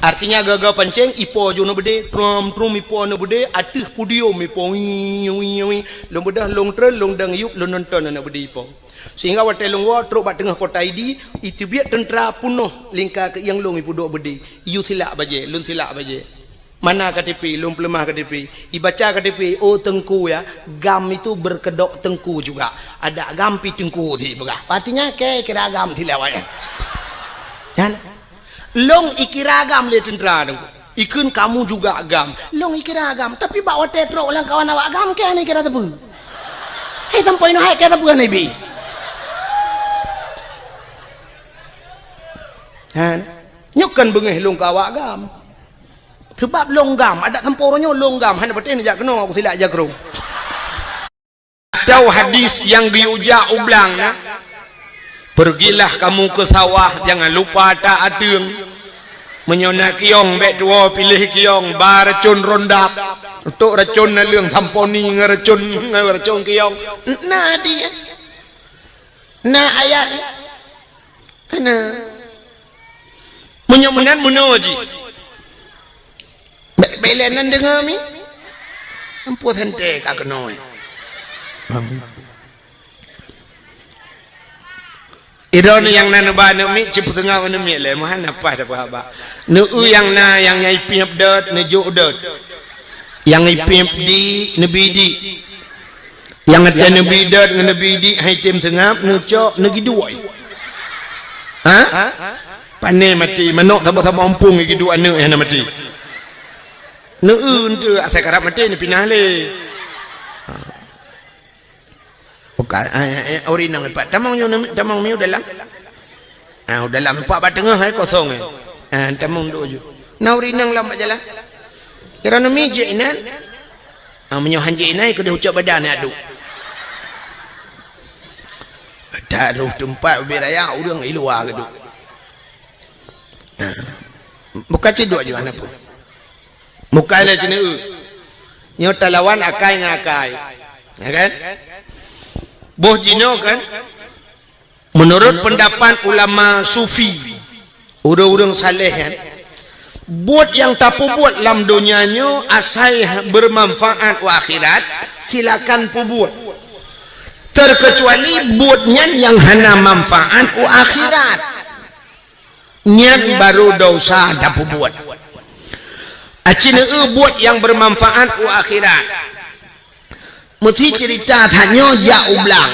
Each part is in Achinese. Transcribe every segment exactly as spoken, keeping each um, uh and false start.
Artinya, gaga pancéng, ipo ju na beudé, trom-trom ipo na beudé, ateueh podium ipo, wii, wii, wii. Lôn beudôh, lôn treun, lôn dang yup, lôn nonton na beudé ipo. Sehingga watée lôn woe trok bak teungoh kota Idi, iteubiet teuntra peunoh lingka keuieng lôn ipeuduek beudé. Iyue silak bajée, lôn silak bajée. Mana K T P, lôn peuleumah K T P. Ibaca K T P, "Oh, teungku ya, GAM itu berkedok teungku juga. Ada GAM pi teungku," si peugah. Artinya, kira GAM silak awaknyan. Kan? Lôn ikira GAM lé teuntra teungku. Ikheun, "Kamu juga GAM." Lôn ikira GAM, tapi bak watée trok lam kawan awak GAM, keu hana ikira sapeue. Hai, sampoe inoe hai keu sapeue hana ibi. Ha. Nyoe kan beungéh lôn keu awak GAM. Sabab lôn GAM, adak sampoe uroe nyoe lôn GAM, hana patéh neujak keunoe, aku silak jakrong. Atau hadis nyang geuyue jak u blang na, "Pergilah kamu ke sawah, jangan lupa tak ateueng. Meunyoe na kiyong, bék tuwoe piléh kiyong, ba racon Roundup, tok racon naleueng Samponin ngon racon, ngon racon kiyong." Na hadis, na ayat. Hana. Meunyoe meunan meunoe jih. Bèk, bèk lé nan deungö mi. Ampôn santè ka keunoe. Idong nyang na neuba aneuk miet, cit peuteungoh aneuk miet lé, meuhan na paih tapeuhaba. Neu-eu nyang na, nyang, nyang ipiep dot, neujok dot. Nyang ipiep di, neubi di. Nyang watèe neubi dot ngon neubi di hai tem seungab, neucok, neugiduek. Ha? Pané maté, manok saboh-saboh ampung giduek aneuk nyang na maté. Neu-eu eunteuk asai karab maté neupinah lé. Ha. Bukan, eh, eh, eh, ori nang pat. Tamong nyoe, tamong miu dalam. Ah, u dalam empat bak teungoh hai kosong eh. Ah, tamong duk ju. Na ureueng inong lam bak jalan. Kira nami jeuet inan. Ah, meunyoe han jeuet inan, keudeh ucok badan nyan duek. Taroh teumpat ubé raya ureueng i luwa geuduek. Ah. Buka cit duek ju hana pun. Buka lé keuneuk. Nyoe talawan akai ngon akai. Ya kan? Boh jinoe kan? Menurut pendapat ulama sufi, ureueng-ureueng saleh kan, buet nyang tapeubuet lam donya nyoe asai bermanfaat u akhirat, silakan peubuet. Terkecuali buet nyan nyang hana manfaat u akhirat. Nyan baru desya tapeubuet. Aci neu-eu buet nyang bermanfaat u akhirat. Meusi cerita tanyoe jak u blang.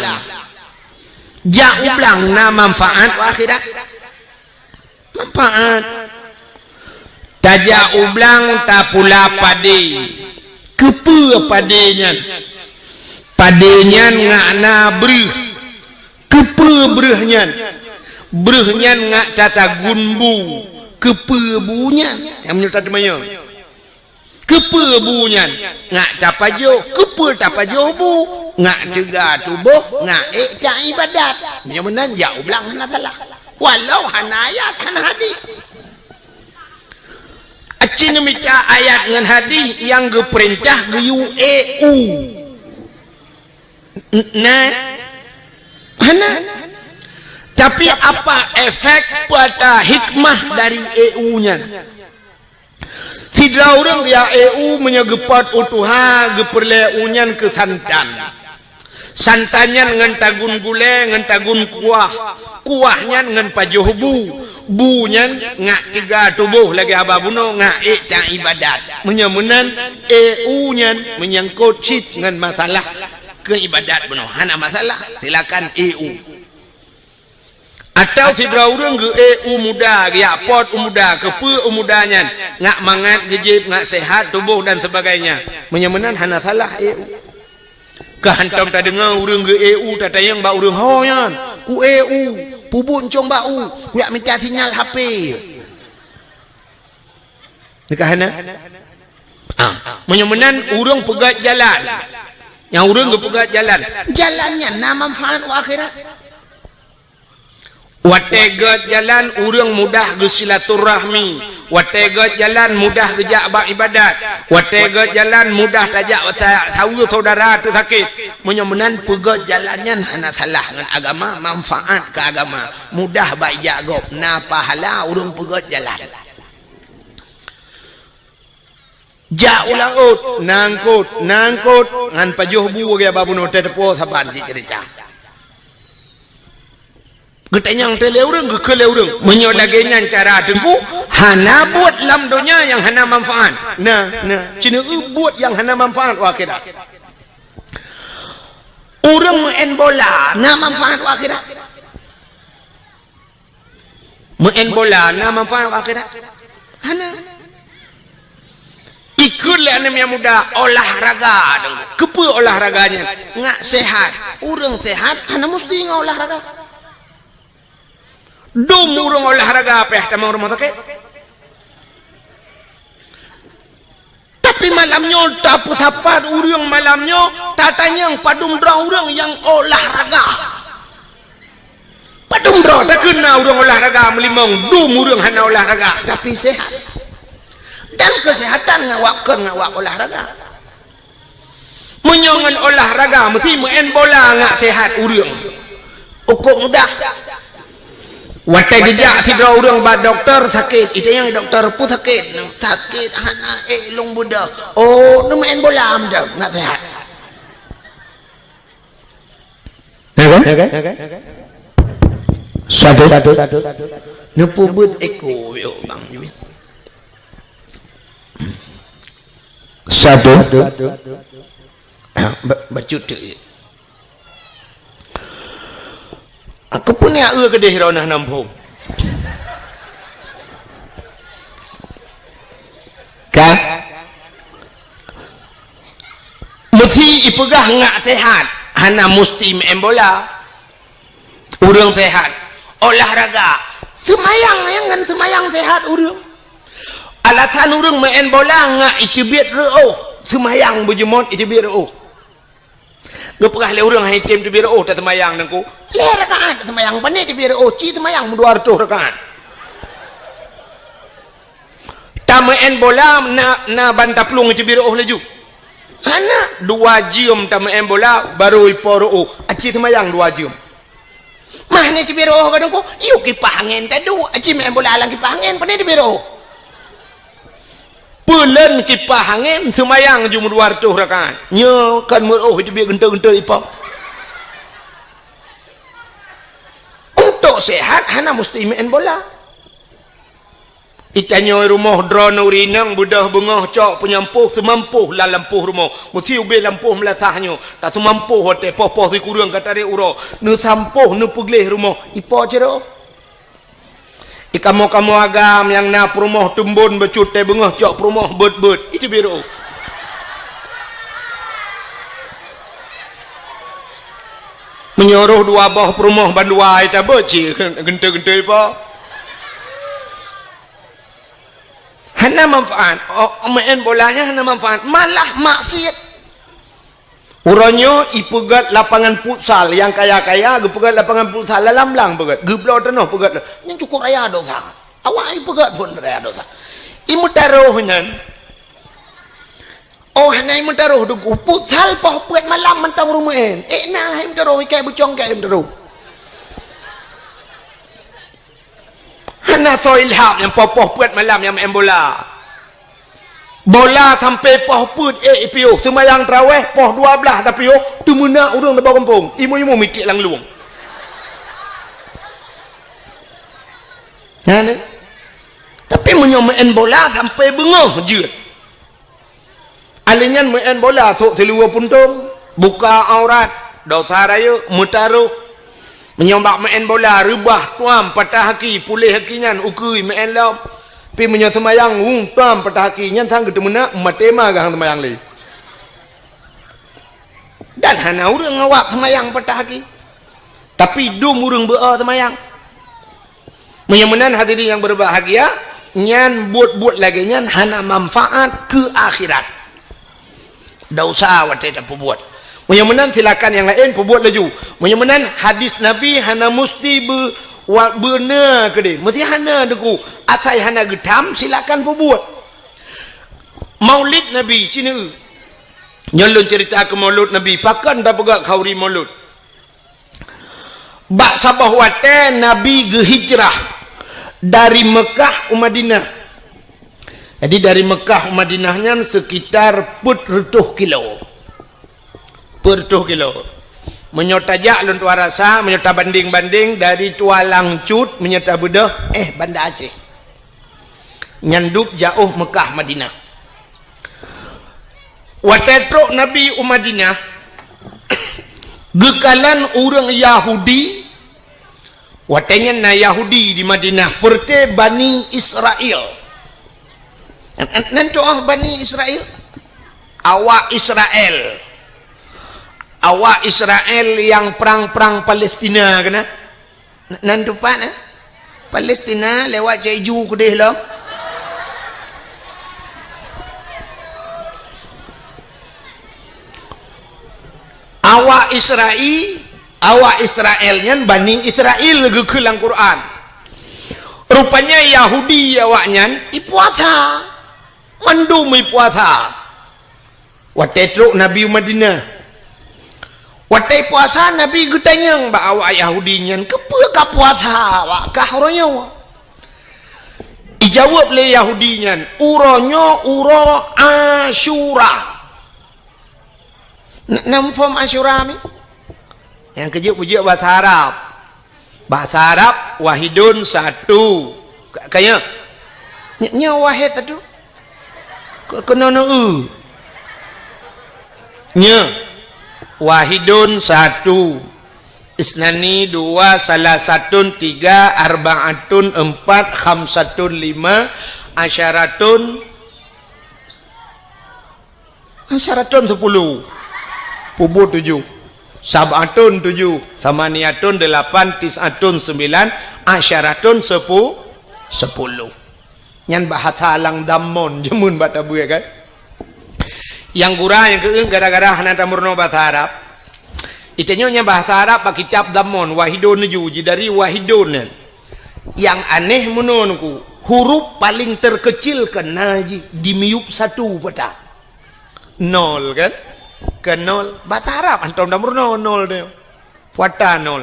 Jak u blang na manfaat u akhirat? Manfaat. Tajak u blang tapula padé. Keupeue padé nyan? Padé nyan ngak na breuh. Keupeue breuh nyan? Breuh nyan ngak tatagun bu. Keupeue bu nyan? Nyang meunyoe tateumanyong. Keupeue bu nyan? Ngak tapajoh. Keupeue tapajoh bu? Ngak teuga tuboh, ngak ék taibadat. Meunyoe meunan jak u blang hana salah. Walau hana ayat, hana hadis. Aci neumita ayat ngon hadis nyang geupeurintah geuyue ék u. N-, na? Hana. Tapi apa efek, peue ata hikmah dari ék u nyan? Sidroe ureueng geujak ék u meunyoe geupot u tuha, geupeureulée u nyan keu santan. Santan nyan ngon tagun gulée, ngon tagun kuah. Kuah nyan ngon pajoh bu. Bu nyan ngak teuga tuboh lagée haba bunoe, ngak ék taibadat. Meunyoe meunan, ék u nyan meunyangkot cit ngon masalah keu ibadat bunoe. Hana masalah, silakan ék u. Atawa sidroe ureueng geuék u muda, geujak pot u muda, keupeue u muda nyan, ngak mangat geujieb, ngak seuhat tuboh dan sebagainya. Meunyoe meunan hana salah ék u. Ka hantom tadeungoe ureueng geuék u tatanyong bak ureueng ho nyan, "Kuék u, peubuet cong bak u, kujak mita sinyal H P." Nyan ka hana? Ah, meunyoe meunan ureueng peugöt jalan. Nyang ureueng geupeugöt jalan. Jalan nyan na manfaat u akhirat. Watée göt jalan, ureueng mudah geusilaturahmi. Watée göt jalan, mudah geujak bak ibadat. Watée göt jalan, mudah tajak sa-, saweue syedara teusakét. Meunyoe meunan peugöt jalan nyan hana salah ngon agama, manfaat keu agama. Mudah bak ijak gob, na pahala ureueng peugöt jalan. Jak u laôt, na eungkôt, na eungkôt, ngon pajoh bu lagèe bak bunoe teuh teupeue saban cit ceurita. Geutanyong teuh lé ureueng, geukheun lé ureueng, "Meunyoe lagèe nyan cara Teungku, hana buet lam donya nyang hana manfaat." Na, na, ci neueu buet nyang hana manfaat u akhirat. Ureueng meu'en bola na manfaat u akhirat? Meu'en bola na manfaat u akhirat? Hana. Ikheun lé aneuk nyang muda olahraga. Keupeue olahraga nyan? Ngat seuhat. Ureueng seuhat hana musti ngon olahraga. Dum ureueng olahraga payah tamong rumoh sakét. Tapi malam nyoe tapeusapat ureueng malam nyoe, tatanyong padum droe ureueng nyang olahraga. Padum droe takheun na ureueng olahraga meulimong, dum ureueng hana olahraga, tapi sehat. Dan kesehatan ngon wak kon ngon wak olahraga. Meunyoe ngon olahraga meusti meu'en bola ngat sehat ureueng. Ukok mudah. Watèe geujak sidroe ureueng bak dokto sakét, itanyong dokto, "Peue sakét?" "Sakét hana ék lôn beudôh." "Oh, neumeu'en bola meudah ngat sehat." Ya kan? Satu. Neupeubuet eko yo bang. Satu. Ba-, bacut tu. Aku pun ya eu kedeh rona nampung. Kan? Meusti ipeugah ngat sehat, hana musti meu'en bola. Ureueng sehat, olahraga, seumayang nyang ngon seumayang sehat ureueng. Alasan ureueng meu'en bola ngat iteubiet reu'oh, seumayang beujeumot iteubiet reu'oh. Geupeugah lé ureueng hai tem teubiet reu'oh taseumayang Teungku. Lhèe rakaat seumayang, pane teubiet reu'oh, ci seumayang dua reutôh rakaat. Tameu'en bola na, na ban taplueng iteubiet reu'oh laju. Hana, dua jeuem tameu'en bola baru ipo reu'oh, aci seumayang dua jeuem. Mah ni teubiet reu'oh ka Teungku, yue kipah angén taduek, aci meu'en bola lam kipah angén, pane teubiet reu'oh. Peuleuen kipah angén seumayang jeuem dua reutôh rakaat. Nyoe kan meureu'oh iteubiet geuntôi-geuntôi ipo. Untuk sehat hana musti meu'en bola. Itanyoe rumoh droeneuh rineng beudôh beungoh cok peunyampôh seumampoh lam lampôh rumoh. Meusti ubé lampôh meulasah nyoe. Ka seumampoh watèe poh-poh sikureueng ka tarek uroe. Neusampôh neupeugleh rumoh. Ipo cit reu'oh? Ikamoe-kamoe agam nyang na peurumoh teumbon bacut teuh beungoh cok peurumoh beuet-beuet. Iteubiet reu'oh. Meunyoe rôh dua boh peurumoh bandua ita beuet cit geuntôi-geuntôi po. Hana manfaat. Oh, meu'en bola nyan hana manfaat, malah maksiet. Uroe nyoe ipeugét lapangan futsal, nyang kaya-kaya geupeugét lapangan futsal lam blang peugét, geubloe tanoh peugét. Nyan cukôp raya dosa. Awak ipeugét phon raya dosa. Imeutarôh nyan. Oh, hana imeutarôh Teungku. Futsal poh peuet malam mantong ureueng meu'en. Ék na hai meutarôh, ikai bucong kai meutarôh. Hana soe ilham nyang poh-poh peuet malam nyang meu'en bola. Bola sampoe poh peuet ék ipiôh, seumayang taraweh poh dua blaih tapiôh, teumeunak ureueng saboh gampông, imeum-imeum mitiek lam lueng. Nyan, eh. Tapi meunyoe meu'en bola sampoe beungoh jeuet. Alèh nyan meu'en bola sôk siluweue puntông, buka aurat, dosa rayeuk, meutarôh. Meunyoe bak meu'en bola reubah tuam patah aki, puléh aki nyan ukeue meu'en lom. Pi meunyoe seumayang weueh tuam patah aki, nyan sang geuteumeunak maté ma geuh seumayang lé. Dan hana ureueng awak seumayang patah aki. Tapi dum ureueng beu-o seumayang. Meunyoe meunan hadirin nyang berbahagia, nyan buet-buet lagèe nyan hana manfaat keu akhirat. Dosa watèe tapeubuet. Meunyoe meunan silakan nyang laén peubuet laju. Meunyoe meunan hadis Nabi hana musti beu-, wa-, beuna keudeh. Meusti hana Teungku. Asai hana geutham silakan peubuet. Maulid Nabi, ci neueu. Nyoe lôn ceurita keu Maulud Nabi, pakon tapeugah khauri Maulud. Bak saboh watèe Nabi geuhijrah dari Meukah u Madinah. Jadi dari Mekah u Madinah nyan sekitar peuet reutôh kilo. Peuet reutôh kilo. Meunyoe tajak lôn tuan rasa, meunyoe tabandeng-bandeng dari Tualang Cut, meunyoe tabeudôh, eh, Banda Aceh. Nyan dub jaoh Mekah Madinah. Watée trok Nabi u Madinah, geukalon ureuëng Yahudi. Watée nyan na Yahudi di Madinah, peureuté Bani Israel. Nan, nan, nan tu'oh Bani Israel? Awak Israel. Awak Israel nyang prang-prang Palestina keunan? Nan, nan teumpat, eh? Palestina lewat Cik Ju keudeh lom. Awak Israel, awak Israel nyan Bani Israel geukheun lam Quran. Rupanya Yahudi awaknyan ipuasa. Mandum ipuasa. Watée trok Nabi u Madinah. Watée puasa Nabi geutanyong bak awak Yahudi nyan, "Keupeue ka puasa awak kah uroe nyoe?" Ijaweueb lé Yahudi nyan, "Uroe nyoe uroe Asyura." N-, na muphom Asyura mi? Nyang keujeuet peujeuet bahasa Arab. Bahasa Arab, wahidun satu. Ka, ka nyoe? Nyoe, nyoe wahid satu. Ke, keunoe neu-eu. Nyoe. Wahidun satu. Isnani dua, salasatun tiga, arbaatun empat, khamsatun lima, asyaratun Asyaratun sepuluh. Pubu tujoh. Sab'atun tujoh. Samaniatun delapan. Tis'atun sembilan. Asyaratun sepu-, sepuluh. Nyan bahasa lam Damon jameun bak tabeue kan. Nyang gura nyang keueung gara-gara hana tameurunoe bahasa Arab. Itanyoe nyan bahasa Arab bak kitab Damon, wahidun tujoh, jidari wahidun nyan. Nyang aneh meunoe nungku, huruf paling terkecil keunan jih di miyueb satu pata. Nol kan? Ke nol. Bahasa Arab hantom tameurunoe nol nyoe. Pata nol.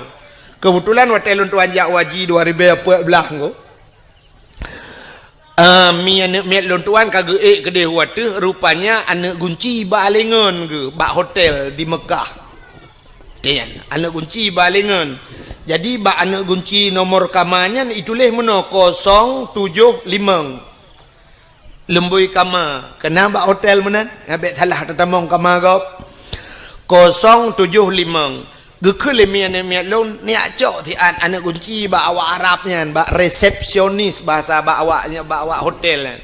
Keubeutulan watée lôn tuan jak u haji dua ribée peuet blaih nyoe. Eh, mi aneuëk miet lôn tuan ka geuék keudeh u ateueh, rupanya aneuëk gunci bak alengon geuh bak hotel di Mekah. Nyan, aneuëk gunci bak alengon. Jadi bak aneuëk gunci nomor kama nyan ituléh meunoe kosong tujoh limong. Lumbôi kama, keunan bak hotel meunan, ngabek salah tatamong kama gob. Kosong tujoh limong. Geukheun lé miet-miet lôn, neujak cok siat aneuëk gunci bak awak Arab nyan, bak resepsionis bahasa bak awak, bak awak hotel nyan.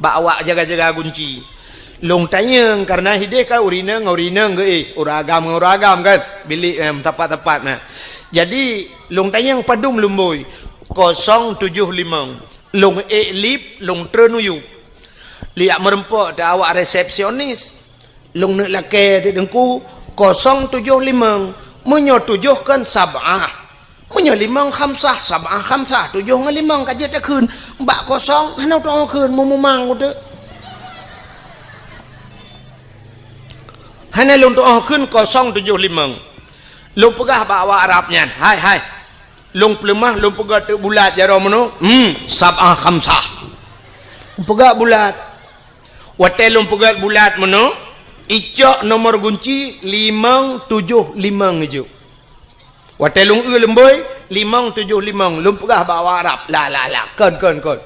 Bak awak jaga-jaga gunci. Lôn tanyong, kareuna hideh kan ureuëng inong ngon ureuëng inong geuéh, ureuëng agam ngon ureuëng agam kan, bilék, eh, teumpat-teumpat na. Jadi, lôn tanyong padum lumbôi, kosong tujoh limong. Lôn ék lip, lôn treun u yup. Lôn jak meureumpok teuh awak resepsionis. Lôn neuk lakée teuh teungku, kosong tujoh limong. Meunyoe tujoh kan sab'ah. Meunyoe limong khamsah, sab'ah khamsah, tujoh ngon limong ka jeuet takheun. Bak kosong hana tu'oh kheun, meumumang uteuk. Hana lôn tu'oh kheun kosong tujoh limong. Lôn peugah bak awak Arab nyan, "Hai, hai. Lôn peuleumah, lôn peugah teuk bulat jaroe meunoe." "Hmm, sab'ah khamsah." Peugah bulat. Watée lôn peugét bulat meunoe, icok nomor gunci limong tujoh limong ijok. Watée lôn eu lumbôi, limong tujoh limong, lôn peugah bak awak Arab, "La, la, la, kon, kon, kon."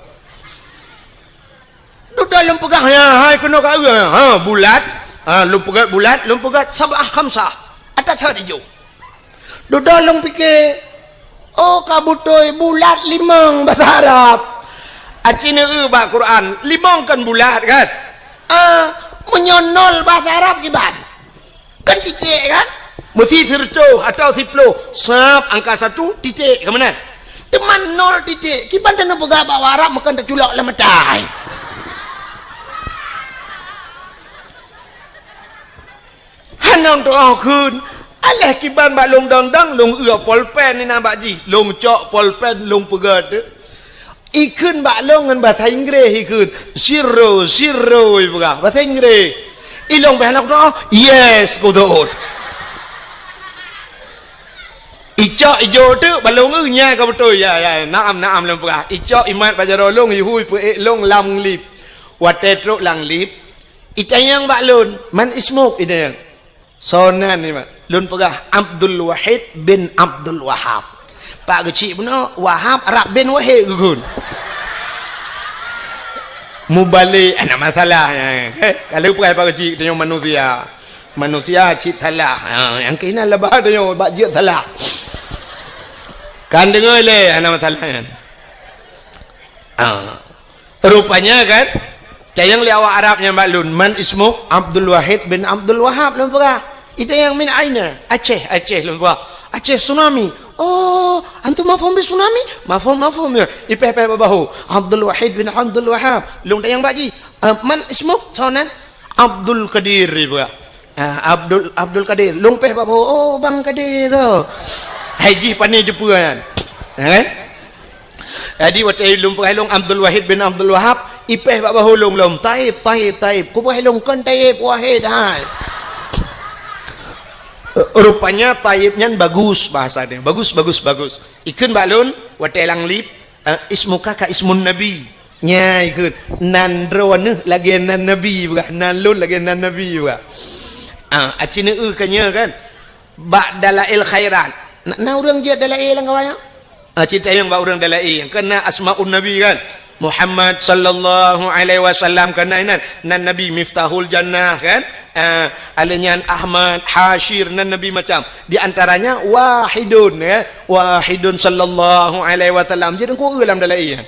Dudoe lôn peugah, "Ya, hai keunoe ka eu, ha, bulat." Ha, lôn peugét bulat, lôn peugét sab'ah khamsah. Ata that ijok. Dudoe lôn pike, "Oh, ka beutôi bulat limong bahasa Arab." Aci neu bak Quran, limong kan bulat kan? Ah, meunyoe nol bahasa Arab kiban? Kan titik kan? Meusti sireutôh atau siploh, sab angka satu titik, ka meunan? Teuma nol titik, kiban taneuk peugah bak Arab meukan taculok lam mata. Hana tu'oh kheun. Aléh kiban bak lôn dong-dong, lôn eu polpen inan bak jih. Lôn cok polpen, lôn peugét. Ikheun bak lôn ngon bahasa Inggréh ikheun. "Zero, zero," ipeugah. Bahasa Inggréh. Ilôn beh hana kutu'oh, "Yes," kutu'oh. Icok ijok teuk bak lôn eu nyan ka beutôi. "Ya, ya, naam, naam," lôn peugah. Icok imat bak jaroe lôn, ihui peuék lôn lam lip. Watée trok lam lift, itanyong bak lôn, "Man ismuk?" itanyong. "Soe nan?" nibak. Lôn peugah, "Abdul Wahid bin Abdul Wahab." Pak Keuchik bunoe, Wahab rab bin Wahid geukheun. Mubalek, hana masalah nyan. Heh, ka lheueh peugah Pak Keuchik, tanyoe manusia. Manusia cit salah. Ha, nyang keunan laba tanyoe bak jeuet salah. Kan deungoe lé, hana masalah nyan. Ha. Rupanya kan, tanyong lé awak Arab nyan bak lôn, "Man ismuk?" "Abdul Wahid bin Abdul Wahab," lôn peugah. "Itanyong min aina?" "Aceh, Aceh," lôn peugah. "Aceh tsunami." "Oh, antum mafhum bi tsunami?" "Mafhum, mafhum." Ya, ipéh-péh bak bahô. "Abdul Wahid bin Abdul Wahab." Lôn tanyong bak jih, "Eh, man ismuk?" "Soe nan?" "Abdul Qadir," lôn peugah. Ah, Abdul, Abdul Qadir. Lôn péh bak bahô, "Oh, Bang Qadir tu." Hai jih pané jeupeue nyan. Ha, kan? Jadi, watée lôn peugah lôn Abdul Wahid bin Abdul Wahab, ipéh bak bahô lôn lom, "Taib, Taib, Taib." Kupeugah lôn, "Kon Taib, Wahid hai." Rupanya Taib nyan bagus bahasa dia. Bagus, bagus, bagus. Ikheun bak lôn, watée lam lift, Eh, "Ismuka ka ismun Nabi." Nyan ikheun, "Nan droeneuh lagée nan Nabi," peugah, "nan lôn lagée nan Nabi," peugah. Ah, aci neueu ka nyoe kan. Bak Dalail Khairat. Na, na ureuëng jeuet Dalail lam kawan nyoe? Ah, cit tanyong bak ureuëng Dalail. Kan na Asmaun Nabi kan. Muhammad sallallahu alaihi wasallam kan na inan. Nan Nabi Miftahul Jannah kan. Ah, alé nyan Ahmad, Hasyir, nan Nabi macam. Di antaranya Wahidun ya. Wahidun sallallahu alaihi wasallam. Jadi ku eu lam Dalail.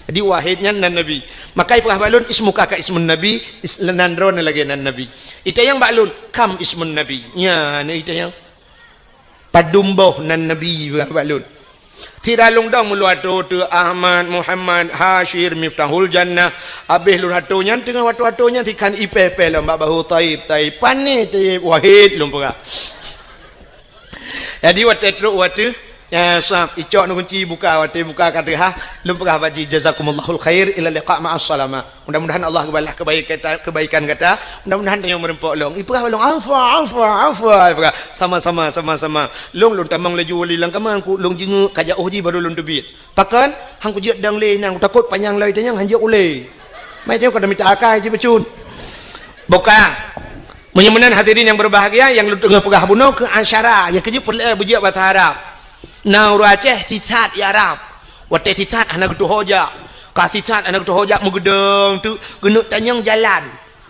Jadi Wahid nyan nan Nabi. Maka ipeugah bak lôn, "Ismuka ka ismun Nabi," is-, nan droeneuh lagée nan Nabi. Itanyong bak lôn, "Kam ismun Nabi?" Nyan itanyong. "Padum boh nan Nabi?" ipeugah bak lôn. Sira lôn dong meulôn atô teu Ahmad, Muhammad, Hasyir, Miftahul Jannah. Abéh lôn atô nyan, teungoh watô-watô nyan, sikhan ipéh-péh lom bak bahô, "Taib, Taib." Pané Taib, Wahid lôn peugah. Jadi watée trok watée, ya, sab, icok neukunci buka, watée buka ka teuhah, lôn peugah bak jih, "Jazakumullahu khair, ila liqa ma'as salamah." Mudah-mudahan Allah geubalah kebaikan, kebaikan gata. Mudah-mudahan tanyoe meureumpok lôn. Ipeugah lôn, "Afwa, afwa, afwa." Ipeugah, "Sama-sama, sama-sama." Lôn, lôn tamong laju wali lam kama, ku lôn jingeuk ka jiôh jih baru lôn teubiet. Pakon? Han kujeuet dong lé nyan, kutakot panyang lom itanyong han jeuet ulée. Mai tanyoe ka mita akai cit bacut. Buka. Meunyoe meunan hadirin yang berbahagia, nyang lôn teungoh peugah bunoe keu asyara, nyang keujeuet peureulée beujeuet basa Arab. Na ureuëng Aceh sisat i Arab. Watée sisat hana geutuho jak. Ka sisat hana geutuho jak meugeudong teuk, geuneuk tanyong jalan.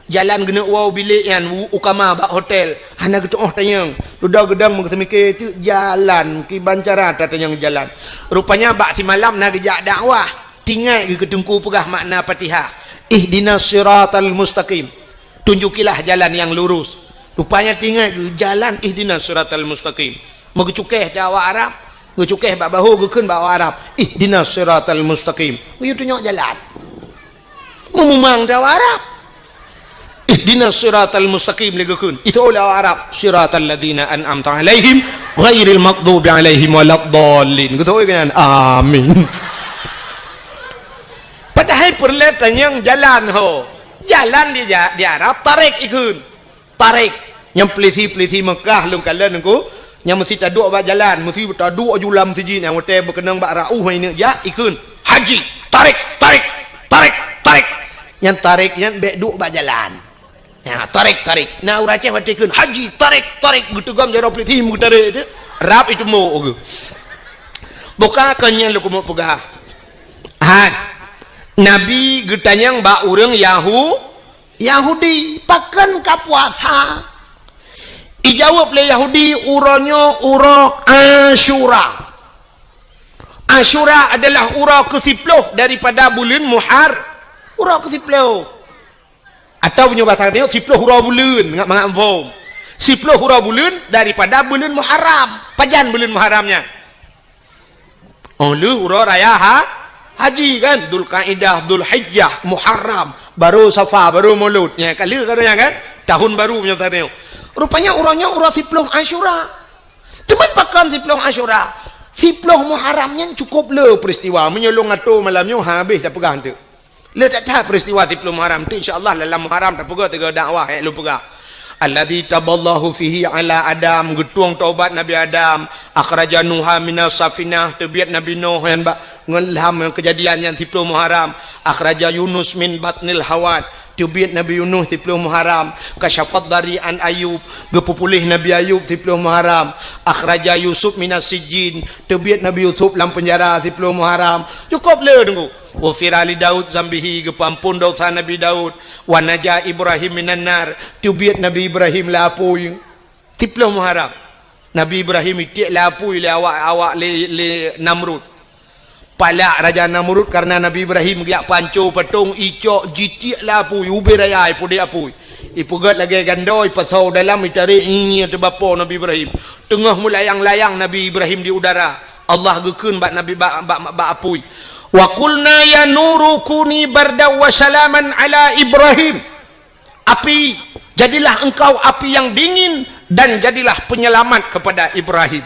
Jalan geuneuk woe bilék nyan u, u kama bak hotel. Hana geutuoh tanyong. Dudoe geudong meugeuseumiké teuk jalan, kiban cara tatanyong jalan. Rupanya bak simalam na geujak dakwah. Tingai geuh keu teungku peugah makna Fatihah. "Ihdinas siratal mustaqim." Tunjukilah jalan yang lurus. Rupanya tingai geuh jalan ihdinas siratal mustaqim. Meugeucukéh di awak Arab, geucukéh bak bahô, geukheun bak awak Arab, "Ihdinas siratal mustaqim." Geuyue tunyok jalan. Meumumang di awak Arab. "Ihdinas siratal mustaqim," lé geukheun. Itu oleh awak Arab, "Siratal ladzina an'amta 'alaihim, ghairil maghdubi 'alaihim waladdallin." Geutôi keu nyan. Amin. Padahai peureulée tanyong jalan ho. Jalan di ja-, di Arab tarik ikheun. Tarik. Nyang peulisi-peulisi Mekah lôn kalon nyan ku, nyang meusi taduek bak jalan, meusi taduek ju lam sijih nyang watée beukeunong bak rauh ineuk jak, ikheun, "Haji, tarik, tarik, tarik, tarik." Nyang tarik nyan bék duek bak jalan. Ya, tarik, tarik. Na ureuëng Aceh watée ikheun, "Haji, tarik, tarik." Geuteugom jaroe peulisi meutarek teuh. Rab itu mo geuh. Buka kon nyan lôn keumeung peugah. Hai. Nabi geutanyong bak ureuëng Yahu-, Yahudi, "Pakon ka puasa?" Ijaweueb lé Yahudi, "Uroe nyoe uroe Asyura." Asyura adalah uroe keusiploh daripada buleuen Muhar-, uroe keusiploh. Atawa meunyoe basa tanyoe, siploh uroe buleuen, mangat-mangat muphom. Siploh uroe buleuen daripada buleuen Muharram. Pajan buleuen Muharram nyan? Oh, lheueh uroe raya ha-, haji kan, Dzulqaidah, Dzulhijjah, Muharram, baru Safar, baru Maulud. Nya, ka lheueh ka nyan kan? Tahun baru meunyoe tanyoe. Rupanya uroe nyoe uroe siploh Asyura. Cuman pakon siploh Asyura? Siploh Muharram nyan cukup le peristiwa. Meunyoe lôn atô malam nyoe, habéh tapeugah teuk. Le that-that peristiwa siploh Muharram tu, insya Allah dalam Muharram tapeugah tiga dakwah, eh, lôn peugah. "Alladzi taballahu fihi ala Adam," geutueng taubat Nabi Adam, "akhraja Nuha minas safinah," teubiet Nabi Nuh nyan bak ngon lam kejadian nyan siploh Muharram, Akhraja Yunus min batnil hawat, teubiet Nabi Yunus siplôh Muharram. Kasyafad dari an Ayub, geupeupuléh Nabi Ayub siplôh Muharram. Akhraja Yusuf minas sijjin, teubiet Nabi Yusuf lam peunjara siplôh Muharram. Cukôp le teungku. Ghufira li Daud zambihi, geupeuampôn desya Nabi Daud. Wa naja Ibrahim minan nar, teubiet Nabi Ibrahim lam apui. Siplôh Muharram, Nabi Ibrahim itiek lam apui lé awak, awak lé, lé Namrud. Palak Raja Namrud kareuna Nabi Ibrahim geujak panco patong, icok jitiek lam apui, ubé raya ipudek apui. Ipeugét lagée gandô, ipasoe dalam, itarek, ngieng teubapo Nabi Ibrahim. Teungoh meulayang-layang Nabi Ibrahim di udara, Allah geukheun bak Nabi, bak, bak, bak apui, "Wa qulna ya nuru kuni bardan wa salaman ala Ibrahim." Api, jadilah engkau api yang dingin dan jadilah penyelamat kepada Ibrahim.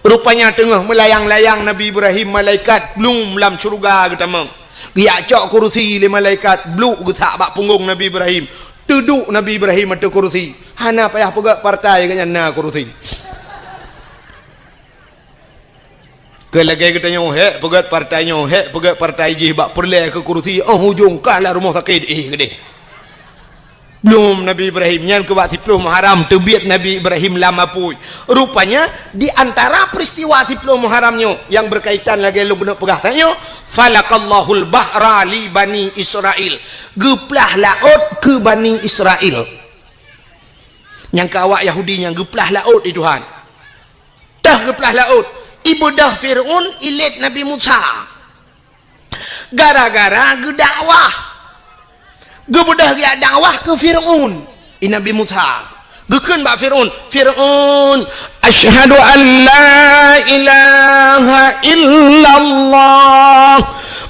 Rupanya teungoh meulayang-layang Nabi Ibrahim, malaikat blum lam syeuruga geutamong. Geujak cok kurusi lé malaikat, bluk geusak bak punggong Nabi Ibrahim. Teuduek Nabi Ibrahim ateueh kurusi. Hana payah peugét partai, gobnyan na kurusi. Keu lagée geutanyoe, hék peugét partai nyoe, hék peugét partai jih, bak peureulée keu kurusi, óh ujong ka lam rumoh sakét, éh, geudeh. Blum Nabi Ibrahim, nyan keu bak siplôh Muharram teubiet Nabi Ibrahim lam apui. Rupanya, di antara peristiwa siplôh Muharram nyoe nyang berkaitan lagée lôn keuneuk peugah tanyoe, "Falakallahul bahra li Bani Israil." Geuplah laôt keu Bani Israil. Nyang keu awak Yahudi nyan geuplah laôt lé Tuhan. Teuh geuplah laôt, ibeudôh Fir'aun ilét Nabi Musa. Gara-gara geudakwah. Geubeudôh geujak dakwah keu Fir'aun, i Nabi Musa. Geukheun bak Fir'aun, "Fir'aun, asyhadu an la ilaha illallah,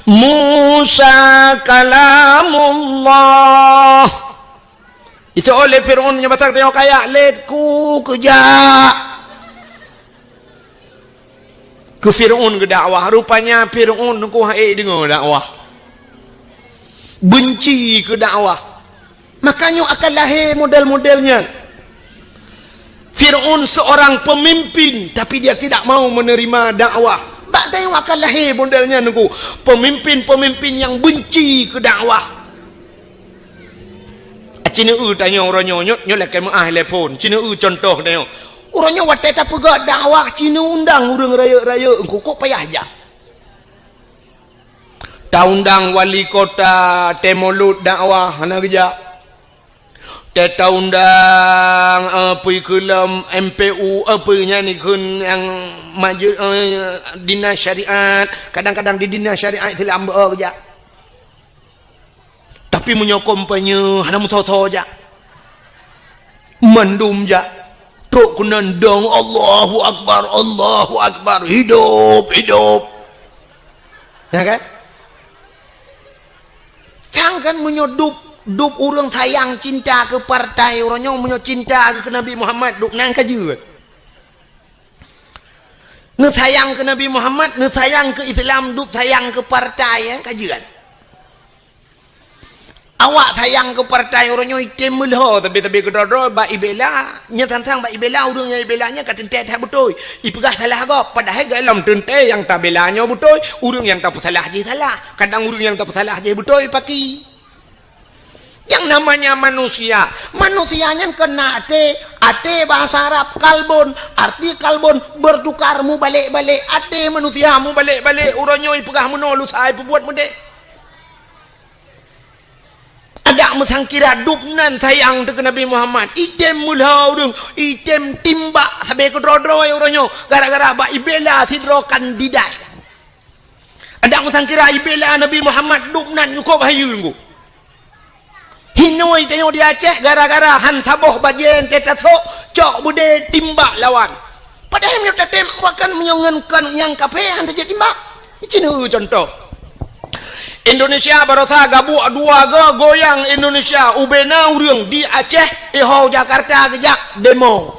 Musa kalamullah." Iseuôt lé Fir'aun nyoe basa geutanyoe kaya, "Lét ku keujak." Keu Fir'aun geudakwah, rupanya Fir'aun teungku hana deungoe dakwah. Benci keu dakwah. Makanya akan lahé model-model nyan. Fir'aun seorang pemimpin, tapi dia tidak mau menerima dakwah. Bak tanyoe akan lahé model nyan teungku. Pemimpin-pemimpin nyang benci keu dakwah. Cineue tanyoe uroe nyoe, nyoe, nyoe lakée meuáh lé phon. Cineue cuntoh tanyoe. Uroe nyoe watée tapeugah dakwah, cineue undang ureuëng rayeuk-rayeuk, engkukok payah jak. Taundang wali kota, tée mulod dakwah, hana geujak. Tée taundang, eh, peue keu lom M P U, eh, peue nyan ikheun nyang maju, eh, dinas syariat, kadang-kadang di dinas syariat Islam beu geujak. Tapi meunyoe kampanye hana meusoe-soe jak, mandum jak, trok keunan dong, "Allahu Akbar, Allahu Akbar, hidup, hidup." Ya kan? Sang kan meunyoe dub, dub ureuëng sayang cinta keu partai uroe nyoe, meunyoe cinta keu Nabi Muhammad, dub nan ka jeuet. Neusayang keu Nabi Muhammad, neusayang keu Islam, dub sayang keu partai, ya, ka jeuet. Awak sayang keu partai uroe nyoe item meulhô, tapi-tapi keudroe-droe bak ibela, nyan sang-sang bak ibela, ureuëng nyang ibela nyan ka teuntée that beutôi. Ipeugah salah gob, padahai gohlom teuntée nyang tabela nyoe beutôi, ureuëng nyang tapeusalah jih salah. Kadang ureuëng nyang tapeusalah jih beutôi, paki. Yang namanya manusia, manusia nyan keunan até, até bahasa Arab kalbun, arti kalbun bertukar, mubalek-balek, até manusia mubalek-balek, uroe nyoe ipeugah meunoe lusa ipeubuet meudeh. Adak meusangkira dub nan sayang teuh keu Nabi Muhammad. Item meulhô ureuëng, item timbak sabe keudroe-droe uroe nyoe. Gara-gara bak ibela sidroe kandidat. Adak meusangkira ibela Nabi Muhammad dub nan cukôp hayeue teungku. Hinoe tanyoe di Aceh gara-gara han saboh bajée teuh tasok, cok beudé timbak lawan. Padahai meunyoe tatem bukan meunyoe ngon kon nyang kafé han tajak timbak. Cina cuntoh. Indonesia barosa gabuek dua go goyang Indonesia, ubena ureuëng di Aceh, iho Jakarta geujak demo.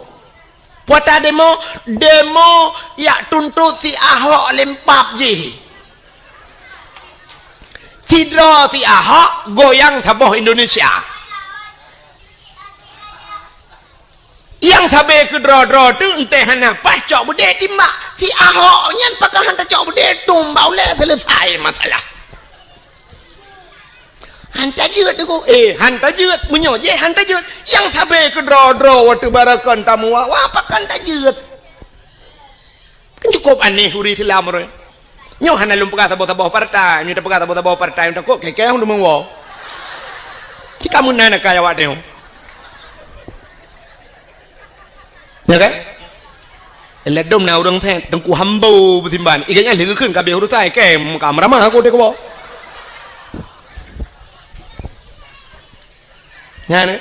Puata demo, demo yak tuntot si Ahok lempap jih. Sidroe si Ahok goyang saboh Indonesia. Nyang sabe keudroe-droe teuh enteh hana paih cok beudé timbak. Si Ahok nyan pakon han tacok beudé tumbak ulée selesai masalah. Han tajeuet Teungku. Eh, han tajeuet. Meunyoe jih han tajeuet, nyang sabe keudroe-droe watèe barakon tamu wa, wa pakon tajeuet. Kan cukup aneh ureueng Islam roh. Nyoe hana lôn peugah saboh-saboh partai, nyoe tapeugah saboh-saboh partai takot keu-keu deungon woe. Cit ka meunan akai awak teuh. Ya kan? Ladôm na ureueng thèe Teungku Hambo beusimban. Iga nyan lheueh geukheun ka abéh urusan, kém ka meuramah aku teuh keubo. Nyan, eh?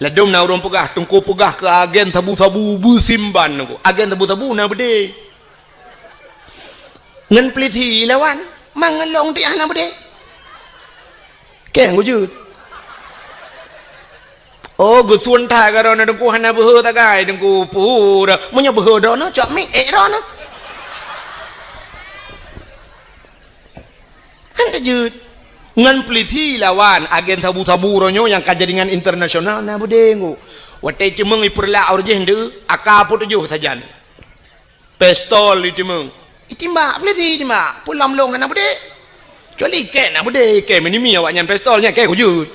Ladôm na ureueng peugah, Teungku peugah keu agen sabu-sabu beusimban Teungku. Agen sabu-sabu na beudé. Ngon peulisi lawan, mangat lôn tiah na beudé. Kém geujeuet. Oh, geusun that ka droeneuh Teungku hana beuhe sagai Teungku pura. Meunyoe beuhe droeneuh, cok mic ék droeneuh. Han tajeuet. Ngon peulisi lawan agen sabu-sabu uroe nyoe nyang ka jaringan internasional na beudé Teungku. Watèe ceumeung ipeurlak ureueng jih ndeu, AK peuet tujoh sajan. Pistol iteumeung. Itimbak, peulisi itimbak. Peue lom lôn hana beudé. Kecuali kém na beudé, kém meunimi awaknyan pistol nyan kém geujeuet.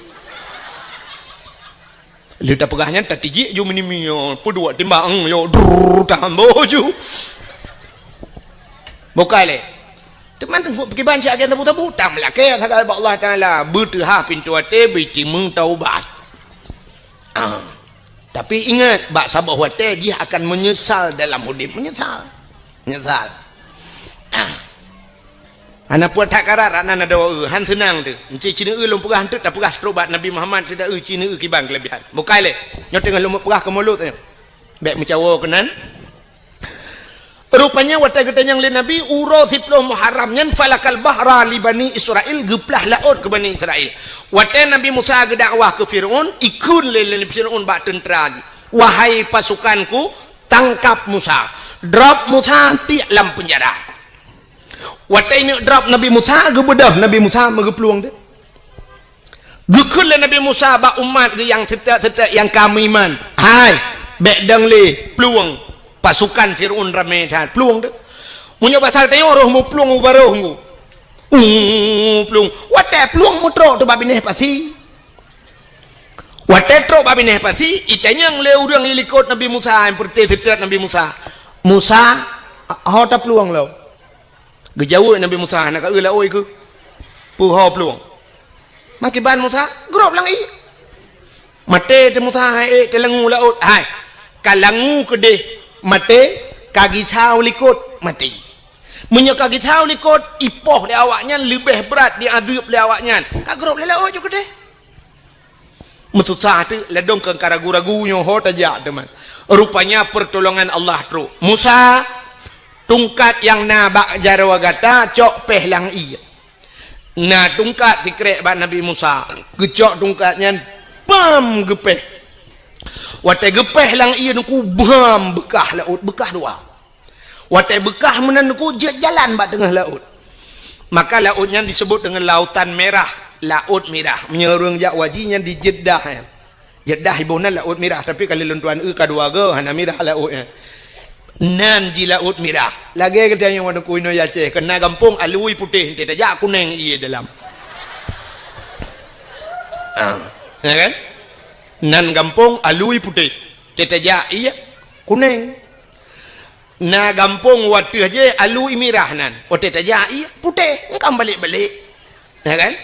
Lheueh tapeugah nyan tatijik ju meunimi nyoe, peuduek timbak, eng, yo, drrrr, tahambo ju. Bukai lé. Teuma kiban cit agen sabu-sabu, tameulakée sagai bak Allah Taala, beuteuhah pintoe até, beutimeung taubat. Ah. Tapi ingat, bak saboh watée jih akan menyesal dalam udeb, menyesal. Menyesal. Ah. Hana puet that karat, rak nan adoe, han seunang teuh. Enci cineue lôn peugah eunteuk, tapeugah trok bak Nabi Muhammad teuh da, eu cineue kiban keulebihan. Bukai lé, nyoe teungoh lôn peugah keu mulod nyoe. Bék meucawo keunan. Rupanya watée geutanyong lé Nabi uroe siploh Muharram nyan, falakal bahra li Bani Israel, geuplah laôt keu Bani Israel. Watée Nabi Musa geudakwah keu Firaun, ikheun lé, lé Firaun bak teuntra jih, "Wahai pasukanku, tangkap Musa, drop Musa tiek lam peunjara." Watée ineuk drop Nabi Musa, geubeudôh Nabi Musa meugeuplueng teuh. Geukheun lé Nabi Musa bak umat geuh nyang seutôt-seutôt nyang ka meuiman, "Hai, bék dong lé, plueng! Pasukan Firaun ramé that, plueng teuh! Meunyoe basa tanyoe roh meuplueng u barôh Teungku." Uh, plueng! Watée plueng meutrok teuh bak binéh pasi. Watée trok bak binéh pasi, itanyong lé ureuëng likot Nabi Musa, nyang peureute seutôt Nabi Musa, "Musa, ho taplueng lom?" Geujaweueb Nabi Musa, "Hana ka eu laôt keuh, peue ho plueng." Makiban Musa, grob lam ié. Maté teuh Musa, hai ék teulangu laôt, hai, ka langu keudeh maté, ka gisa u likot maté. Meunyoe ka gisa u likot, ipoh lé awaknyan leubeh brat diazeub lé awaknyan, ka grob lé laôt ju keudeh. Meususah teuk, ladôm keu ka ragu-ragu nyoe ho tajak teuma. Rupanya peurtolongan Allah trok. "Musa, tungkat nyang na bak jaroe gata cok péh lam ié." Na tungkat sikrek bak Nabi Musa. Geucok tungkat nyan, bam, geupéh. Watée geupéh lam ié Teungku, bam, beukah laôt, beukah dua. Watée beukah meunan Teungku, jeuet jalan bak teungoh laôt. Maka laôt nyan disebut deungon Lautan Merah, Laôt Mirah. Meunyoe ureuëng jak haji nyan di Jeddah nyan. Jeddah iboh nan Laôt Mirah, tapi ka lheueh lôn tuan eu ka dua goe, hana mirah laôt nyan. Nan jih Laôt Mirah. Lagée geutanyoe Teungku inoe Aceh, keu na gampông alui putéh, enteuk tajak kuneng ié dalam. Ah, ya kan? Nan gampông alui putéh, enteuk tajak ié kuneng. Na gampông wateueh jih alui mirah nan, watée tajak ié putéh, engkam balek-balek. Ya kan?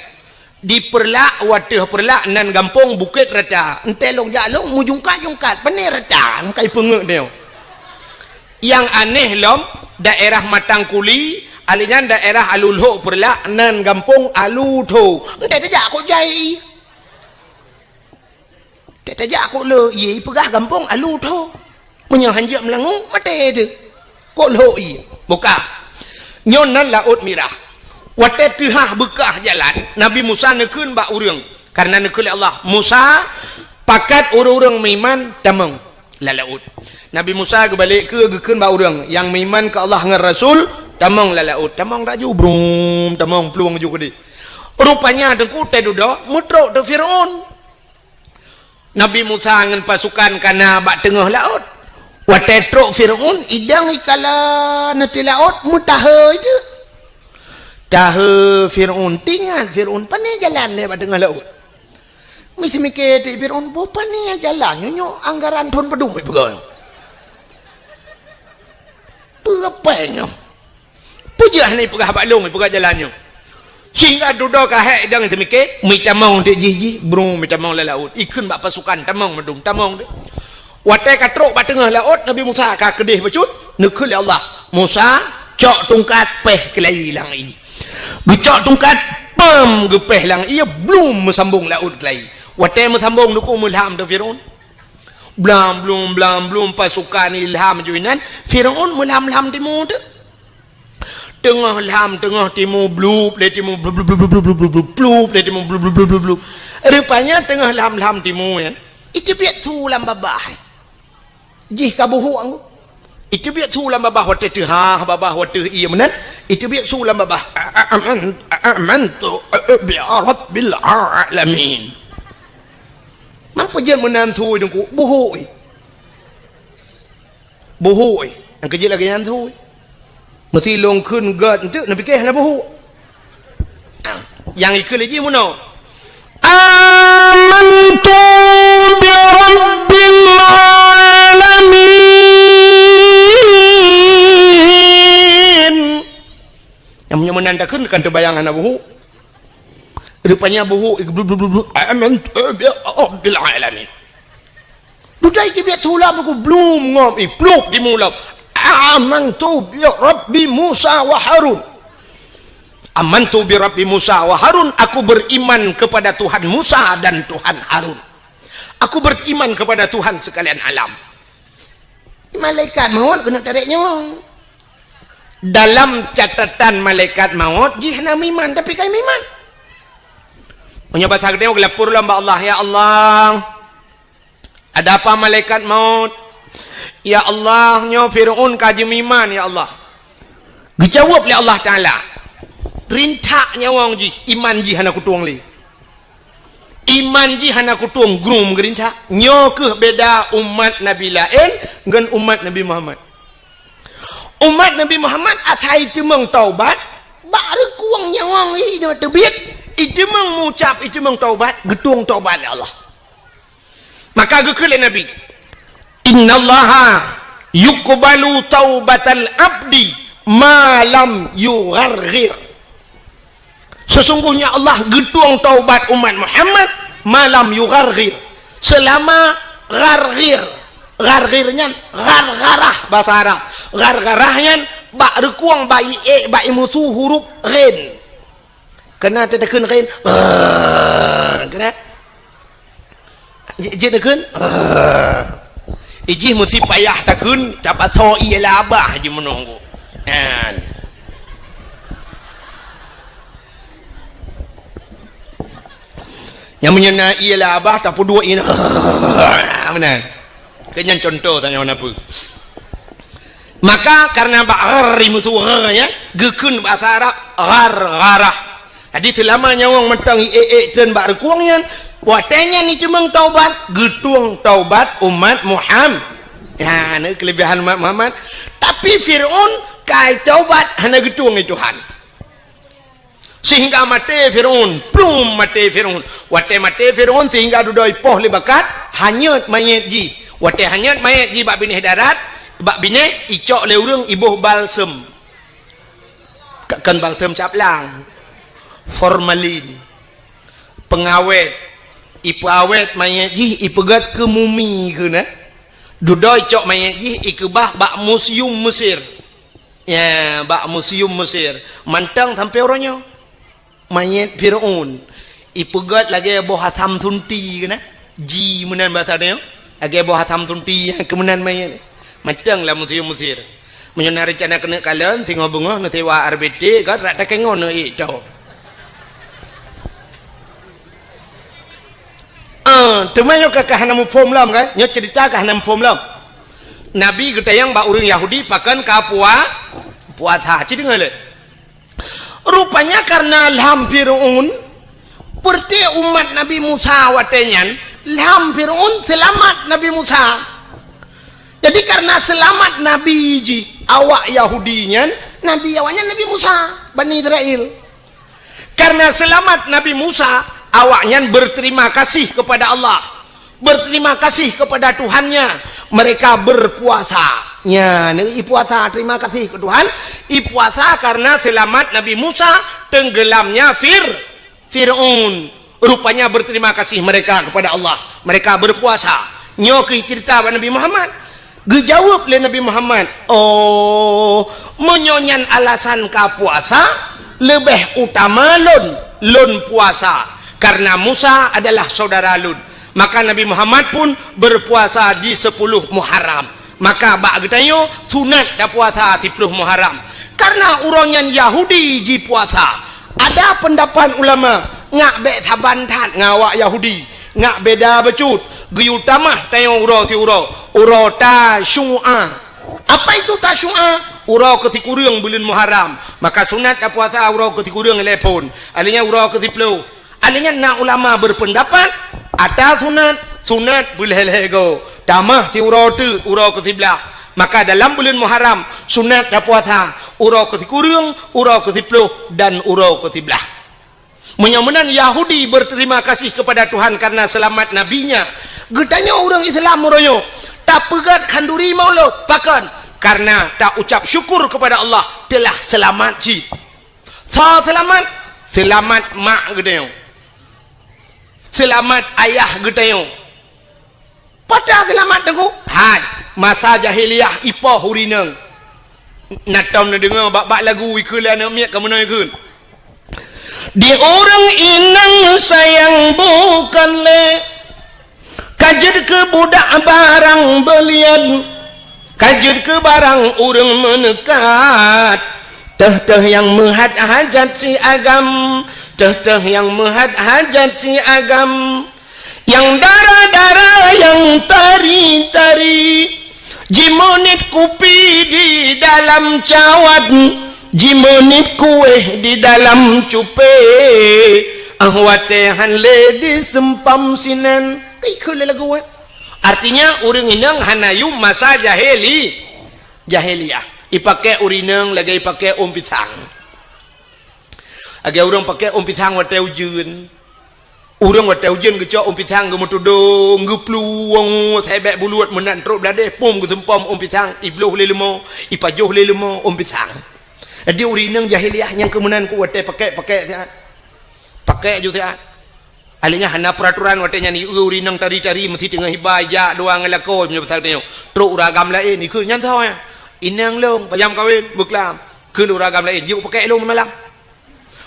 Di Peureulak, wateueh Peureulak nan gampông Bukét Rata. Enteuk lôn jak lôn meujungkat-jungkat, pane rata, engkai peungeuet nyoe. Nyang aneh lom, daerah Matang Kuli, alèh nyan daerah Alu Lhok Peureulak nan gampông Alu Tho. Enteuk tajak kok jai ié. Tajak kok le ié, ipeugah gampông Alu Tho. Meunyoe hanjeuet meulangue, maté teuh. Kok lhok ié? Buka. Nyoe nan Laôt Mirah. Watée teuhah beukah jalan, Nabi Musa neukheun bak ureuëng. Kareuna neukheun lé Allah, "Musa, pakat ureuëng-ureuëng meuiman tamong lam laôt." Nabi Musa geubalek keu geukheun bak ureuëng nyang meuiman keu Allah ngon Rasul, "Tamong lam laôt." Tamong laju, brum, tamong plueng ju keudeh. Rupanya Teungku teududoe meutrok teuh Firaun. Nabi Musa ngon pasukan ka na bak teungoh laôt. Watée trok Firaun, idang ikala neuteuh laôt, meutahe jeuet. Tahe Fir'aun, tingat Fir'aun, pane jalan lé bak teungoh laôt. Miseumiké teuk Fir'aun, boh pane jalan, nyoe, nyoe anggaran thon padum peugah. Peue pèng nyoe? Peue jeuet hana ipeugah bak lôn, ipeugah jalan nyoe? Sehingga dudoe ka hék idong teumike, meutamong teuk jih-jih, brung meutamong lam laôt. Ikheun bak pasukan, tamong mandum, tamong teuk. Watèe ka trok bak teungoh laôt, Nabi Musa ka keudeh bacut, neukheun lé Allah, "Musa, cok tungkat, péh keulayi lam ié." Geucok tungkat, pam, geupéh lam ié, blum, meusambong laôt keulayi. Watèe meusambong, neukheun meulham teuk Fir'aun. Blam blum, blam blum, pasukan ilham ju inan, Fir'aun meulham-lham timu teuk. Teungoh lham, teungoh timu, blup lé timu, blup, blup, blup, blup, blup, blup, blup, blup lé timu, blup, blup, blup, blup, blup. Rupanya teungoh lham-lham timu nyan, iteubiet su lam babah. Jih ka buhuk anggô. Iteubiet su lam babah watèe teuhah, babah watèe ié meunan, iteubiet su lam babah. A-, a-, aman-, a-, amantu bi rabbil alamin. Meupeue jeuet meunan su teungku, buhuk. Buhuk, eh. Nyang keujeuet lagèe nyan su. Meusi lôn kheun gèt enteuk, neupiké hana buhuk. Ah, nyang ikheun lé jih meunoe. Amantu bi rabbil alamin. Nyang meunyoe meunan takheun kan teubayang hana buhuk. Rupanya buhuk, eh, blub, blub, blub, blub. Amantu bi rabbil alamin. Dudoe iteubiet su lam buku blum ngom, i plup timu lam. Amantu bi Rabbi Musa wa Harun. Amantu bi Rabbi Musa wa Harun, aku beriman kepada Tuhan Musa dan Tuhan Harun. Aku beriman kepada Tuhan sekalian alam. Malaikat maut keuneuk tarek nyawöng. Dalam catatan malaikat maut, jih hana meuiman, tapi ka meuiman. Meunyoe basa geutanyoe geulapor lom bak Allah, "Ya Allah, ada apa malaikat maut? Ya Allah, nyoe Fir'aun ka jimeuiman, ya Allah." Geujaweueb lé Allah Taala, "Rintak nyawöng jih, iman jih hana kutueng lé." Iman jih hana kutueng, grung geurintak. Nyoe kheueh beda umat nabi laén ngon umat Nabi Muhammad. Umat Nabi Muhammad asai teumeung taubat, bak reukueng nyawöng jih inoe teubiet, iteumeung mucab, iteumeung taubat, geutueng taubat lé Allah. Maka geukheun lé Nabi, "Innallaha yuqbalu taubatal abdi ma lam yugharghir." Sesungguhnya Allah geutueng taubat umat Muhammad ma lam yugharghir. Selama gharghir. Gharghir nyan ghargharah basa Arab. Ghargharah nyan bak reukueng, bak ié, bak imusu huruf ghin. Keunan takheun ghin. Keunan. Jeuet, jeuet takheun. Ijih meusi payah takheun, tapasoe ié lam babah jih meunoe. Nyan. Nyang meunyoe na ié lam babah, tapeuduek ié. Meunan. Keu nyan contoh tanyoe na peue. Maka karena bak ghar imusu ghar, ya, geukheun basa Arab ghargharah. Jadi seulama nyawöng mantong ié-ié treun bak reukueng nyan, watèe nyan iteumeung taubat, geutueng taubat umat Muhammad. Ya, nyan keulebihan umat Muhammad. Tapi Fir'aun ka taubat hana geutueng lé Tuhan. Sehingga maté Fir'aun, plum maté Fir'aun. Watèe maté Fir'aun sehingga dudoe ipoh lé bakat, hanyot manyét jih. Watèe hanyot manyét jih bak binéh darat, bak binéh icok lé ureueng iboh balsem. Ka-, kon balsem caplang, formalin, pengawét, ipeuawét manyét jih, ipeugöt keu mumi keunan. Dudoe icok manyét jih ikeubah bak museum Mesir. Ya, bak museum Mesir. Mantong sampoe uroe nyoe. Manyét Fir'aun. Ipeugöt lagèe boh asam sunti keunan. Ji meunan basa nyoe. Lagèe boh asam sunti nyang keu meunan manyét. Mantong lam museum Mesir. Meunyoe na reuncana keuneuk kalon, singoh beungoh neusewa R B T, göt rak takengon neuék to. Ah, teuma nyoe ka, ka hana muphom lom kan? Nyoe cerita ka hana muphom lom. Nabi geutanyong bak ureueng Yahudi pakon ka pua-, puasa. Ci deungoe lé. Rupanya karena lham Fir'aun, peureuté umat Nabi Musa watèe nyan, lham Fir'aun seulamat Nabi Musa. Jadi karena seulamat Nabi jih awak Yahudi nyan, Nabi awaknyan Nabi Musa, Bani Israel. Karena selamat Nabi Musa, awaknyan berterima kasih kepada Allah, berterima kasih kepada Tuhannya. Mereka berpuasa. Nya, i puasa terima kasih ke Tuhan. I puasa karena selamat Nabi Musa tenggelamnya Fir-, Fir'aun. Rupanya berterima kasih mereka kepada Allah. Mereka berpuasa. Nyoe keuh cerita bak Nabi Muhammad. Geujaweueb lé Nabi Muhammad, "Oh, meunyoe nyan alasan ka puasa, leubeh utama lôn, lôn puasa, karena Musa adalah saudara lôn." Maka Nabi Muhammad pun berpuasa di sepuluh Muharram. Maka bak geutanyoe sunat tapuasa siploh Muharram. Karena uroe nyan Yahudi jipuasa. Ada pendapat ulama, ngak bék saban that ngon awak Yahudi, ngak beda bacut. Geuyue tamah tanyoe uroe siuroe, uroe Tasyu'a. Apa itu Tasyu'a? Uroe keusikureueng buleuen Muharram. Maka sunat tapuasa uroe keusikureueng lhèe phon. Alèh nyan uroe keusiploh. Alèh nyan na ulama berpendapat, ata sunat, sunat beulhèe-lhèe goe. Tamah siuroe teuk uroe keusiblah. Maka dalam buleuen Muharram, sunat tapuasa uroe keusikureueng, uroe keusiploh, dan uroe keusiblah. Meunyoe meunan Yahudi berterima kasih kepada Tuhan karena selamat nabinya, geutanyoe ureueng Islam uroe nyoe tapeugöt khanduri Maulud. Pakon? Karena taucap syukur kepada Allah telah selamat cit. Soe seulamat? Seulamat mak geutanyoe. Seulamat ayah geutanyoe. Peue ta seulamat teungku? Hai, masa jahiliyah ipoh urineueng. Na tom neudeungoe bak-bak lagu ikheun lé aneuk miet ka meunoe kheun. Di ureueng inong sayang bukan lé Ka jeuet keu budak barang beulian, ka jeuet keu barang ureueng meuneukat. Teuh-teuh nyang meuhat hajat si agam, teuh-teuh nyang meuhat hajat si agam. Nyang dara-dara, nyang tari-tari, jimeuniet kupi di dalam cawat, jimeuniet kueh di dalam cupé. Ah, watèe han lé diseumpam sinan. Ka ikheun lé lagu nyan. Artinya, ureueng inong hana yum masa jahili-, jahiliyah. Ipakè urineueng lagèe ipakè ôn pisang. Lagèe ureueng pakè ôn pisang watèe ujeuen. Ureueng watèe ujeuen geucok ôn pisang geumeutudong, geuplueng, sibèk buleut meunan trok bladeh, pom geuseumpom ôn pisang, ibloh lé leumo, ipajoh lé leumo ôn pisang. Jadi urineueng jahiliyah nyang keu meunan ku watèe pakè-pakè siat. Pakè ju siat. Alèh nyan hana peuraturan watèe nyan, ieu urineueng tari-tari meusti teungoh hiba ijak dua ngon lakoe meunyoe pasal tanyoe. Trok ureueng agam laén, ikheun nyan soe nyan? Inong lôn, pajam kawen, beuklam. Kheun ureueng agam laén, jeuet pakè lôn malam.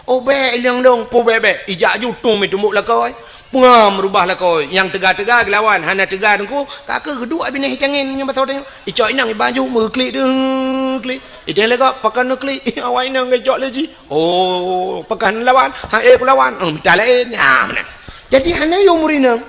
Oh, bèk inong lôn, peue bèk-bèk. Ijak ju tueng meutumbok lakoe. Peungam rubah lakoe. Nyang teuga-teuga geulawan, hana teuga teungku, ka keuh geuduek binéh itangen nyan pasal tanyoe. Icok inong ibaju meuklik deuh, klik. Iteng lé gob, pakon neuklik. Awak inong geucok lé jih. Oh, pakon lawan? Ha, eh, kulawan. Oh, mita laén. Ha, meunan. Jadi, hana yum urineueng.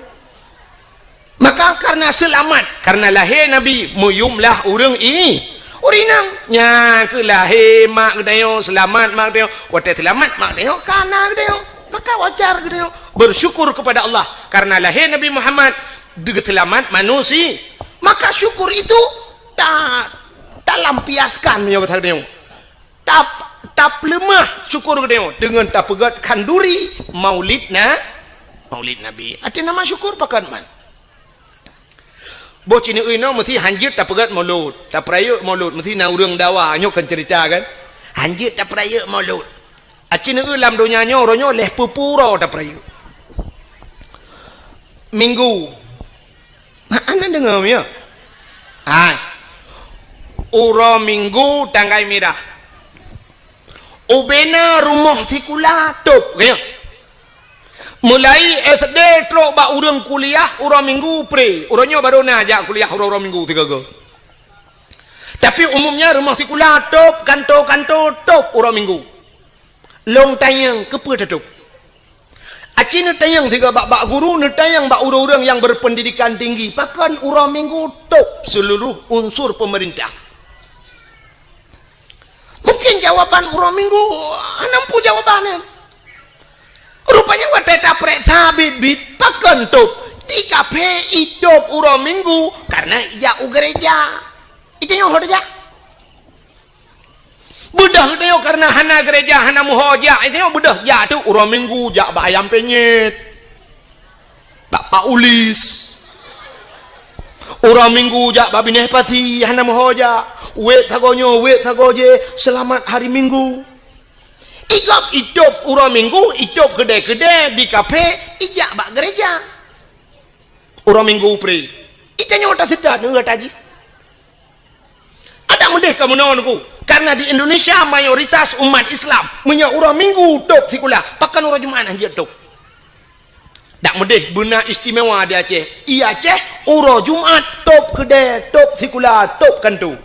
Maka, karena seulamat, karena lahé Nabi, meuyumlah ureueng i-, urineueng. Nyan keuh lahé mak geutanyoe, seulamat mak geutanyoe. Watèe seulamat mak geutanyoe, ka na geutanyoe. Maka wajar geutanyoe bersyukur kepada Allah karena lahé Nabi Muhammad, geuseulamat manusia. Maka syukur itu ta-, talampiaskan meunyoe bahasa geutanyoe. Tap-, tapeuleumah syukur geutanyoe deungon tapeugöt khanduri maulid na-, maulid Nabi. Arti nama syukur pakon man? Boh sineuk inoe meusti hanjeuet tapeugöt maulud, tapeurayeuk maulud, meusti na ureueng dawa, nyoe kan cerita kan? Hanjeuet tapeurayeuk maulud. Aci neuk lam donya nyoe, uroe nyoe lhèe peue-peue uroe tapeurayeuk. Minggu. Hana deungoe, ya? Hai. Uroe Minggu tanggai mirah. Ubena rumoh sikula tôb, ya. Mulai S D trok bak ureueng kuliah uroe Minggu pre. Uroe nyoe barô na jak kuliah uroe-uroe Minggu sigoe-goe. Tapi umumnya rumoh sikula tôb, kanto-kanto tôb uroe Minggu. Lôn tanyong, keupeue tatôb? Aci neutanyong sigoe bak, bak guru, neutanyong bak ureueng-ureueng nyang berpendidikan tinggi, pakon uroe Minggu tôb seluruh unsur pemerintah? Mungkin jawaban uroe Minggu hana muphom jawaban nyan. Rupanya watèe tapeuriksa biet-biet, pakon tôb? Di kaphé itôb uroe Minggu karena ijak u gereja. Itanyong ho tajak. Beudôh geutanyoe kareuna hana gereja, hana meuho jak, geutanyoe beudôh jak teuk uroe Minggu jak bak Ayam Penyet, bak Pak Ulis. Uroe Minggu jak bak Binéh Pasi, hana meuho jak. Wék sagoe nyoe, wék sagoe jéh, seulamat hari Minggu. Igop itôb uroe Minggu, itôb keudè-keudè di kaphé, ijak bak gereja. Uroe Minggu pri. Geutanyoe taseutôt ngon gata jih. Adak meudeh ka meunoe Teungku. Karena di Indonesia mayoritas umat Islam, meunyoe uroe Minggu tôb sikula, pakon uroe Jumat hana jeuet tôb. Dak meudeh beuna istimewa di Aceh. Di Aceh, uroe Jumat tôb keudè, tôb sikula, tôb kantô.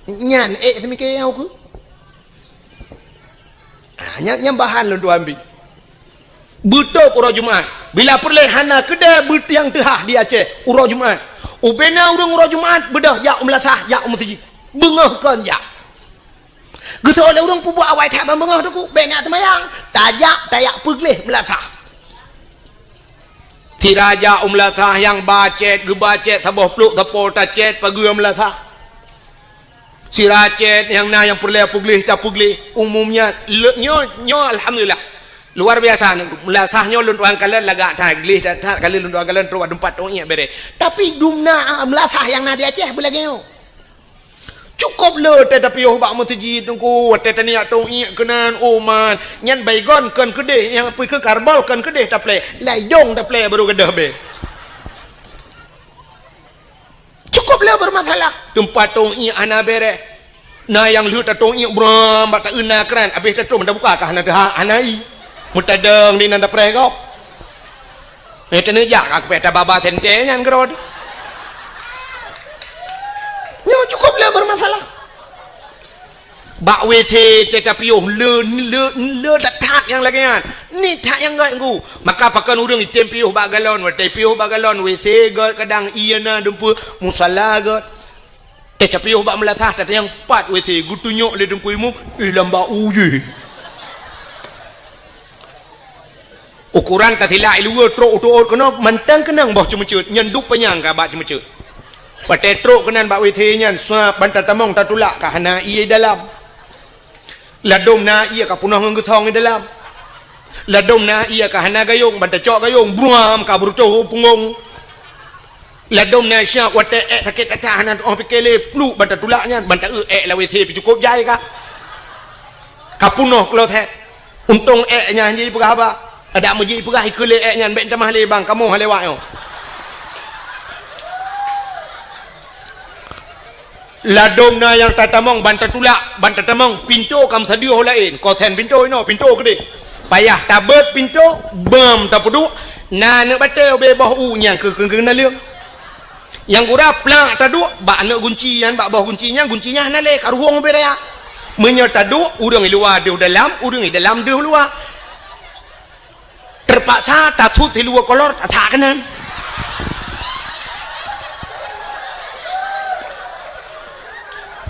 Nyan ék seumiké nyang ukeue. Ah, nyan, nyan bahan lôn tuan bi. Beutôb uroe Jumat. Bila peureulée hana keudè beutiang teuhah di Aceh uroe Jumat. Ubena ureuëng uroe Jumat beudôh jak u meulasah, jak u meuseujid. Beungoh kon jak. Geusoe lé ureuëng peubuet awai that ban beungoh Teungku, bék na seumayang. Tajak, tajak peugleh meulasah. Sira jak u meulasah nyang ba cét, geuba cét saboh plôk sapo tacét pageue meulasah. Sira cét nyang na nyang peureulée peugleh tapeugleh, umumnya le-, nyoe, nyoe alhamdulillah. Luar biasa, meulasah nyoe lôn tuan kalon lagak that, gleh that, that kali lôn tuan kalon trok bak teumpat tong iék béré. Tapi dumna meulasah nyang na di Aceh beulagée nyoe. Cukôp le watée tapiôh bak meuseujid Teungku, watée taniyak tong iék keunan, oh man, nyan Baygon kon keudeh, nyang peue keu Karbol kon keudeh taplé, ladôm taplé barô gadôh bé. Cukôp le beureumasalah. Teumpat tong iék hana béreh. Na nyang lheueh tatong iék bram bak taeu na kran, abéh tatrôn tabuka ka hana teuhah, hana i. Meutadong di nan tapreh gob. Eh, teuneujak ka kupéh tababa sentée nyan keudroe. Nyoe cukôp le beureumasalah. Bak W C teuh tapiôh le, le, le that-that nyang lagée nyan. Ni that nyang gét Teungku. Maka pakon ureuëng item piôh bak galon, watée piôh bak galon W C gét kadang ié na dumpeue musala gét. Teuh tapiôh bak meulasah tatanyong pat W C geutunyok lé Teungku Imum, eh lam bak u jih. Ukoran tasilak i luwa trok u teuôt keunoe mantong keunong boh ceumeuceuet, nyan duek panyang ka bak ceumeuceuet. Watée trok keunan bak W C nyan, suap ban tatamong tatulak ka hana ié dalam. Ladôm na ié ka peunoh ngon geusong i dalam. Ladôm na ié ka hana gayong, ban tacok gayong, bruam ka beurutoh u punggong. Ladôm na siap watée ék sakét that-that hana tu'oh pike lé, pluek ban tatulak nyan, ban taeu ék lam W C pih cukôp jai ka. Ka peunoh kloset. Untông ék nyan hana jipeugah haba. Adak meujipeugah ikeue lé ék nyan bék tamah lé bang, kamoe hana lewat nyoe. Ladôm na nyang tatamong ban tatulak, ban tatamong, pintoe ka meusadeue ho laén, kosen pintoe inoe, pintoe keudeh. Payah tabeuet pintoe, beuem tapeuduek, na aneuk batée ubé boh u nyang keu, keu, keu naleueng. Nyang gura plak taduek bak aneuk gunci nyan, bak boh gunci nyan, gunci nyan hana lé, ka ruhong ubé raya. Meunyoe taduek, ureuëng i luwa deuh dalam, ureuëng i dalam deuh luwa. Teupaksa tasut siluwa kolor tasak keunan.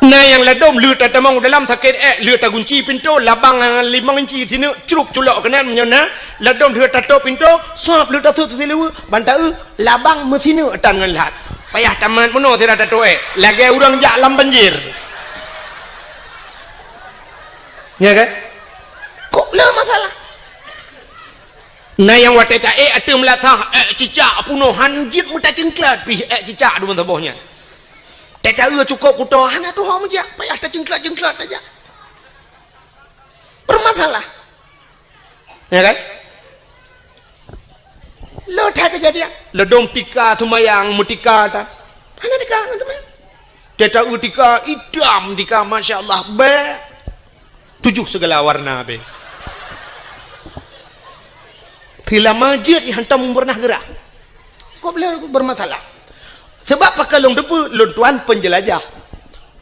Na nyang ladôm lheueh tatamong dalam sakét ék, lheueh tagunci pintoe, labang limong inci sineuk cruk culok keunan meunyoe na, ladôm lheueh tatôp pintoe, suap lheueh tasut siluwa, ban taeu labang meusineuk tan ngon lhat. Payah tamat meunoe sira tatôp ék, lagée ureuëng jak lam banjir. Nya kan? Kok na masalah? Na nyang watée taék ateueh meulasah, ék cicak peunoh han jeuet meutacingklat pih ék cicak deungon saboh nyan. Teuka cukôp kuto hana tuho meujak, payah tacingklat-cingklat tajak. Bermasalah. Ya kan? Lo that kejadian. Ladôm tika seumayang meutika tan. Hana tika ngon seumayang. Teuka tika itam tika, masya Allah, bèk. Tujoh segala warna be. Seulama jeuet hantom pernah gerak. Kok beliau bermasalah? Sebab pakon lôn teupeu, lôn tuan penjelajah.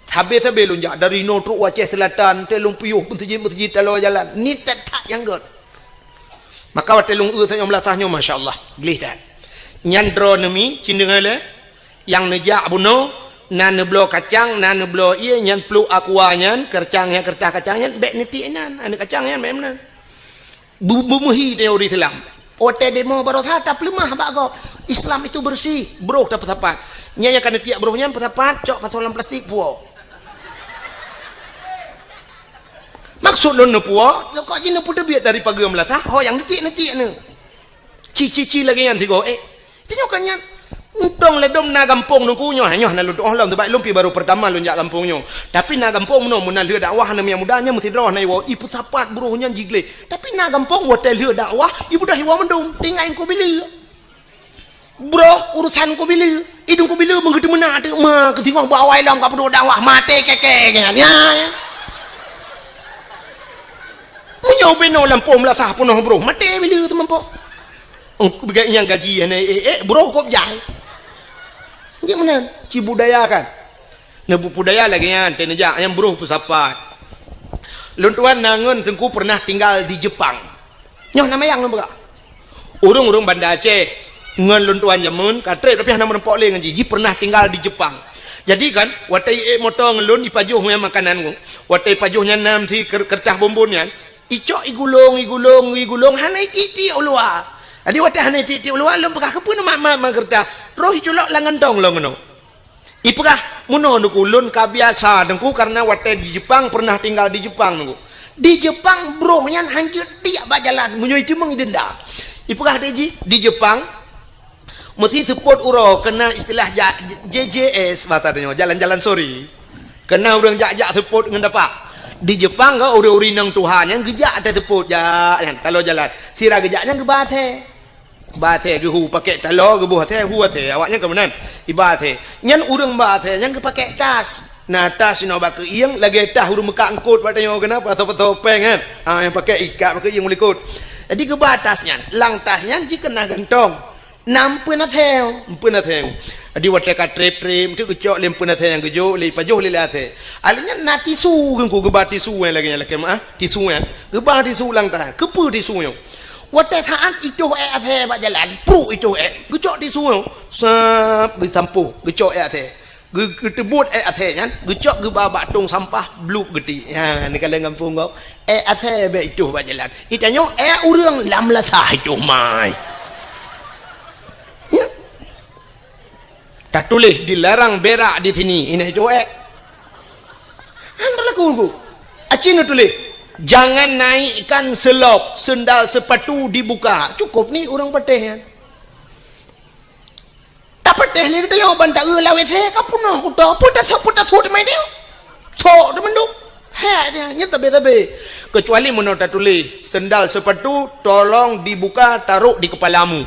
Sabe-sabe lôn jak dari inoe trok u Aceh Selatan, teuh lôn piôh meuseujid-meuseujid taloe jalan. Ni that-that nyang gét. Maka watèe lôn eu tanyoe meulasah nyoe, masya Allah, gleh that. Nyan droeneuh mi, cindeueng lé. Nyang neujak bunoe, na neubloe kacang, na neubloe ié, nyan pluek aqua nyan, keureutah nyan, keureutah kacang nyan, bèk neutiek inan, aneuk kacang nyan bèk meunan. Bu-, beumeuhi tanyoe ureueng Islam. Watèe demo barosa tapeuleumah bak gob. Islam itu bersih, broh tapeusapat. Nyan nyang ka neutiek broh nyan peusapat, cok pasoe lam plastik, puwoe. Maksud lôn neupuwoe, kok jih neupeuteubiet dari pageue meulasah, ho nyang neutiek-neutiek neu. Ci-ci-ci lagèe nyan sigoe, eh. Tanyoe kan nyan. Untông ladôm na gampông Teungku nyoe, nyoe na lôn tu'oh lom, sabab lôn pih baru peurtama lôn jak gampông nyoe. Tapi na gampông meunoe, meunan lheueh dakwah aneuk muda nyan meusidroe na iwoe, ipeusapat broh nyan jigleh. Tapi na gampông watèe lheueh dakwah, ibeudôh iwoe mandum, tinggai Teungku Bileu. Broh urusan Teungku Bileu, idong Teungku Bileu meugeuteumeunak teuk ma keutinggoh bak awai lom ka peuduek dakwah, maté kèe-kèe nyan. Ya, ya. Meunyoe binoe lampôh meulasah peunoh broh, maté Bileu teumampoh. Engkau beugai nyang gaji hana ék-ék, broh kop jai. Jeuet meunan, ci budaya kan. Neubudaya lagèe nyan, teuneujak nyang broh peusapat. Lôn tuan na ngon Teungku pernah tinggal di Jepang. Nyoe na mayang lôn peugah. Ureueng-ureueng Banda Aceh ngon lôn tuan jameun ka trép tapi hana meurumpok lé ngon jih. Jih pernah tinggal di Jepang. Jadi kan, watèe ék moto ngon lôn ipajoh nyan makanan ngon. Watèe ipajoh nyan nam si ker-, keureutas bonbon nyan, icok igulong, igulong, igulong, hana itiek-tiek u luwa. Jadi watèe hana itiek-tiek u luwa, lôn peugah, "Keupeue neumat-mat ma keureutas?" Roh iculok lam gantong lôn keunoe. Ipeugah, "Meunoe Teungku, lôn ka biasa Teungku, karena watèe di Jepang, pernah tinggal di Jepang Teungku. Di Jepang broh nyan hanjeuet tiek bak jalan, meunyoe iteumeung idenda." Ipeugah deh jih, di Jepang, meusi seupôt uroe keunan istilah ja-, J J S, bahasa tanyoe, jalan-jalan sore. Keunan ureueng jak-jak seupôt ngon dapak. Di Jepang ka ureueng-ureueng inong tuha nyan geujak ateueh seupôt jak nyan, taloe jalan. Sira geujak nyan geuba asèe. Ba asèe geuhu pakèk taloe, geuboh asèe, hu asèe. Awaknyan ka meunan. Iba asèe. Nyan ureueng ba asèe nyan geupakèk tas. Na tas inoe bak keuieng, lagèe tas ureueng meukat eungkôt bak tanyoe keunan, pasoe-pasoe pèng kan. Ha, nyang pakèk ikat bak keuieng u likôt. Jadi geuba tas nyan. Lam tas nyan jih keunan gantong. Na empeuen asèe, empeuen asèe. Jadi watèe ka trép-trép, enteuk geucok lé empeuen asèe nyang geujok, lé ipajoh lé, lé asèe. Alèh nyan na tisu, Teungku geuba tisu nyang lagèe nyan lakèe meu'ah, tisu nyan. Geuba tisu lam tas. Keupeue tisu nyoe? Watèe saat itoh èk asèe bak jalan, pruk itoh èk, geucok tisu nyoe, sab, geusampôh, geucok èk asèe. Geu-, geuteubuet èk asèe nyan, geucok geuba bak tông sampah, blup geutiek. Ha, neukalon gampông gob. Èk asèe bèk itoh bak jalan. Itanyoe èk ureueng lam lasah itoh mai. Ya. Tatuléh dilarang berak di sini. Ini itoh èk. Han berlaku, Bu. Aci neutuléh, "Jangan naikkan selop, sendal sepatu dibuka." Cukup ni ureueng patéh nyan. Tapatéh lé geutanyoe ban taeu lam W C ka peunoh kuto. Peue tasok, peue tasok teuma nyoe. Sok teumandum. Hèk dia, nyan tabe-tabe. Kecuali meunoe tatuléh, "Sendal sepatu tolong dibuka, taruh di kepalamu."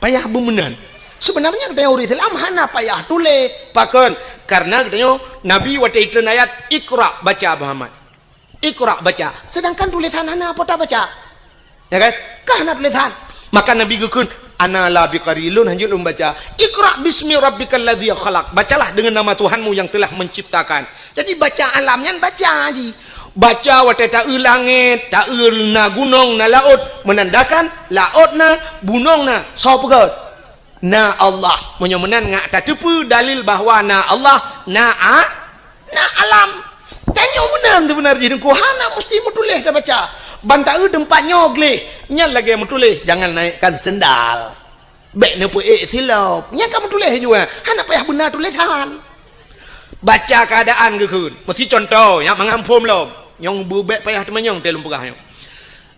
Payah beumeunan. Sebenarnya geutanyoe ureueng Islam hana payah tuléh. Pakon? Karena geutanyoe Nabi watèe itreun ayat, "Iqra," baca, Muhammad. "Iqra," baca. Sedangkan tulésan hana po tabaca. Ya kan? Ka hana tulésan. Maka Nabi geukheun, "Ana la biqari," lôn hanjeuet lôn baca. "Iqra bismi rabbikal ladzi khalaq." Bacalah dengan nama Tuhanmu yang telah menciptakan. Jadi baca alam nyan baca jih. Baca watèe taeu langèt, taeu na gunong, na laôt, menandakan laôt na, gunong na, soe peugöt? Na Allah. Meunyoe meunan ngat tateupeue dalil bahwa na Allah, na a-, na alam. Tanyoe meunan seubeuna jih Teungku, hana musti meutuléh tabaca. Ban taeu teumpat nyoe gleh, nyan lagèe meutuléh, "Jangan naikkan sendal." Bèk neupeuék silop. Nyan ka meutuléh jua. Hana payah beuna tulésan. Baca keuadaan geukheun. Meusi cuntoh, nyang mangat phom lom. Nyang beu bèk payah teumanyong teuh lôn peugah nyoe.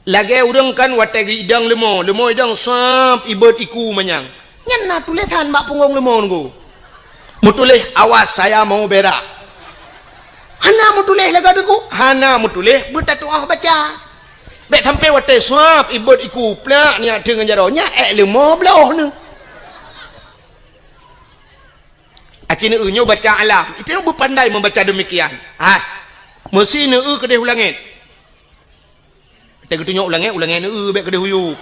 Lagèe ureueng kan watèe geuidong leumo, leumo idong sab ibot iku manyang. Nyan na tulésan bak punggong leumo Teungku. Meutuléh, "Awas, saya mau berak." Hana meutuléh lagèe Teungku, hana meutuléh beutatu'oh baca. Bèk sampai watèe sab ibot iku plak nyan teuh ngon jaroe, nyan èk leumo bloh nyoe. Aci neueu nyoe baca alam. Itu nyang beupandai membaca demikian. Ha. Meusi neueu keudeh u langèt. Watèe geutunyok u langèt, u langèt neueu bèk keudeh u yup.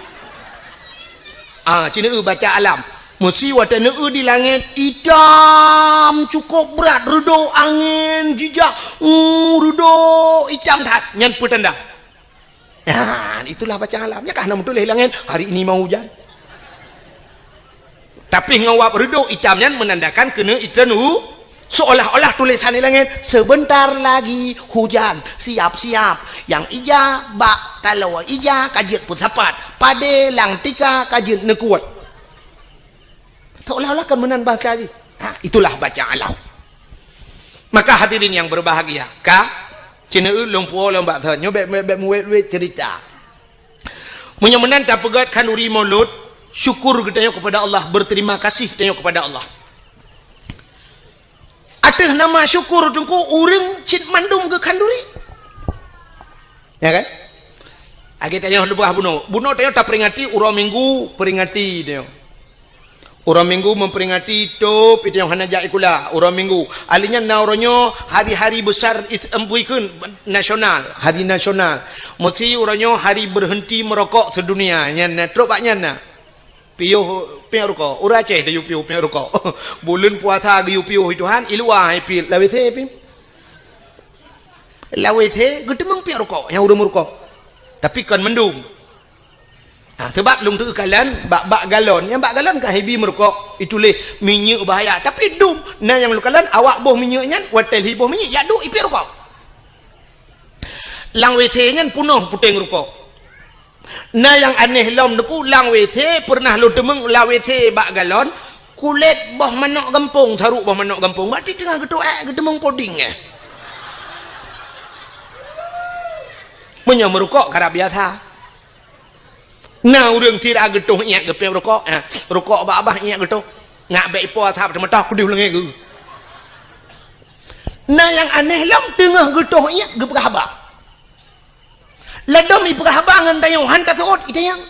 Ah, ci neueu baca alam. Meusi watèe neueu di langèt itam cukôp brat, reudôk angén jijak, uh, reudôk itam that. Nyan peue tanda? Nah, itulah baca alam. Nyan ka hana meutuléh langèt, "Hari ini mau hujan." Tapi ngon wab reudôk itam nyan menandakan keuneuk itreun u-, seolah-olah tulésan di langèt, "Sebentar lagi hujan, siap-siap." Nyang ija bak taloe ija ka jeuet peusapat, padé lam tika ka jeuet neukuet. Seolah-olah kan meunan bahasa jih. Ha, itulah baca alam. Maka hadirin yang berbahagia, ka Keuneuk lôn puwoe lôn bak thon. Nyoe bék, bék, bék meuwét-wét ceurita. Meunyoe meunan tapeugét khanduri Maulud, syukur geutanyoe kepada Allah, berterima kasih geutanyoe kepada Allah. Ateueh nama syukur teungku ureuëng cit mandum geukhanduri. Ya kan? Lagée tanyoe leubeh bunoe. Bunoe tanyoe taperingati uroe Minggu, peringati tanyoe. Uroe Minggu memperingati tôb tanyoe hana jak sikula uroe Minggu. Ahli nyan na uroe nyoe hari-hari besar is-, em, buikheun nasional, hari nasional. Meusi uroe nyoe hari berhenti merokok sedunia. Nyan na trok bak nyan na. Piôh, piôh rukok. Ureuëng Aceh tayue piôh, piôh rukok. Buleuen puasa geuyue piôh Tuhan, i luwa hai piet lawét he pih. Lawét he geuteumeung piôh rukok nyang ureuëng meurukok. Tapi kon mandum. Ha, sebab lôn teukalon bak, bak galon. Nyang bak galon ka hibi meurukok, ituléh minyeuk bahaya. Tapi dum, na nyang lôn kalon awak boh minyeuk nyan, watée lhi boh minyeuk, jak duek i piôh rukok. Lam W C nyan punoh puténg rukok. Na nyang aneh lom teungku, lam W C pernah lôn teumeung lam W C bak galon, kulét boh manok gampông, saruk boh manok gampông. Berarti teungoh geutuek geuteumeung puding eh. Meunyoe meurukok karab biasa. Na ureuëng sira geutoh iék geupéb rukok, eh, rukok bak babah iék geutoh. Ngak bék ipo asap teumeutah kudeuh leungée geuh. Na nyang aneh lom teungoh geutoh iék geupeugah haba. Ladom ipeugah haba ngon tanyoe han taseuôt itanyong.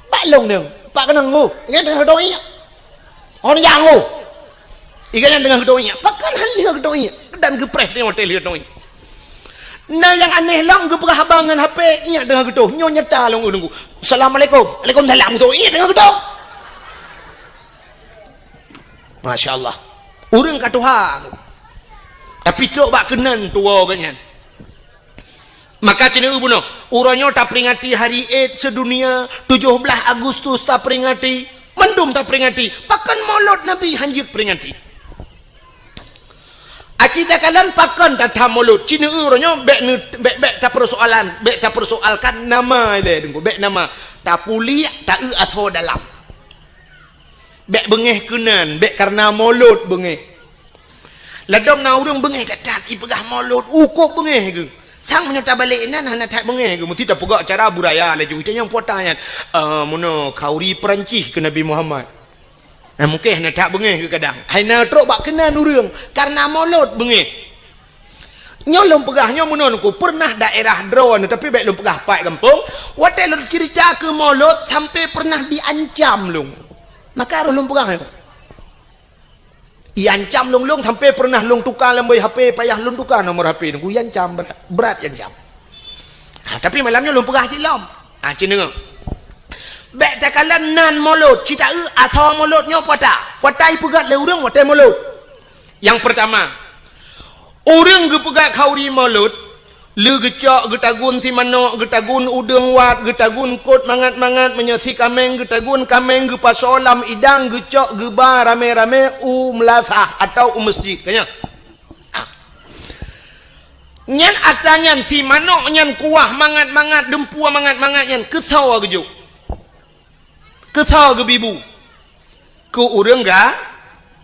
Bak lông neueng, pak keunong ngô, nyan teungoh geutoh iék. Hon nyang ngô. Iga nyan teungoh geutoh iék, pakon han lheueh geutoh iék dan geupreh teungoh teuh lheueh geutoh iék. Na nyang aneh lom geupeugah haba ngon H P iék teungoh geutoh. Nyoe nyata lông ulungku. Assalamualaikum. Waalaikumsalam. Geutoh iék teungoh geutoh. Masya Allah. Ureuëng ka tuha. Tapi trok bak keunan tuwoe geuh nyan. Maka ceuneuk bunoe, uroe nyoe taperingati hari Id sedunia, tujoh blaih Agustus taperingati, mandum taperingati. Pakon Maulud Nabi hanjeuet peringati? Aci takalon pakon tatham Maulud? Ceuneuk uroe nyoe bék ne-, bék, bék tapersoalan, bék tapersoalkan nama ilée teungku, bék nama. Tapuliek, taeu asoe dalam. Bék beungéh keunan, bék kareuna Maulud beungéh. Ladom na ureuëng beungéh that-that ipeugah Maulud, ukôb beungéh geuh. Sang meunyoe tabalek inan hana that beungéh geuh, meusti tapeugah cara budaya laju. Itanyong puata nyan, "Ah, meunoe khauri Peurancih keu Nabi Muhammad." Nah, mungken hana that beungéh geuh kadang. Hai na trok bak keunan ureuëng kareuna Maulud beungéh. Nyoe lôn peugah nyoe meunoe teungku, pernah daerah droeneuh, tapi bék lôn peugah pat gampông, watée lôn ceurita keu Maulud sampai pernah diancam lôn. Maka harôh lôn peugah nyoe. Iancam lôn, lôn sampai pernah lôn tuka lam boh H P, payah lôn tuka nomor H P teungku, iancam brat, brat iancam. Ha, tapi malam nyoe lôn peugah cit lom. Ha, cit deungoe. Bék takalon nan Maulud, cit taeu asoe Maulud nyoe puata. Puata ipeugét lé ureuëng watée Maulud. Nyang peurtama, ureuëng geupeugét khauri Maulud, lé geucok, geutagun simanok, geutagun udeueng wat, geutagun kot mangat-mangat, meunyoe si kaméng geutagun kaméng geupasoe lam idang, geucok geuba ramé-ramé u meulasah atawa u meuseujid. Ka nyan. Ah. Nyan atra nyan simanok nyan kuah mangat-mangat, deumpue mangat-mangat nyan keusoe geujok. Keusoe geubi bu? Keu ureuëng ga-,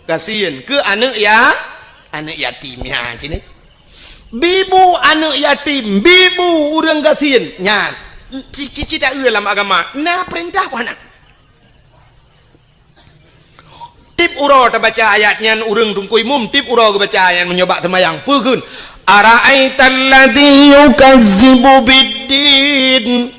gasien, keu aneuëk ya-, aneuëk yatim nyan cit. Bi bu aneuëk yatim, bi bu ureuëng gasien. Nyan, ci-, ci-, cit taeu lam agama. Na peurintah peue hana? Tiep uroe tabaca ayat nyan ureuëng teungku imum, tiep uroe geubaca ayat nyan meunyoe bak seumayang. Peue kheun? "Ara'aital ladzi yukazzibu biddin."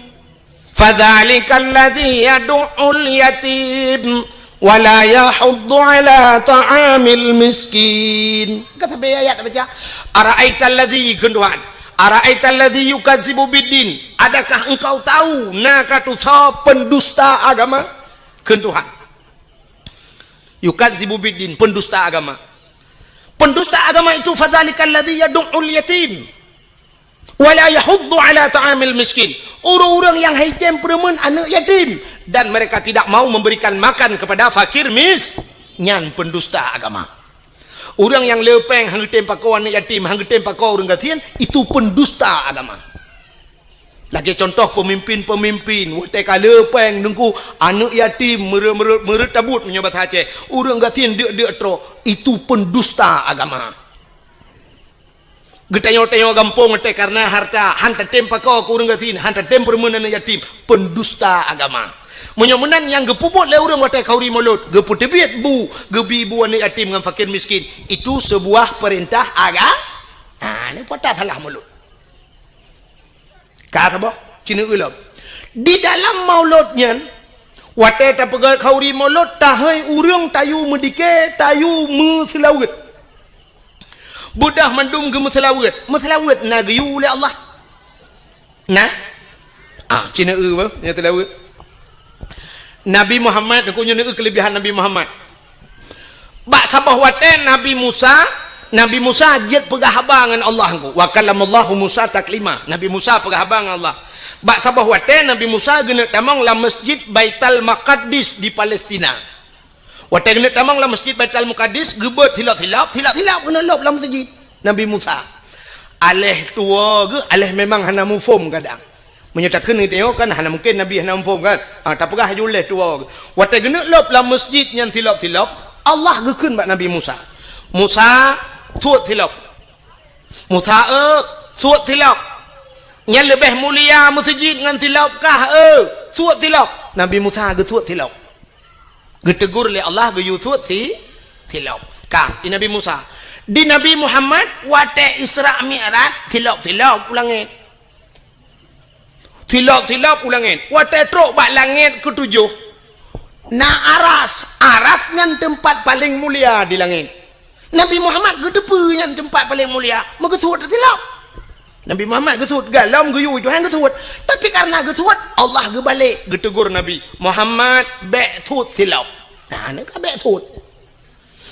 Fadzalikal ladzi yadu'ul yatim wa la yahuddu ala ta'amil miskin. Ka sabe ayat baca, "Ara'aital ladzi," kheun Tuhan, "ara'aital ladzi yukazzibu biddin." Adakah engkau tahu na ka tusoe pendusta agama? Kheun Tuhan. Yukazzibu biddin, pendusta agama. Pendusta agama itu fadzalikal ladzi yadu'ul yatim. Wala yahuddu ala ta'amil miskin. Ureuëng-ureuëng nyang haitem peureumeun aneuëk yatim dan mereka tidak mau memberikan makan kepada fakir mis-, nyan pendusta agama. Ureuëng nyang leupeng han geutem pakoe aneuëk yatim, han geutem pakoe ureuëng gasien, itu pendusta agama. Lagée contoh pemimpin-pemimpin, watée ka leupeng teungku aneuëk yatim meureuet-meureuet, meureuet tabut meunyoe basa Aceh, ureuëng gasien deuk-deuk trok, itu pendusta agama. Geutanyoe-tanyoe gampông watèe kareuna hareuta, han tatem pakoe keu ureueng gasien, han tatem peureumeun aneuk yatim, peundusta agama. Meunyoe meunan nyang geupeubuet lé ureueng watèe khanuri mulod, geupeuteubiet bu, geubi bu aneuk yatim ngon fakir miskin, itu seubuah peurintah aga-, ha, nyan pat salah mulod. Ka saboh, ci neueu lom. Di dalam mulod nyan, watèe tapeugah khanuri mulod, tahôi ureueng tayue meudikè, tayue meuseulaweuet. Beudôh mandum geumeuseulaweuet. Meuseulaweuet na geuyue lé Allah? Na? Ah, ci neueu bah, nyang seulaweuet. Nabi Muhammad, aku nyoe neueu keuleubihan Nabi Muhammad. Bak saboh watèe Nabi Musa, Nabi Musa jeuet peugah haba ngon Allah engko. Wa kallamallahu Musa taklima. Nabi Musa peugah haba ngon Allah. Bak saboh watèe Nabi Musa geuneuk tamong lam Masjid Baitul Maqdis di Palestina. Watèe geuneuk tamong lam Masjid Baitul Maqdis, geubeuet silop-silop, silop-silop geuneuk lôb lam masjid Nabi Musa. Aléh tuwoe geuh, aléh memang hana muphom kadang. Meunyoe takheun geutanyoe kan hana mungken Nabi hana muphom kan? Ha, tapeugah laju lé tuwoe geuh. Watèe geuneuk lôb lam masjid nyan silop-silop, Allah geukheun bak Nabi Musa, "Musa, suet silop." "Musa, eu, suet silop. Nyan leubeh mulia meuseujid ngon silop kah, eu? Suet silop." Nabi Musa geusuet silop. Geutegur lé Allah geuyue suet si, silop. Ka, di Nabi Musa. Di Nabi Muhammad, watèe Isra Mi'raj, silop-silop u langèt. Silop-silop u langèt. Watèe trok bak langèt keutujoh, na aras. Aras nyan teumpat paleng mulia di langèt. Nabi Muhammad geuteupeue nyan teumpat paleng mulia, meugeusuet silop. Nabi Muhammad geusuet, galom geuyue Tuhan geusuet. Tapi kareuna geusuet, Allah geubalek geutegur Nabi, "Muhammad, bèk suet silop." Nah, nyan ka bèk suet.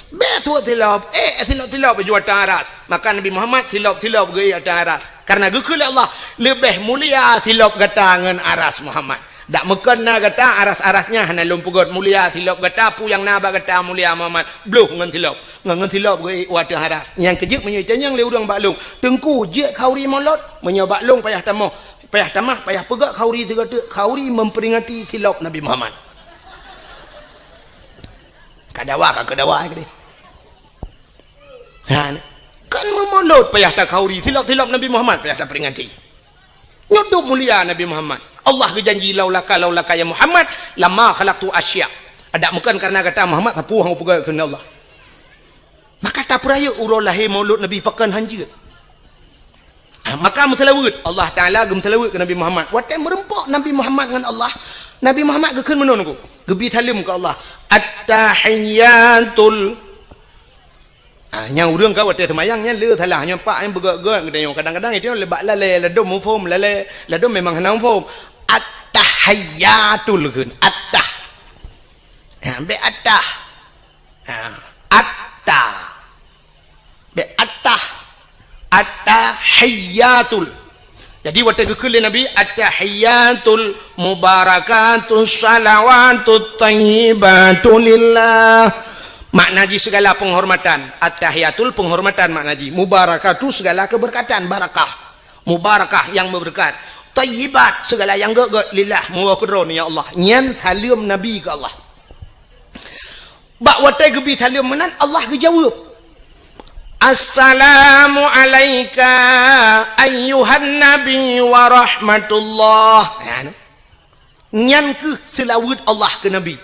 Bèk suet silop, eh, silop-silop bak ateueh aras. Maka Nabi Muhammad silop-silop geuék ateueh aras. Kareuna geukheun lé Allah, "Leubeh mulia silop gata ngon aras Muhammad." Dak meukon na gata aras-aras nyan hana lôn peugöt, mulia silop gata, peue nyang na bak gata mulia Muhammad, bloh ngon silop. Ngon, ngon silop geuék u ateueh aras. Nyang keujeuet meunyoe itanyong lé ureueng bak lôn, "Teungku, jeuet khanuri mulod?" Meunyoe bak lôn payah tamah, payah tamah, payah peugöt khanuri sigoe teuk, khanuri memperingati silop Nabi Muhammad. Ka dawa, ka keu dawa keudeh. Ha, kan meumulod payah takhanuri, silop-silop Nabi Muhammad payah taperingati. Nyoe dum mulia Nabi Muhammad. Allah geujanji, "Laulaka, laulaka ya Muhammad, lama khalaqtu asya." Adak meukon kareuna gata Muhammad, sapeue hana peugah keu Allah. Maka tapeurayeuk uroe lahé mulod Nabi pakon hanjeuet. Ah, maka meuseulaweuet, Allah Taala geumeuseulaweuet keu Nabi Muhammad. Watèe meurumpok Nabi Muhammad ngon Allah, Nabi Muhammad geukheun meunan ku, geubi saleuem keu Allah. At-tahiyyatul. Ah, nyang ureueng ka watèe seumayang nyan le salah, nyan pak nyang beugöt-göt geutanyoe. Kadang-kadang itu le bak lalè, ladôm muphom, lalè, ladôm memang hana muphom. At-tahiyyatul kheun, at-tah. Ha, bèk at-tah. Ha, atta. Bèk attah. Attahiyyatul. Jadi, watèe geukheun lé Nabi, "Attahiyyatul mubarakatus shalawatut thayyibatu lillah." Makna jih segala penghormatan. Attahiyyatul penghormatan makna jih. Mubarakatu segala keberkatan, barakah. Mubarakah yang berkat. Thayyibat segala yang göt-göt, lillah, meuwoe keudroe, ya Allah. Nyan saleuem Nabi keu Allah. Bak watèe geubi saleuem meunan, Allah geujaweueb, "Assalamu alaika ayyuhan nabi wa rahmatullah." Nyan. Nyan kheueh seulaweuet Allah keu Nabi.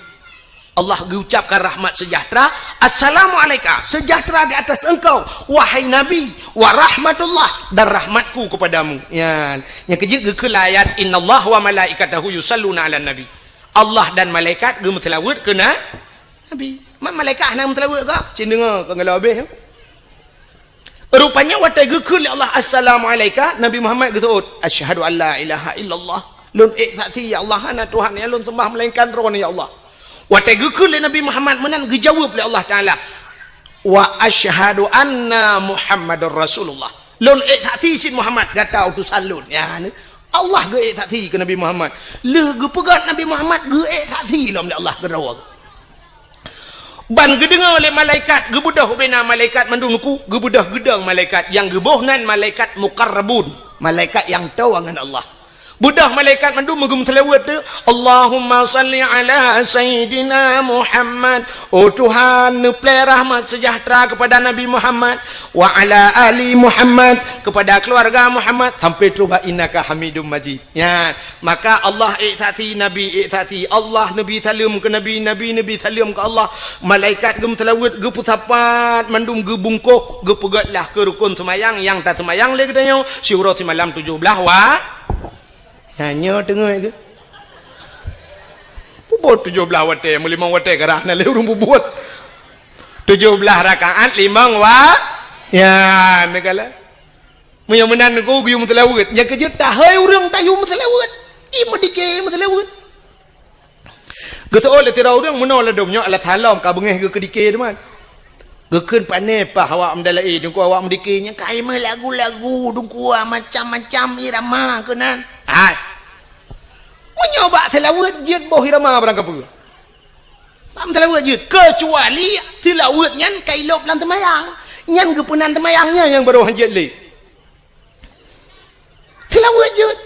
Allah geucapkan rahmat seujahteura, "Assalamu alaika, seujahteura di atas engkau, wahai Nabi, wa rahmatullah, dan rahmatku kepadamu." Nyan. Nyang keujeuet geukheun lam ayat, "Innallaha wa malaikatahu yusalluna 'alan nabi." Allah dan malaikat geumeuseulaweuet keu na-, Nabi. Ma malaikat hana meuseulaweuet kah? Cit deungoe, kon galak habéh. Rupanya watèe geukheun lé Allah, "Assalamu alaika," Nabi Muhammad geuseuôt, "Asyhadu an la ilaha illallah." Lôn ék saksi, ya Allah, hana Tuhan nyang lôn sembah melainkan Droe, ya Allah. Watèe geukheun lé Nabi Muhammad meunan, geujaweueb lé Allah Taala, "Wa asyhadu anna Muhammadar Rasulullah." Lôn ék saksi cit Muhammad gata utosan lôn. Ya, ni. Allah geuék saksi keu Nabi Muhammad. Lheueh geupeugöt Nabi Muhammad, geuék saksi lom lé Allah keudroe. Ban geudeungoe lé malaikat, geubeudôh ubena malaikat mandum nuku, geubeudôh geudong malaikat, nyang geuboh nan malaikat muqarrabun, malaikat nyang toe ngon Allah. Beudôh malaikat mandum meugeumeuseulaweuet tu, "Allahumma salli ala Sayyidina Muhammad." Oh Tuhan, neuplée rahmat seujahteura keupada Nabi Muhammad, "wa ala ali Muhammad," keupada keuluwarga Muhammad, sampai trôh bak "innaka Hamidum Majid." Nyan, maka Allah ék saksi, Nabi ék saksi, Allah neubi saleuem keu Nabi, Nabi neubi saleuem keu Allah, malaikat geumeuseulaweuet, geupeusapat mandum, geubungkôh, geupeugét lah keu rukon seumayang nyang taseumayang lé geutanyoe siuroe simalam tujoh blaih wa-, Nyan nyoe teungoh geuh. Peubuet tujoh blaih watée, meulimong watée karah na lé ureuëng peubuet. Tujoh blaih rakaat limong wa-, ya, neugala. Meunyoe meunan ku geuyue meuseulaweuet, nyang keujeuet tahôi ureuëng tayue meuseulaweuet. I meudike meuseulaweuet. Geuseuôt lé sidroe ureuëng meunoe ladôm nyoe alah salom ka beungéh geuh keudike teuma. Geukheun pané paih awak meudalaé, teungku awak meudike nyan ka meulagu-lagu, teungku macam-macam irama keunan. Hai. Meunyoe bak seulaweuet jeuet boh irama barang kapeue. Bak seulaweuet jeuet, keucuali seulaweuet nyan ka ilôb lam teumayang. Nyan geupeunan teumayang nyan nyang barô hanjeuet lé. Seulaweuet jeuet.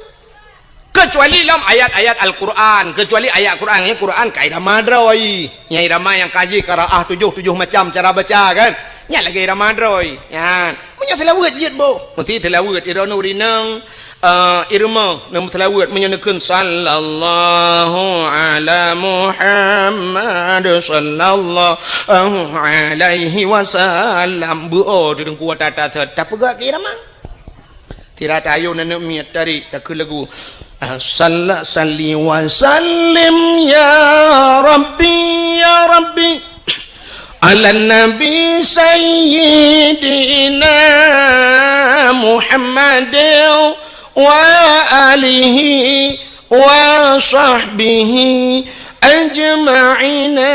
Keucuali lom ayat-ayat Al-Quran, keucuali ayat Quran, nyan Quran ka irama droe. Nyan irama nyang ka jih qiraah tujoh, tujoh macam cara baca kan. Nyan lagée irama droe. Nyan. Meunyoe seulaweuet jeuet boh. Meusti seulaweuet iroe nuri nang, eh, irma nang seulaweuet meunyoe neukheun sallallahu ala Muhammad sallallahu alaihi wasallam. Beuo teungku tata tapeugah keu irama. Sira tayoe neuk miet tarék takheun lagu. Salla salli wa sallim ya Rabbi, ya Rabbi, ala Nabi Sayyidina Muhammad wa alihi wa sahbihi ajma'ina.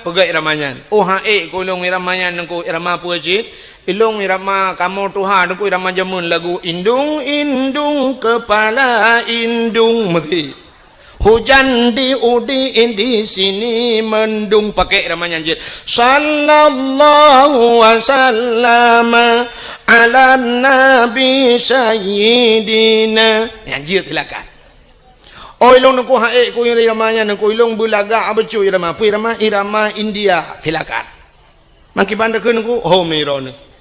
Peugah irama nyan. Oh, ha ék keu ulôn irama nyan, teungku, irama peue cit? Ilôn irama kamoe tuha, teungku, irama jameun lagu indung-indung kepala indung meuti. Hujan di udi di sini mendung, pakai irama nyan jeuet. Sallallahu wa sallama ala nabi sayyidina. Nyan jeuet silakan. Oh, ilôn teungku ha ék keu irama nyan, teungku ilôn beulagak beutôi irama. Peue irama? Irama India. Silakan. Makiban takheun ku, ho miro ni.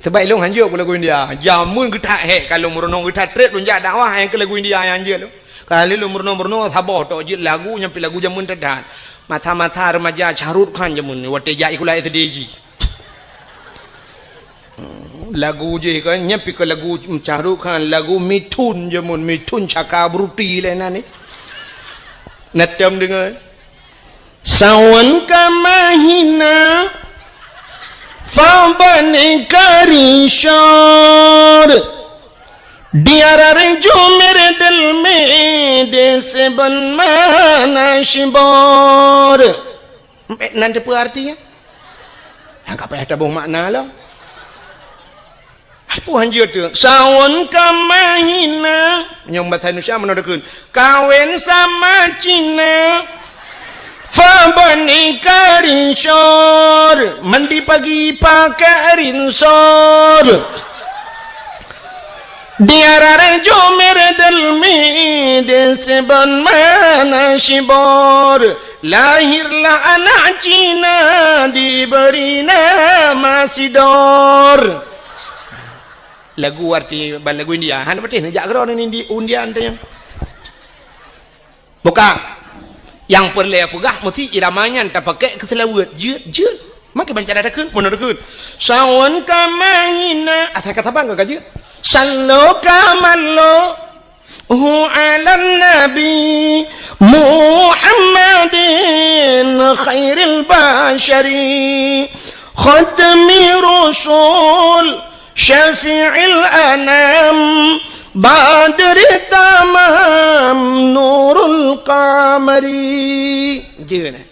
Sebab ilôn hanjeuet ku lagu India. Jameun geutak hék ka lôn meurunoe, geutak trép lôn jak dakwah nyang keu lagu India nyang hanjeuet lôn. Kali lôn meurunoe-meurunoe saboh tok jeuet lagu nyang pih lagu jameun that-that. Masa-masa remaja Shah Rukh Khan jameun watée jak sikula S D jih. Lagu jih kan, nyan pih keu lagu Shah Rukh Khan, lagu Mithun jameun, Mithun Chakraborty lé nan ni. Na tom deungoe. Sawan ka mahina, fa bani karishor. Diarar jumer del me de seban mana shibor. Nan teupeu artinya? Nyang ka payah taboh makna lah. Apa hanjeuet tu? Sawan ka mahina. Nyang bahasa Indonesia mana takheun? Kawin sama Cina. Fa bani karishor. Mandi pagi pakai rinsor. Diarar jumer del me de seban mana shibor. Lahirlah anak Cina diberi nama Sidor. Lagu arti ban lagu India. Hana patéh neujak keudroe ngon Indi-, India nyan. Bukan. Nyang peureulée peugah meusti irama nyan tapakék keu seulaweuet. Jeuet, jeuet. Makai banca takheun, meunan takheun. Sawan ka mahina, asai ka saban ka jeuet. Sallo ka mallo. Hu alan nabi Muhammadin khairil basyari. Khatmi rusul. Syafi'il anam, badri tamam, nurul qamari. Jeuet, eh?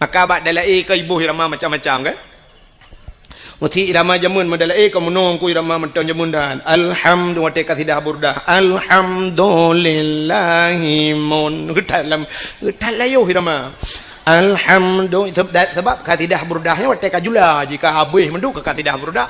Maka bak dalaé ka iboh irama macam-macam, kan? Meusti irama jameun meudalaé ka meunoe ku irama mantong jameun dan. Alhamdu-, watée kasidah burdah. Alhamdulillahi mun. Geutat lam, geutat layuh irama. Alhamdu-, seb-, da-, sebab kasidah burdah nyoe watée ka jula, jika habéh mandum keu kasidah burdah.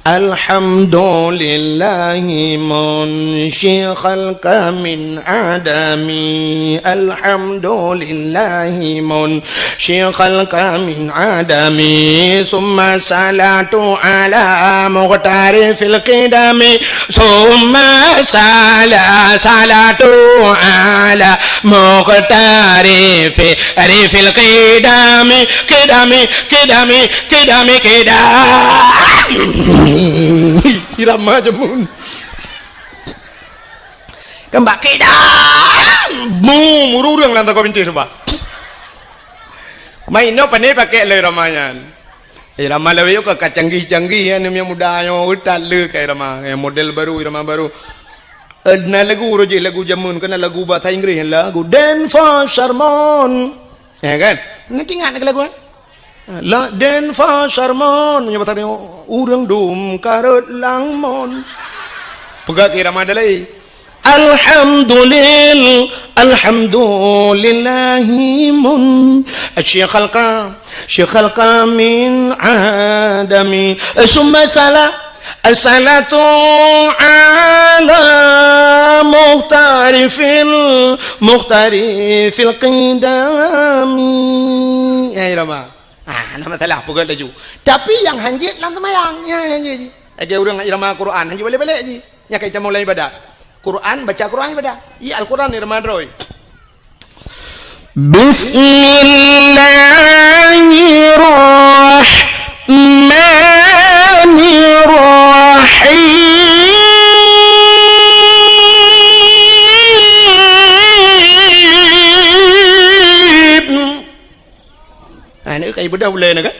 Alhamdulillahi munshi khalqa min adami. Alhamdulillahi munshi khalqa min adami. Summa salatu ala muqtari fil qidami. Summa sala-, salatu ala muqtari fi-, ri fil qidami. Qidami, qidami, qidami, qidami. Irama jameun. Keumbak qidam. Bum, ureueng lam tangga bintéh tu, bah. Main nyoe pane pakai lé irama nyan. Irama lawét ka, ka canggih-canggih, ya, ni yang muda nyoe, utat le ka irama. Ya, model baru, irama baru. Eh, na lagu, uroe jih lagu jameun, kena lagu bahasa Inggris, lagu Dance for Sermon. Ya kan? Nanti ingat lagu, eh? La Dance for Sermon, meunyoe bahasa Inggris, ureueng dum karot lamon. Peugah keu irama dalai. Alhamdulil-, alhamdulillahi mun-, syi khalqa, syi khalqa min adami. Summa sala-, salatu ala muhtari fil, muhtari fil qidami. Ya, irama. Ah, hana masalah, peugah laju. Tapi nyang hanjeuet lam seumayang, nyan hanjeuet jih. Lagèe ureueng irama Quran, hanjeuet balek-balek jih. Nyan ka itamong lam ibadat. Quran, baca Quran ibadat. Iya, Al-Quran irama droe. Bismillahirrahmanirrahim. Ah, ni kai beudôh ulèe na kan?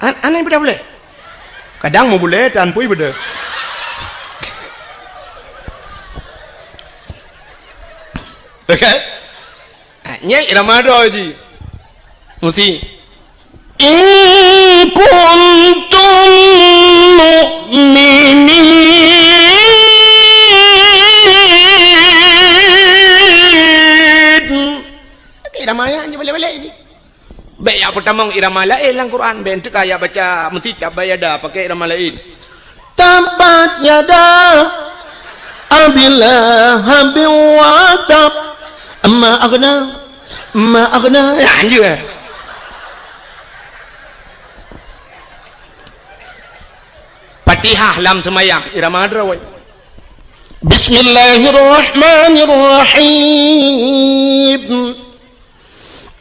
An-, aneh beudôh ulèe. Kadang meubulèe tan pui beudôh. Oke? Ah, nyan irama droe jih. Mesti. In kuntum mu'minin. Oke, irama nyan balek-balek jih. Bèk jak peutamong irama laén lam Quran, bèk teuka jak baca meusitab bayada pakai irama laén. Tabbat yada Abi Lahabin wa tab. Ma aghna, ma aghna. Ya, lanjut. Fatihah lam seumayang, irama droe. Bismillahirrahmanirrahim.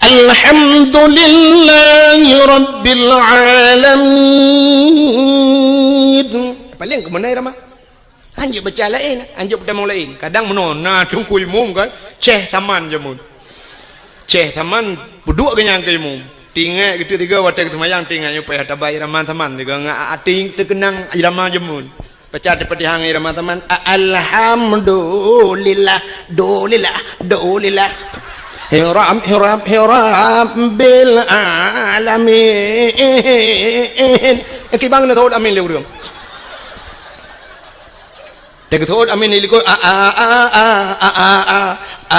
Alhamdulillahi rabbil alamin. Paléng keumeunai ramah. Hanjeuet baca laén, hanjeuet peutamong laén. Kadang meunoe na teungku imum kan, ceh saman jameun. Ceh saman peuduek geuh nyan keu imum. Tinggai geuteuk tiga watèe geuseumayang tinggai nyoe payah tabai irama saman tiga ngon até teukeunang irama jameun. Baca Al-Fatihah ngon irama saman. A-, alhamdulillah, dulillah, dulillah. Hiram, hiram, hiram bil alamin. Kiban na thot amin lé ureueng. Teuka thot amin lé likot. A, a, a.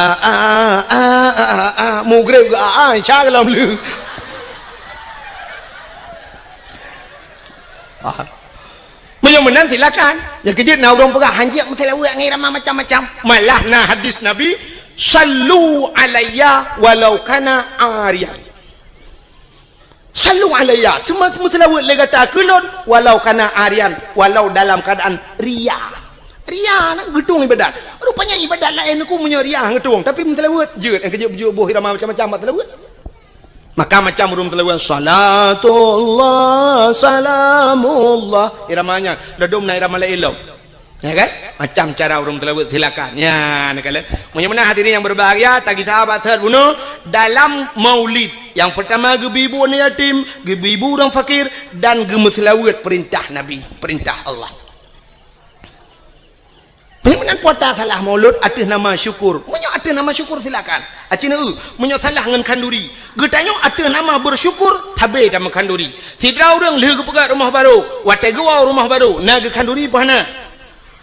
Mugreb a, a, insya Allah. Ah. Meunyoe meunan silakan. Nyang keujeuet na ureueng peugah hanjeuet meuseulaweuet ngon irama macam-macam. Malah na hadis Nabi, "Sallu alayya walau kana ariyan." Sallu alayya, seuma-, meuseulaweuet lé gata keu lôn walau kana ariyan, walau dalam keadaan ria. Ria na geutueng ibadat. Rupanya ibadat laén ku meunyoe ria geutueng, tapi meuseulaweuet jeuet, nyang keujeuet beujeuet boh irama macam-macam bak seulaweuet. Maka macam ureueng teulaweuet, salatullah, salamullah. Irama nyan, ladom na irama laén lom. Ya kan? Macam cara ureueng teulaweuet, silakan. Ya, neukalon. Meunyoe meunan hadirin yang berbahagia, tagisa bak seuhat bunoe dalam maulid. Yang pertama geubi bu aneuk yatim, geubi bu ureueng fakir, dan geumeuseulaweuet perintah Nabi, perintah Allah. Meunyoe meunan peue ata salah maulud ateueh nama syukur. Meunyoe ateueh nama syukur silakan. Aci neu, meunyoe salah ngon khanduri. Geutanyoe ateueh nama bersyukur, sabe tameu khanduri. Sidroe ureueng lheueh geupeugöt rumoh barô, watèe geuwoe rumoh barô, na geukhanduri peue hana?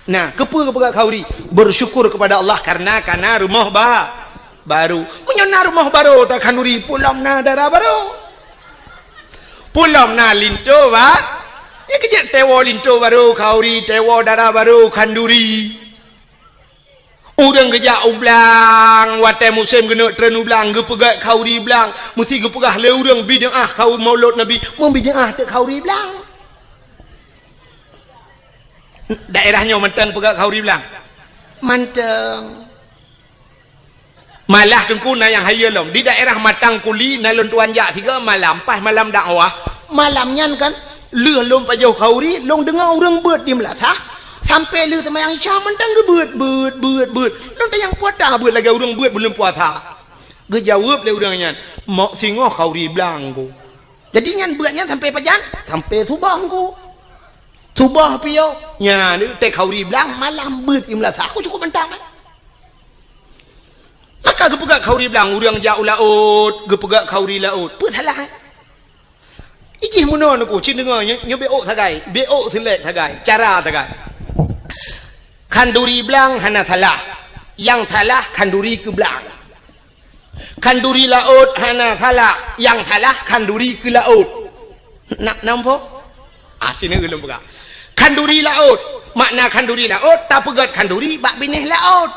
Na, keupeue geupeugöt khanduri? Bersyukur kepada Allah karena ka na rumoh ba-, barô. Meunyoe na rumoh barô takhanduri, peue lom na dara barô. Peue lom na linto ba-, Nyan keuh jeuet tewo linto barô khanduri, tewo dara barô khanduri. Ureuëng geujak u blang, watée musém geuneuk treun u blang, geupeugét khanduri blang, meusti geupeugah lé ureuëng bid'ah khanduri maulud Nabi, meubideah teuk khanduri blang. Daerah nyoe mantong peugét khanduri blang? Mantong. Malah Teungku na nyang hayeue lom. Di daerah Matang Kuli na lôn tuan jak sigoe malam, pas malam dakwah. Malam nyan kan, lheueh lôn pajoh khanduri, lôn deungoe ureuëng beuet di meulasah, sampoe lheueh seumayang Isya mantong geubeuet, beuet, beuet, beuet. Lôn tanyong peue ata beuet lagée ureuëng beuet buleuen puasa. Geujaweueb lé ureuëng nyan, "Mok singoh khanduri blang, Teungku." Jadi nyan beuet nyan sampoe pajan? Sampoe suboh, Teungku. Suboh piôh, nyan teuk khanduri blang malam beuet di meulasah. Aku cukup mantap, eh. Maka geupeugét khanduri blang, ureuëng jak u laôt, geupeugét khanduri laôt. Peue salah, eh? Ijih meunoe Teungku, cit deungoe nyoe, nyoe bék ôk sagai, bék ôk seulék sagai, cara sagai. Khanduri blang hana salah. Nyang salah khanduri keu blang. Khanduri laôt hana salah, nyang salah khanduri keu laôt. Na, na muphom? Ah, cit ulôn peugah. Khanduri laôt, makna khanduri laôt, tapeugét khanduri bak binéh laôt.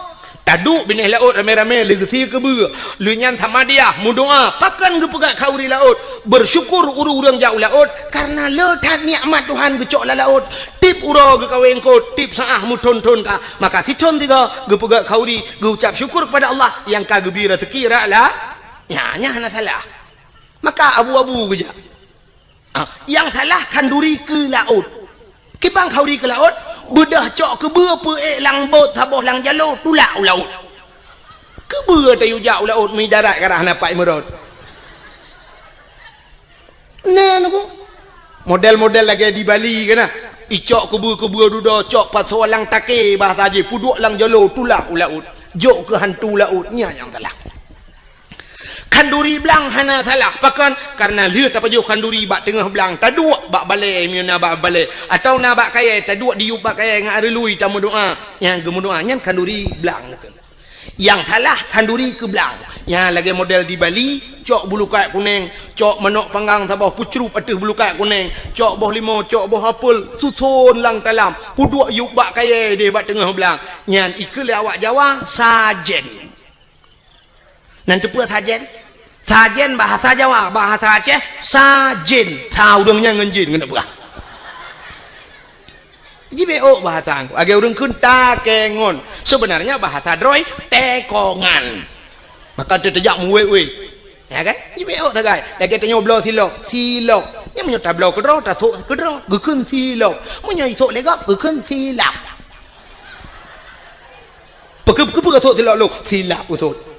Taduek binéh laôt ramé-ramé lheueh geusie keubeue. Lheueh nyan samadiyah, meudoá, pakon geupeugét khanduri laôt. Beusyukur ureuëng-ureuëng jak u laôt, kareuna le that nikmat Tuhan geucok lam laôt. Tieb uroe geukawén eungkôt, tieb saát meuthon-thon ka. Maka sithon sigoe geupeugét khanduri, geuucab syukur kepada Allah nyang ka geubri raseuki rot la-, nyan, nyan hana salah. Maka abu-abu geujak. Ah, nyang salah khanduri keu laôt. Kiban khanduri keu laôt, beudôh cok keubeue peuék lam bot saboh lam jaloe tulak u laôt. Keubeue tayue jak u laôt meuidarat ka rhah na pat meurot. Na Teungku. Model-model lagée di Bali kan na. Icok keubeue-keubeue dudoe, cok pasoe lam takée bahasa jih, peuduek lam jaloe tulak u laôt. Jok keu hantu laôt, nyan nyang salah. Khanduri blang hana salah, pakon? Kareuna lheueh tapajoh khanduri bak teungoh blang, taduek bak balée meunyoe na bak balée, atawa na bak kayée, taduek diyueb bak kayée ngon areului tameudoá. Nyang geumeudoá nyan khanduri blang. Nyang salah khanduri keu blang. Nyang lagée model di Bali, cok bulukat kunéng, cok manok panggang saboh peucrueb ateueh bulukat kunéng, cok boh limau, cok boh apel, suson lam talam, peuduek yueb bak kayée deh bak teungoh blang. Nyan ikheun lé awak Jawa, sajen. Nan teupeue sajen? Sajen bahasa Jawa, bahasa Aceh, sajen. Sa ureuëng nyan ngon jin, keuneuk peugah. Jibeuôk bahasa Teungku. Lagée ureuëng kheun takengon. Sebenarnya bahasa droe, tekongan. Maka teuteujak meuwét-wét. Ya kan? Jibeuôk sagai. Lagée tanyoe bloe silop, silop. Nyan meunyoe tabloe keudroe, tasok keudroe. Geukheun silop. Meunyoe isok lé gob, geukheun silap. Peukeupeue-peue sot silop lôn? Silap usot.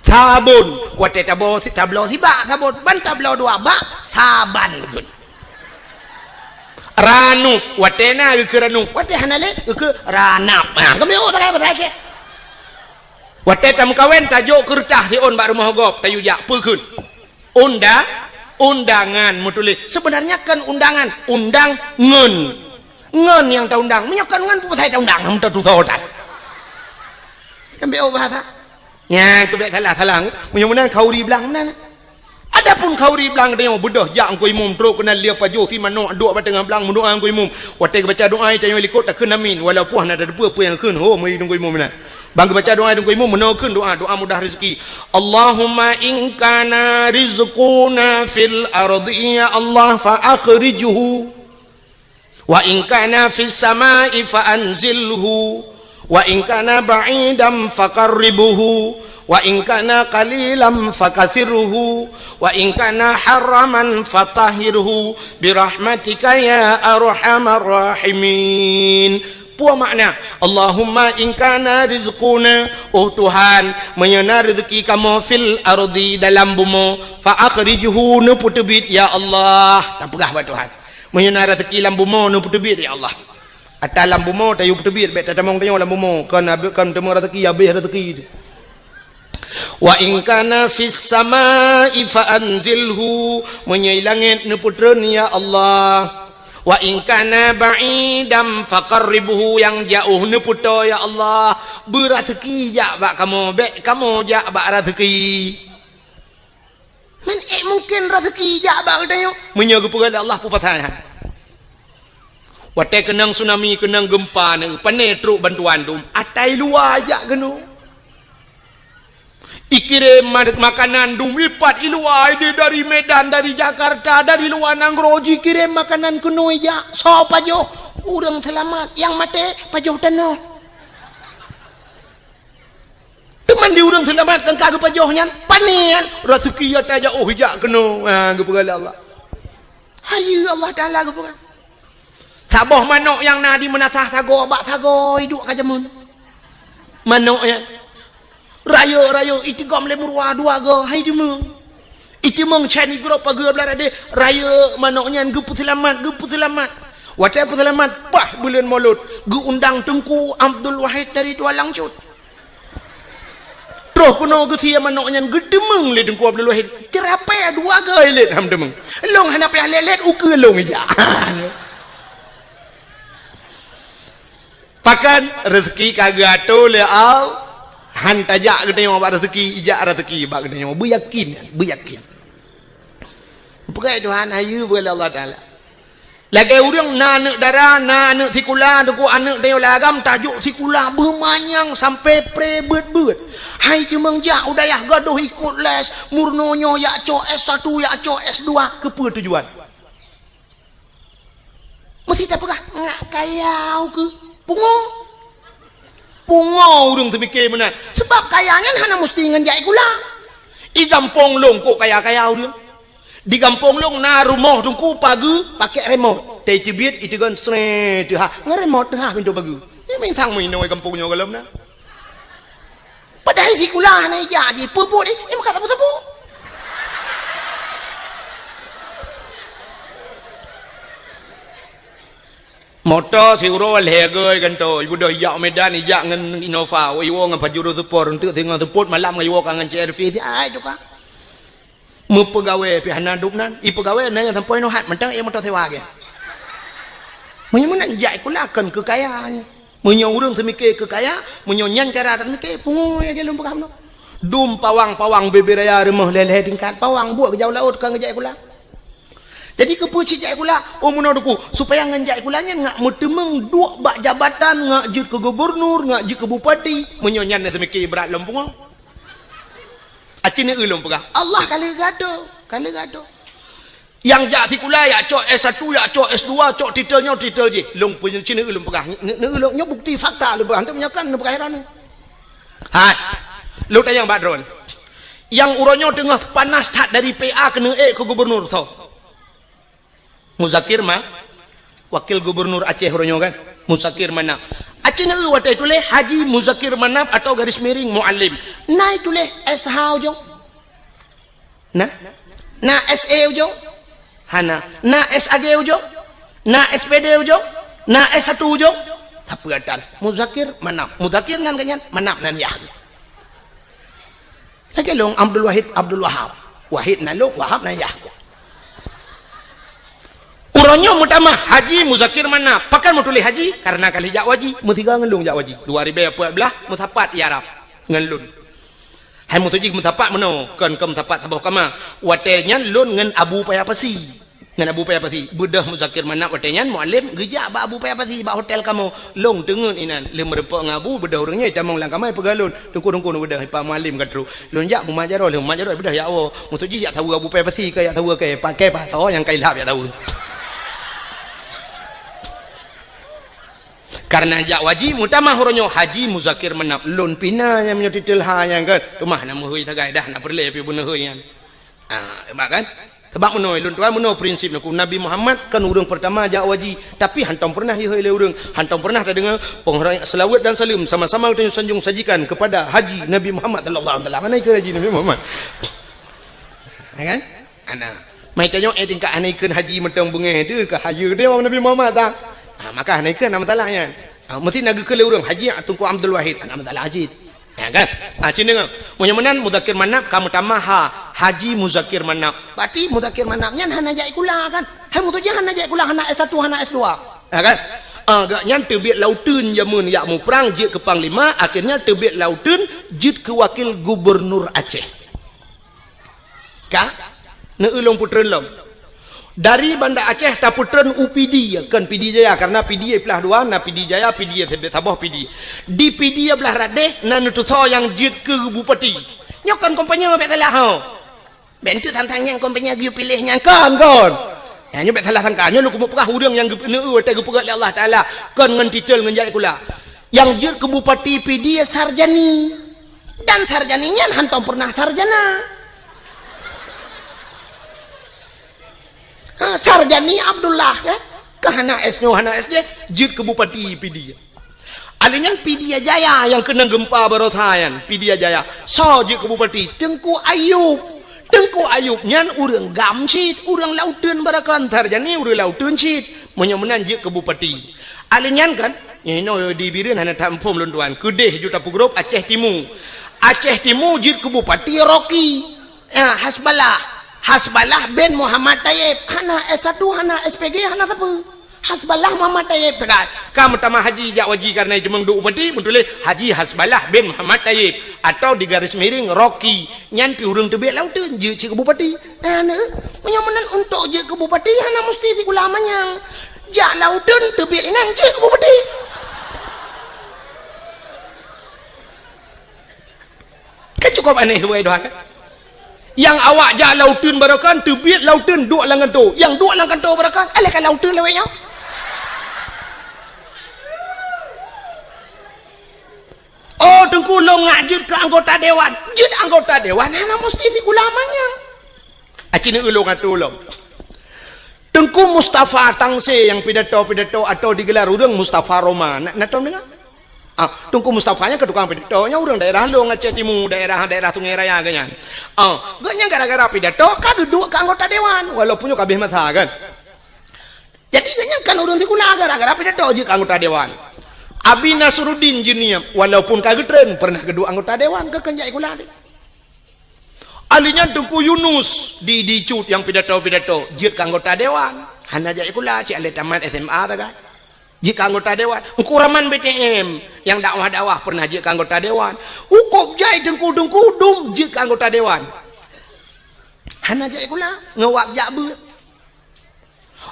Sabon. Watée tabloe si-, tabloe sibak sabon, ban tabloe dua bak, saban geukheun. Ranup. Watée na geukheun ranup. Watée hana lé, geukheun ranap. Ha, kami oh, sagai bahasa Aceh. Watée tameukawen, tajok keureutah siôn bak rumoh gob, tayue jak, peue kheun? Unda-, undangan meutuléh. Sebenarnya kon undangan, undang ngon. Ngon nyang taundang. Meunyoe kon ngon, peue pasai taundang? Hana tatusoe that. Kan bék bahasa. Nyan keuh bék salah-salah. Meunyoe meunan khanduri blang meunan. Adapun khanduri blang tanyoe beudôh jak Teungku Imum trok keunan lheueh pajoh si manok duek bak teungoh blang meudoá Teungku Imum. Watée geubaca doá tanyoe likot takheun amin. Walaupun hana tateupeue peue nyang kheun ho meunyoe Teungku Imum meunan. Ban geubaca doá Teungku Imum meunoe kheun doá, doá mudah rezeki. Allahumma in kana rizquna fil ardi, ya Allah, fa akhrijhu. Wa in kana fis samai fa anzilhu. Wa in kana ba'idan fa qarribhu. Wa in kana qalilan fa kathirhu. Wa in kana haraman fa tahhirhu. Bi rahmatika ya arhamar rahimin. Peue makna, Allahumma in kana rizquna, oh Tuhan, meunyoe na rezeki kamoe fil ardi dalam bumoe, fa akhrijhu, neupeuteubiet ya Allah. Tapeugah bak Tuhan. Meunyoe na rezeki lam bumoe, neupeuteubiet ya Allah. Ata lam bumoe tayue peuteubiet, bék tatamong tanyoe lam bumoe, kon abéh, kon teuma rezeki, abéh rezeki. Wa in kana fis samai fa anzilhu, meunyoe i langét neupeutreun ya Allah. Wa in kana ba'idan fa qarribhu, nyang jaoh neupeutoe ya Allah. Beurazeuki jak bak kamoe, bék kamoe jak bak razeuki. Man ék mungken razeuki jak bak geutanyoe? Meunyoe geupeugah lé Allah peue pasai nyan? Watée keunong tsunami, keunong geumpa, na pane trok bantuan dum, ata i luwa jak keunoe. Ikirém ma-, makanan dum ipat i luwa, di, dari Medan, dari Jakarta, dari luwa nanggroe jikirém makanan keunoe jak. Soe pajoh? Ureuëng seulamat. Nyang maté pajoh tanoh. Teuma di ureuëng seulamat kan ka geupajoh nyan, pane nyan, raseuki ata jak, oh, jak keunoe. Ha, geupeugah lé Allah. Hayeue Allah Taala geupeugah. Saboh manök nyang na di meunasah sagoe bak sagoe iduek ka jameun. Manök nyan. Rayeuk-rayeuk itigom lé meuruwa dua goe, hai teumeung. Iteumeung chan igrop pageue blah radeh, rayeuk manök nyan geupeuseulamat, geupeuseulamat. Watée peuseulamat, bah buleuen Molot, geuundang Teungku Abdul Wahid dari Tualang Cut. Troh keunoe geusie manök nyan geuteumeung lé Teungku Abdul Wahid. Ceurapée dua goe lét ham teumeung. Lông hana payah lét-lét ukeue lông ijak. Pakon? Raseuki ka geuatoe lé Allah. Han tajak geutanyoe bak raseuki, ijak raseuki bak geutanyoe. Beuyakin, beuyakin. Peugah Tuhan, hayeue beulah Allah Taala. Lagée ureuëng na aneuëk dara, na aneuëk sikula, teungku aneuëk tanyoe lagam tajok sikula beumanyang sampai pré beuet-beuet. Hai teumeung jak u dayah gadôh ikot les, meurunoe nyoe jak cok S satu, jak cok S dua, keupeue tujuan? Meusti tapeugah, ngak kaya ukeue. Pungo. Pungo ureuëng teumike meunan. Sebab kaya nyan hana meusti ngon jak sikula. I gampông lông kok kaya-kaya ureuëng. Di gampông lông na rumoh teungku pageue pakai remote. Teucibiet iteugon sre teuhah. Ngon remote teuhah pintoe pageue. Ni mintang meuinoe gampông nyoe gohlom na. Padahai sikula hana ijak jih. Peue buet jih? Jih meukat sapeue-sapeue. Moto siuroe lhée goe gantoe, ibeudôh ijak Medan, ijak ngon Innova, iwoe ngon Pajero Sport, eunteuk singoh seupôt malam ngon iwoe ka ngon C R V, si ai tuka. Meupeugawée pih hana dum nan, ipeugawée na nyang sampoe nohat mantong ie moto sewa gét. Meunyoe meunan jak sikula kon keu kaya nyan. Meunyoe ureuëng seumike keu kaya, meunyoe nyan cara taseumike, pungo lagée lôn peugah bunoe. Dum pawang-pawang bebe raya rumoh lhée-lhée tingkat, pawang buet geujak u laôt kon geujak sikula. Jadi keupeue cit jak sikula? Oh meunoe teungku, supaya ngon jak sikula nyan ngak meuteumeung duek bak jabatan, ngak jeuet keu gubernur, ngak jeuet keu bupati. Meunyoe nyan na seumike brat lom pungo. Aci neueu lôn peugah, Allah ka lheueh geuatoe, ka lheueh geuatoe. Nyang jak sikula, jak cok S satu, jak cok S dua, cok titel nyoe titel jih. Lôn peunyeucina lôn peugah. Nyoe, nyoe, nyoe bukti fakta lôn peugah. Hana meunyoe kan lôn peugah heran. Hai. Lôn tanyong bak droen. Nyang uroe nyoe teungoh panas that dari P A keuneuk ék keu gubernur soe? Muzakir Ma-, Wakil Gubernur Aceh uroe nyoe kan? Muzakir Manaf. Aceh na watée tuléh Haji Muzakir Manaf atau garis miring Muallim. Na tuléh S H ujong? Na? Na S A ujong? Hana. Na S A G ujong? Na S P D ujong? Na S satu ujong? Sapeue tan? Muzakir Manaf. Muzakir nan geuh nyan, Manaf nan yah. Lagée lôn Abdul Wahid, Abdul Wahab. Wahid nan lôn, Wahab nan yah. Uroe nyoe meutamah Haji Muzakir Manaf. Pakon meutuléh Haji? Karena ka lheueh jak u haji. Meusigoe ngon lôn jak u haji. Dua ribée peuet blaih meusapat i Arab ngon lôn. Hai meutuju meusapat meunoe, kon keu meusapat saboh kama. Watée nyan lôn ngon Abu Paya Pasi. Ngon Abu Paya Pasi. Beudôh Muzakir Manaf watée nyan Muallim geujak bak Abu Paya Pasi bak hotel kamoe. Lôn teungeut inan. Lheueh meurumpok ngon Abu, beudôh ureuëng nyan itamong lam kama ipeugah lôn. Teungku-teungku neubeudôh, ipa Muallim ka trok. Lôn jak mumat jaroe, lôn mumat jaroe beudôh jak woe. Meutuju jak saweue Abu Paya Pasi ka jak saweue keu pakai pasoe nyang ka ilhab jak saweue. Karena jak u haji, meutamah uroe nyoe Haji Muzakir Manaf. Lôn pih na nyang meunyoe titel ha nyang kan. Teuma na meuhôi sagai dah, na peureulée pih beuneuhôi nyan. Ah, hebat kan? Sebab meunoe, lôn tuan meunoe prinsip neuku. Nabi Muhammad kan ureuëng pertama jak u haji, tapi hantom pernah ihôi lé ureuëng, hantom pernah tadeungoe penghormatan, selawat dan salam sama-sama geutanyoe sanjung sajikan kepada Haji Nabi Muhammad sallallahu alaihi wasallam. Mana ikut Haji Nabi Muhammad? Ya kan? Ana. Mai tanyoe, eh, tingkat hana ikheun haji mantong beungéh tu ka hayeue teuh Nabi Muhammad ta. Ha, maka hana ikheun na masalah nyan. Ha, meusti na geukheun lé ureuëng haji Teungku Abdul Wahid, hana masalah haji. Ya kan? Ha, sini ngam. Meunyoe meunan Muzakir Manaf ka meutamah ha, Haji Muzakir Manaf. Berarti Muzakir Manaf nyan hana jak sikula kan? Hai meutuju hana jak sikula, hana S satu, hana S dua. Ya kan? Ah, gak nyan teubiet lauteun jameun jak muprang jeuet keu panglima, akhirnya teubiet lauteun jeuet keu wakil gubernur Aceh. Ka? Neueu lôn peutreun lom. Dari Banda Aceh tapeutreun u Pidie, kon Pidie Jaya, karena Pidie plah dua, na Pidie Jaya, Pidie saboh Pidie. Di Pidie blah radeh na neutusoe nyang jeuet keu bupati. Nyoe kon kompanye, bèk salah ho. Bèk enteuk tantang nyang kompanye geuyue piléh nyang kon, kon. Nyoe bèk salah sangka. Nyoe lôn keumeung peugah ureueng nyang geupeuneu watèe geupeugah lé Allah Taala, kon ngon titel ngon jak sikula. Nyang jeuet keu bupati Pidie Sarjani. Dan Sarjani nyan hantom pernah sarjana. Ha, Sarjani Abdullah, kan? Ka hana S nyoe, hana S J, jeuet keu bupati Pidie. Alèh nyan Pidie Jaya nyang keunong geumpa barosa nyan, Pidie Jaya. Soe jeuet keu bupati? Teungku Ayub. Teungku Ayub nyan ureueng GAM cit, ureueng Lauteun baroekon, Sarjani ureueng Lauteun cit. Meunyoe meunan jeuet keu bupati. Alèh nyan kan, nyoe inoe di Bireuen hana that muphom lôn tuan. Keudeh ju tapeugrôp Aceh Timu. Aceh Timu jeuet keu bupati Rocky. Ya, Hasballah. Hasballah bin Muhammad Tayyib. Hana S satu, hana S P G, hana sapeue. Hasballah Muhammad Tayyib teuka. Ka meutamah haji jak haji karena itu meuduek bupati, meutuléh Haji Hasballah bin Muhammad Tayyib atau di garis miring Rocky. Nyan pih ureueng teubiet Lauteun jeuet cit keu bupati. Nah, nah, meunyoe meunan untuk jeuet keu bupati hana musti sikula manyang. Jak Lauteun teubiet inan jeuet keu bupati. Kan cukup aneh subhanallah kan? Nyang awak jak Lauteun baroekon, teubiet Lauteun duek lam kantô. Nyang duek lam kantô baroekon, alah ka Lauteun lawét nyoe. Oh, Teungku, lôn ngak jeuet keu anggota dewan. Jeuet anggota dewan hana musti sikula manyang. Aci neu ulôn atô lom. Teungku Mustafa Tangse nyang pidato-pidato atau digelar ureueng Mustafa Roma. Na, na tom deungoe? Ah, Teungku Mustafa nyan keu tukang pidato, nyan ureueng daerah lôn Aceh Timu, daerah, daerah Sungai Raya geuh nyan. Ah, geuh nyan gara-gara pidato ka geuduek keu anggota dewan, walaupun nyoe ka abéh masa kan. Jadi geuh nyan kan ureueng sikula gara-gara pidato jeuet keu anggota dewan. Abi Nasruddin Jeunieb, walaupun ka geutreun, pernah geuduek anggota dewan, keu keunjak sikula teuh. Ahli nyan Teungku Yunus di, di Cut nyang pidato-pidato, jeuet keu anggota dewan. Hana jak sikula, cit alah tamat S M A sagai. Jeuet keu anggota dewan. Teungku Rahman B T M nyang dakwah-dakwah pernah jeuet keu anggota dewan. Ukôb jai Teungku-teungku dum jeuet keu anggota dewan. Hana jak sikula, ngon wab jak beuet.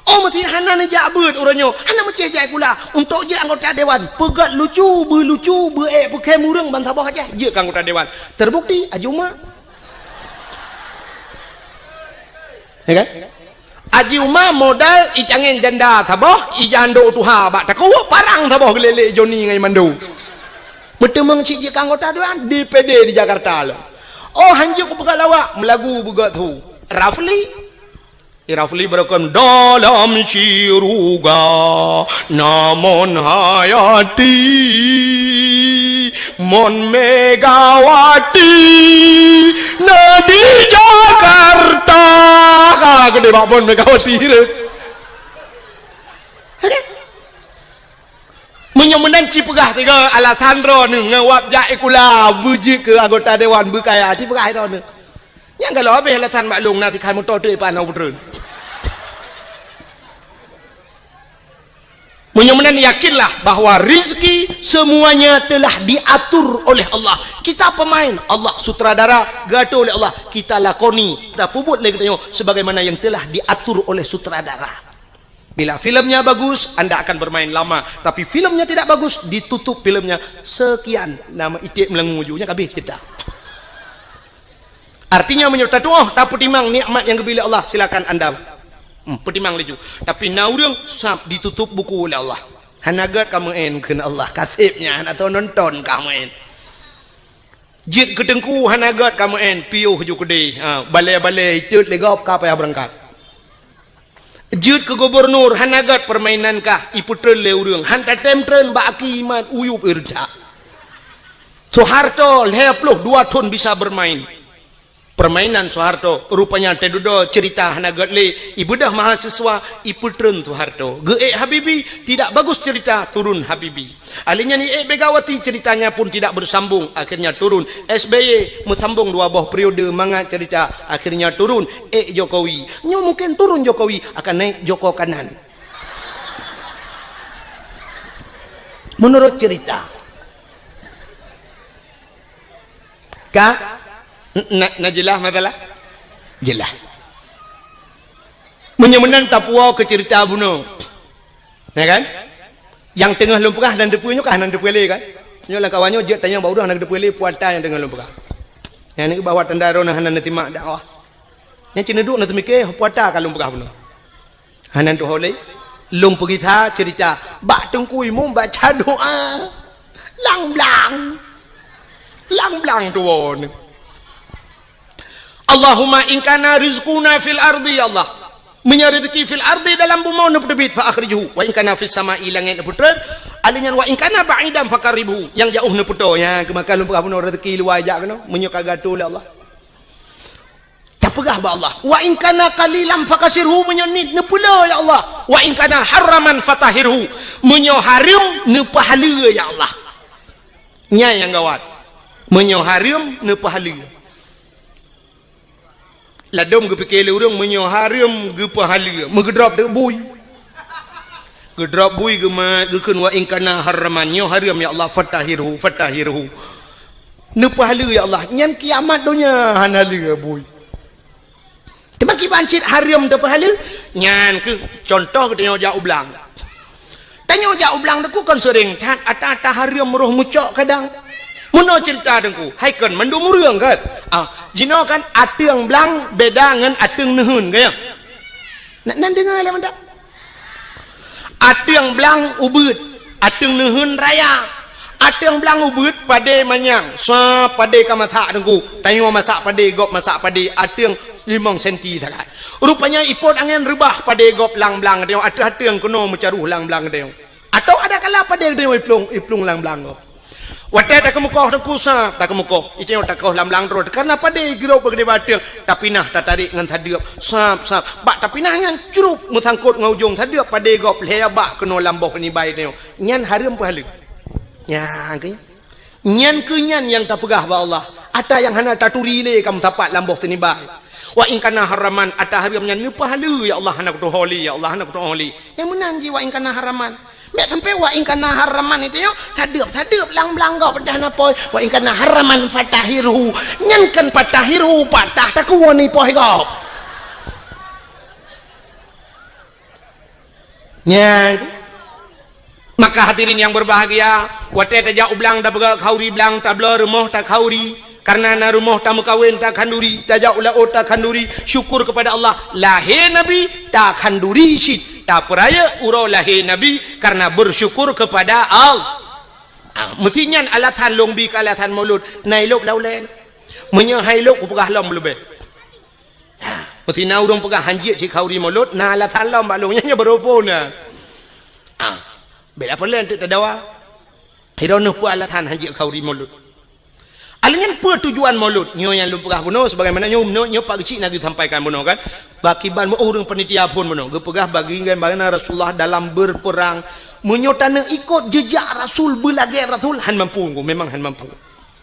Oh, meusé hana neujak beuet uroe nyoe, hana meucéh jak sikula. Untuk jeuet anggota dewan, peugöt lucu, beulucu, beuék peukhém ureueng bansaboh Aceh, jeuet keu anggota dewan. Terbukti, Haji Uma. Ya kan? Haji Uma modal icangén janda saboh, ijandok tuha bak takue, parang saboh geulélé Joni ngon Mando. Meuteumeung cit jeuet keu anggota dewan, D P D di Jakarta lom. Oh, hanjeuet kupeugah lawak, meulagu beugöt su. Rafli. Di Rafli beureukom dalam syeuruga na Mon Hayati, Mon Megawati na di Jakarta. Ka keudeh bak Mon Megawati tu. Meunyoe meunan ci peugah tiga alasan droeneuh ngon wab jak sikula beujeuet keu anggota dewan beukaya, ci peugah droeneuh. Nyang galak habéh alasan maklum na tikhan moto teuk ipan hana peutreun. Meunyoe meunan yakinlah bahwa rizki semuanya telah diatur oleh Allah. Kita pemain, Allah sutradara, geuatur oleh Allah. Kita lakoni, tapeubuet lé geutanyoe sebagaimana yang telah diatur oleh sutradara. Bila filmnya bagus, anda akan bermain lama. Tapi filmnya tidak bagus, ditutup filmnya. Sekian, nama iték meulangui ju, nyan ka habéh cerita. Artinya, meunyoe tatuoh, tapeutimang nikmat nyang geubri lé Allah, silakan anda, hmm, peutimang laju. Tapi na ureueng sab ditutup buku lé Allah. Hana gét ka meu'en kheun Allah, ka seb nyan, hana soe nonton ka meu'en. Jeuet keu teungku hana gét ka meu'en, piôh ju keudeh. Ha, balée-balée itot lé gob ka payah beurangkat. Jeuet keu gubunur hana gét peurmainan kah ipeutreun lé ureueng, han tatém treun bak aki mat uyueb ireujak. Soeharto lhée ploh dua thon bisa beurmain. Peurmainan Soeharto, rupanya teududoe ceurita hana gét lé, ibeudôh mahasiswa ipeutreun Soeharto. Geuék Habibie, tidak bagus cerita, turun Habibie. Ahli nyan iék Megawati, ceritanya pun tidak bersambung, akhirnya turun S B Y, meusambong dua boh periode mangat cerita, akhirnya turun ék Jokowi. Nyoe mungkin turun Jokowi akan naik Joko Kanan. Menurut cerita. Ka? N-, na, na jeulaih masalah? Jeulaih. Meunyoe meunan tapuwoe keu ceurita bunoe. Na kan? Nyang teungoh lôn peugah hana teupeue nyoe kan, hana teupeue lé kan? Nyoe lam kawan nyoe jeuet tanyong bak ureueng hana teupeue lé puasa nyang teungoh lôn peugah. Nyang nyoe bahwa tanda droeneuh hana neusimak dakwah. Nyang cit neuduek neuteumike puasa ka lôn peugah bunoe. Hana tuho lé. Lôn peugisa ceurita bak Teungku Imum baca doa. Lang blang. Lang blang tuwoe nyoe. Allahumma in kana rizquna fil ardi, ya Allah. Meunyoe rezeki fil ardi dalam bumoe neupeuteubiet fa akhrijhu, wa in kana fis sama'i langét neupeutrön, alèh nyan wa in kana ba'idan faqarribhu, nyang jiôh neupeutoe, nyan keumakan lôn peugah bunoe rezeki luwa jak keunoe, meunyoe ka geuatoe lé Allah. Tapeugah bak Allah, wa in kana qalilan fakasirhu, meunyoe nit neupeuleueh ya Allah, wa in kana haraman fatahhirhu, meunyoe hareuem neupeuhaleue ya Allah. Nyan nyang gawat. Meunyoe hareuem neupeuhaleue. Ladôm geupike lé ureueng meunyoe hareuem geupeuhaleue, meugeudrop teuk bui. Geudrop bui geumat geukheun wa in kana haraman, nyoe hareuem ya Allah, fatahhirhu, fatahhirhu. Neupeuhaleue ya Allah, nyan kiamat donya hana lé bui. Teuma kiban cit hareuem teupeuhaleue, nyan keuh contoh geutanyoe jak u blang. Tanyoe jak u blang teuku kon seuréng that ata-ata hareuem roh meucok kadang. Meunoe ceurita teungku, hai kon mandum ureueng kan? Ah, jinoe kan ateueng blang beda ngon ateueng neuheun kan? Nak nan deungoe lé mantap. Ateueng blang ubeuet, ateueng neuheun raya. Ateueng blang ubeuet padé manyang, sa padé ka masak teungku. Tanyoe masak padé, gob masak padé, ateueng limong senti sagai. Rupanya ipot angén reubah padé gob lam blang tanyoe, ateueh ateueng keunoe meucaroh lam blang tanyoe. Atau ada kala padé geutanyoe iplueng, iplueng lam blang gob. Watée takeumeukoh teungku sab, takeumeukoh. Itanyoe takoh lam blang droe, karena padé girok beugedé bateueng, tapinah tatarék ngon sadeueb. Sab, sab. Bak tapinah nyan crup meusangkot ngon ujong sadeueb padé gob lhée bak keunoe lam boh nibai tanyoe. Nyan hareuem peuhaleue. Nyan keuh. Nyan keuh nyan nyang tapeugah bak Allah. Ata nyang hana taturi lé ka meusapat lam boh teunibai. Wa in kana haraman, ata hareuem nyan neupeuhaleue, ya Allah, hana kutuho lé, ya Allah, hana kutuho lé. Nyang meunan jih wa in kana haraman. Meusampé wa in kana haraman itu yo, sadeueb-sadeueb lam blang gob dah na poh. Wa in kana haraman fatahhirhu. Nyan kan fatahhirhu, patah takuwoe ni poh gob. Nyan. Maka hadirin yang berbahagia, watée tajak u blang tapeugah khauri blang, tabloe rumoh takhauri, karena na rumoh tameukawen takhanduri, tajak u laôt takhanduri, syukur kepada Allah, lahé Nabi takhanduri cit, tapeurayeuk uroe lahé Nabi karena bersyukur kepada Allah. Ah, meusi nyan alasan lôn bi keu alasan Maulud, na ilôb lam ulée. Meunyoe hai lôb kupeugah lom leubeh. Ha, meusi na ureuëng peugah hanjeuet cit khauri Maulud, na alasan lom bak lôn nyan, nyan baroe phon na. Ha, bela peue lé teuk tadawa. Hiroe neuh peue alasan hanjeuet khauri Maulud. Alèh nyan peue tujuan Maulud? Nyoe nyang lôn peugah bunoe sebagaimana nyoe, nyoe, nyoe Pak Geuchik na geusampaikan bunoe kan. Bakiban meu ureuëng panitia phon bunoe geupeugah bagi bagaimana Rasulullah dalam berperang. Meunyoe taneuk ikot jejak Rasul, beulagée Rasul, han mampu, memang han mampu.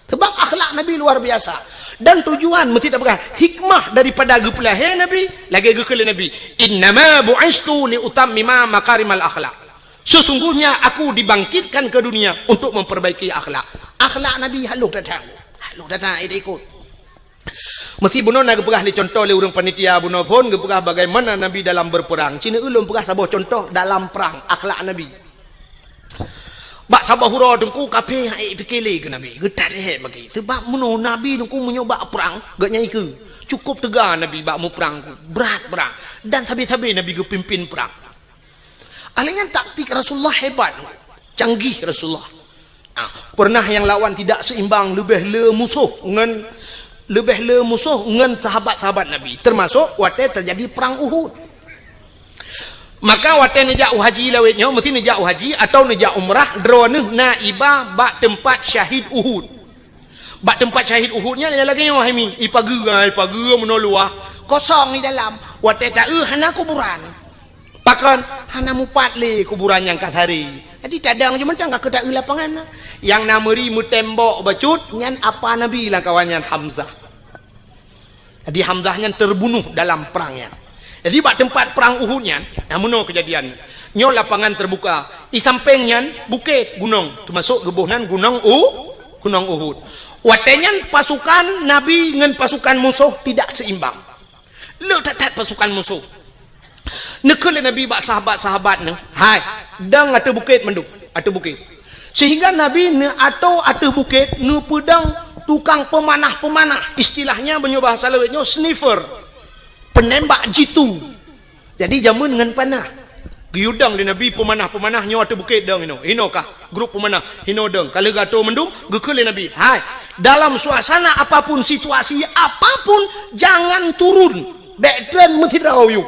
Sebab akhlak Nabi luar biasa. Dan tujuan meusti tapeugah hikmah daripada geupeulahé Nabi, lagée geukheun lé Nabi, "Innama bu'istu li utammima makarimal akhlak." Sesungguhnya aku dibangkitkan ke dunia untuk memperbaiki akhlak. Akhlak Nabi halôh that-that. Halôh that-that ikot. Meusti bunoe na geupeugah lé contoh lé ureuëng panitia bunoe phon geupeugah bagaimana Nabi dalam berperang. Cina ulôn peugah saboh contoh dalam perang akhlak Nabi. Bak saboh uroe teungku kafé han ék pike lé keu Nabi, geutat lé hek bagi. Sebab meunoe Nabi teungku meunyoe bak prang, geuhnyan ikeue. Cukup teuga Nabi bak muprang ku, brat-brat. Dan sabe-sabe Nabi geupimpin prang. Alèh nyan taktik Rasulullah hebat, canggih Rasulullah. Ah, pernah nyang lawan tidak seimbang, leubeh le musoh ngon, leubeh le musoh ngon sahabat-sahabat Nabi, termasuk watèe terjadi perang Uhud. Maka watèe neujak u haji lawét nyoe, meusti neujak u haji atau neujak umrah, droeneuh na iba bak teumpat syahid Uhud. Bak teumpat syahid Uhud nyan lagèe nyoe hai mi, ipageue, ipageue meunoe luwah, kosong di dalam. Watèe taeu hana kuburan. Pakon? Hana mupat lé kuburan nyang ka saré. Jadi tadong jih mantong ka keu taeu lapangan na. Nyang na meuri meutembok bacut nyan apa Nabi lam kawan nyan Hamzah. Jadi Hamzah nyan terbunuh dalam perang nyan. Jadi bak teumpat perang Uhud nyan, na meunoe keujadian. Nyoe lapangan terbuka. Di sampéng nyan bukét gunong, teumasok geuboh nan gunong U, gunong Uhud. Watèe nyan pasukan Nabi ngon pasukan musoh tidak seimbang. Le that-that pasukan musoh. Neukheun lé Nabi bak sahabat-sahabat neuh, "Hai, dong ateueh bukét mandum, ateueh bukét." Sehingga Nabi neuatoe ateueh bukét, neupeudong tukang peumanah-peumanah. Istilahnya, meunyoe bahasa Lawét nyoe, sniffer. Peunembak jitu. Jadi, jameun ngon panah. Geuyue dong lé Nabi peumanah-peumanah nyoe ateueh bukét dong inoe. Inoe kah, grup peumanah, inoe dong. Ka lheueh geuatoe mandum, geukheun lé Nabi, "Hai, dalam suasana apapun, situasi apapun, jangan turun. Bèk treun meusidroe yue."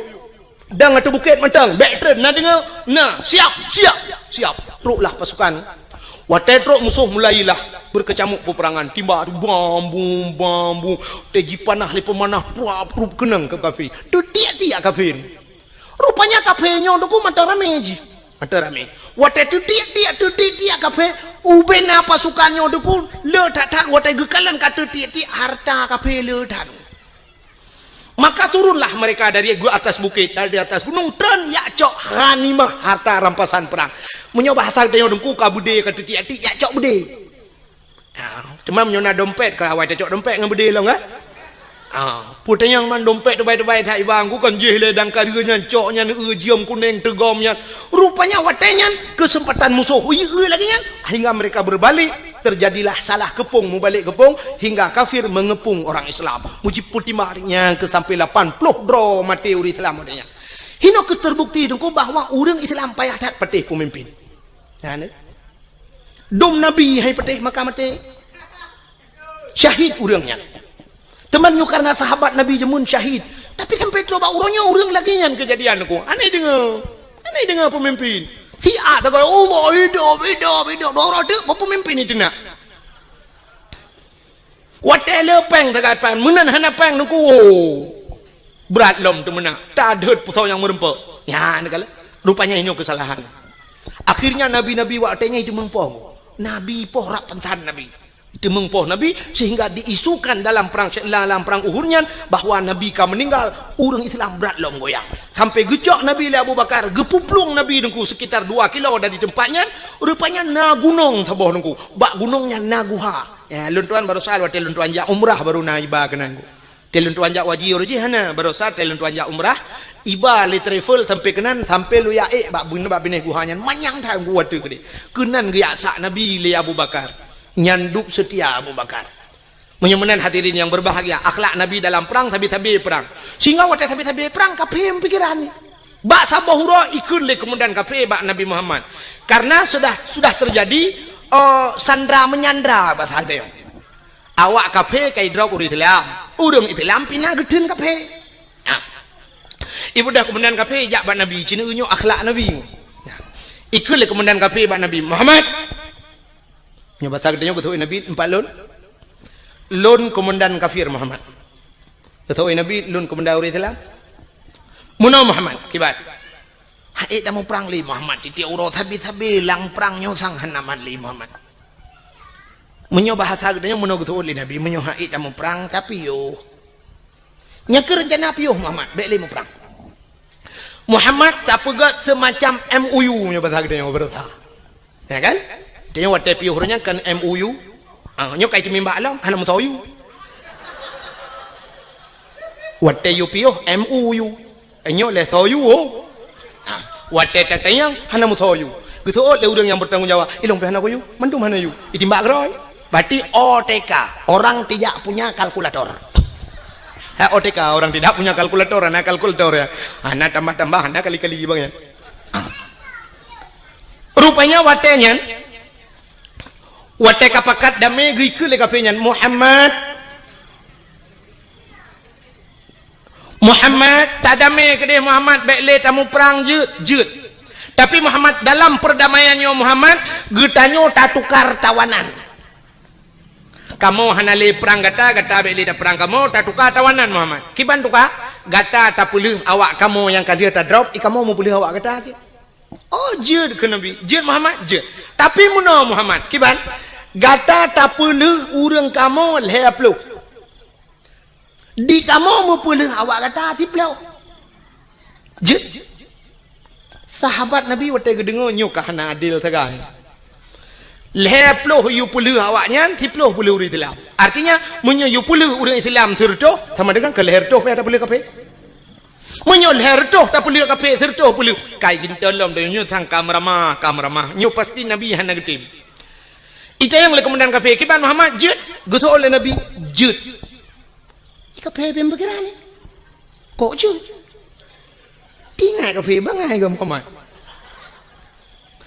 Dong ateueh bukét mantong, bèk treun, na deungoe? Na, siap, siap, siap. Troklah pasukan. Watèe trok musoh mulailah beukeucamuk peupeurangan, timbak bam bum, bam bum, watèe jipanah lé peumanah, pruap, pruap keunong keu kafé. Teutiek-tiek kafé. Rupanya kafé nyoe Teungku mantong ramé jih. Mantong ramé. Watèe teutiek-tiek, teutiek-tiek kafé, ubé na pasukan nyoe Teungku, le that-that watèe geukalon ka teutiek-tiek hareuta kafé le that. Maka turunlah mereka dari atas bukit, dari atas gunung, treun jak cok ghanimah, harta rampasan perang. Meunyoe bahasa geutanyoe Teungku ka beudé ka teutiek-tiek, jak cok beudé. Ha, teuma meunyoe na dompet, ka awai tacok dompet ngon beudé lom kan? Ha, peue tanyong man dompet teubai-teubai that iba Teungku kan jih lé dangkareue nyan, cok nyan, eu jeuem kuneng teugom nyan. Rupanya watèe nyan keuseumpatan musoh, ui, eu lagèe nyan, hingga mereka berbalik. Terjadilah salah keupông, mubalek keupông, hingga kafir mengepung orang Islam. Mujipeutimang nyan keu sampai lapan ploh droe maté ureueng Islam watèe nyan. Hino keuh terbukti Teungku bahwa ureueng Islam payah that patéh peumimpin. Nyan, eh. Dum Nabi hai patéh maka maté. Syahid ureueng nyan. Teuma nyoe karena sahabat Nabi jameun syahid. Tapi sampai trok bak uroe nyoe ureueng lagèe nyan keujadian Teungku. Aneh deungoe. Aneh deungoe peumimpin. Siat takalon, "Allah, hidup, hidup, hidup." Dua uroe teuk, peumimpin itu nak. Watèe le pèng sagai pèng, meunan hana pèng Teungku. Brat lom teumeunak. Tadeuet peusau nyang meureumpok. Nyan takalon. Rupanya inoe keusalahan. Akhirnya nabi-nabi watèe nyan itu meupoh. Nabi poh rab pansan Nabi. Teumeung poh Nabi, sehingga diisukan dalam perang, dalam perang Uhud nyan bahwa Nabi ka meuninggal, ureueng Islam brat lom goyang. Sampai geucok Nabi lé Abu Bakar, geupuplueng Nabi Teungku sekitar dua kilo dari teumpat nyan, rupanya na gunong saboh Teungku. Bak gunong nyan na guha. Ya, lôn tuan barosa watèe lôn tuan jak umrah baru na iba keunan Teungku. Watèe lôn tuan jak haji uroe jih hana, barosa watèe lôn tuan jak umrah, iba lé travel sampai keunan, sampai lôn jak ék bak bun-, bak binéh guha nyan, manyang that Teungku watèe keudéh. Keunan geujak sak Nabi lé Abu Bakar. Nyan dub seutia Abu Bakar. Meunyoe meunan hadirin yang berbahagia, akhlak Nabi dalam perang, sabe-sabe perang. Sehingga watèe sabe-sabe perang, kafé meupikiran ni. Bak saboh uroe ikheun lé komandan kafé bak Nabi Muhammad. Karena sudah, sudah terjadi, eh, sandra menyandra bahasa geutanyoe. Awak kafé ka idrop ureueng Islam. Ureueng Islam pih na geutheun kafé. Ha. Ibudah komandan kafé jak bak Nabi, ci nyoe akhlak Nabi. Ha. Ikheun lé komandan kafé bak Nabi, "Muhammad." Nyoe basa geutanyoe geuteupeue Nabi, "Empat lôn." "Lôn komandan kafir, Muhammad." Geuteupeue Nabi, "Lôn komandan ureueng Islam." "Meunoe Muhammad, kiban?" "Hana ék tamuprang lé Muhammad, tiep-tiep uroe sabe-sabe lam prang nyoe sang hana mat lé Muhammad." Meunyoe bahasa geutanyoe meunoe geuteupeue lé Nabi, "Meunyoe hana ék tamuprang, tapiôh." "Nyan keuh reuncana piôh Muhammad, bèk lé muprang." Muhammad tapeugèt seumacam M O U nyoe bahasa geutanyoe beureusa. Ya kan? Tanyoe watèe piôh ureueng nyan kan M O U. Ah, nyoe ka iteumimbak lom, hana meusoe yue. Watèe yue piôh M O U. Nyoe lé soe yue, oh. Ah, watèe tatanyong hana meusoe yue. Geuseuôt lé ureueng nyang bertanggung jawab, "Ilôn pih hana kuyue, mandum hana yue." Itimbak keudroe. Berarti O T K, orang tidak punya kalkulator. Ha, O T K, orang tidak punya kalkulator, hana kalkulator ya. Hana tambah-tambah, hana kali-kali bang ya. Rupanya watèe nyan, watèe ka pakat damé geukheun lé kafé nyan, "Muhammad, Muhammad, tadamé keudéh Muhammad, bèk lé tamuprang jeuet, jeuet. Tapi Muhammad, dalam perdamaian nyoe Muhammad, geutanyoe tatukar tawanan. Kamoe hana lé prang gata, gata bèk lé taprang kamoe, tatukar tawanan Muhammad." "Kiban tukar?" "Gata tapeulheueh awak kamoe nyang ka lheueh tadrop, i kamoe meupeulheueh awak gata cit." "Oh, jeuet," kheun Nabi. "Jeuet Muhammad?" "Jeuet. Tapi meunoe Muhammad, kiban? Gata tapeulheueh ureueng kamoe lhèe ploh. Di kamoe meupeulheueh awak gata siploh." "Jeuet." Sahabat Nabi watèe geudeungoe nyoe ka hana adil sagai. Lhèe ploh yue peulheueh awak nyan, siploh peulheueh ureueng Islam. Artinya, meunyoe yue peulheueh ureueng Islam sireutôh, sama dengan keu lhèe reutôh payah tapeulheueh kafé. Meunyoe lhèe reutôh tapeuleueh kafé, sireutôh peuleueh, kai geuntôn lom, nyoe sang ka meuramah, ka meuramah. Nyoe pasti Nabi hana geutem. Itanyong lé keumandan kafé, "Kiban Muhammad jeuet?" Geuseuôt lé Nabi, "Jeuet." Kafé bèk pikiran nyan. "Kok jeuet?" Teuingat kafé, "Bangai kah Muhammad.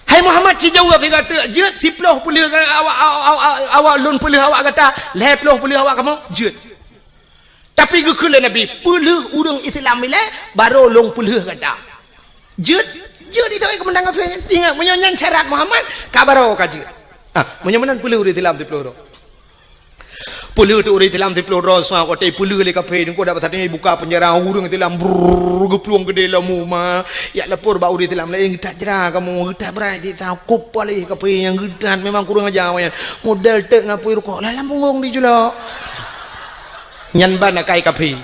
Hai Muhammad, sijaweub keu gata, jeuet siploh peuleueh awak, awak, awak, awak lôn peuleueh awak gata, lhèe ploh peuleueh awak kamoe, jeuet." Tapi geukheun lé Nabi, "Peuleueh ureueng Islam ilèe, barô lôn peuleueh gata." Jeuet, jeuet itu keumandan kafé. Ingat, meunyoe nyan syarat Muhammad, ka barô ka jeuet. Ah, meunyoe meunan peuleueh ureueng Islam siploh droe. Peuleueh teuk ureueng Islam siploh droe, sa watèe peuleueh lé kafé, teungku dapat sateue buka penjara, ureueng Islam brrrr geuplueng keudéh lom uma. Jak lapor bak ureueng Islam laén, "Geutat jra kamoe, geutat brat cit, sa kop paléh kafé nyang geutat, memang kurang aja awaknyan. Model teuk ngapui rukok, lam punggong di julok." Nyan ban akai kafé.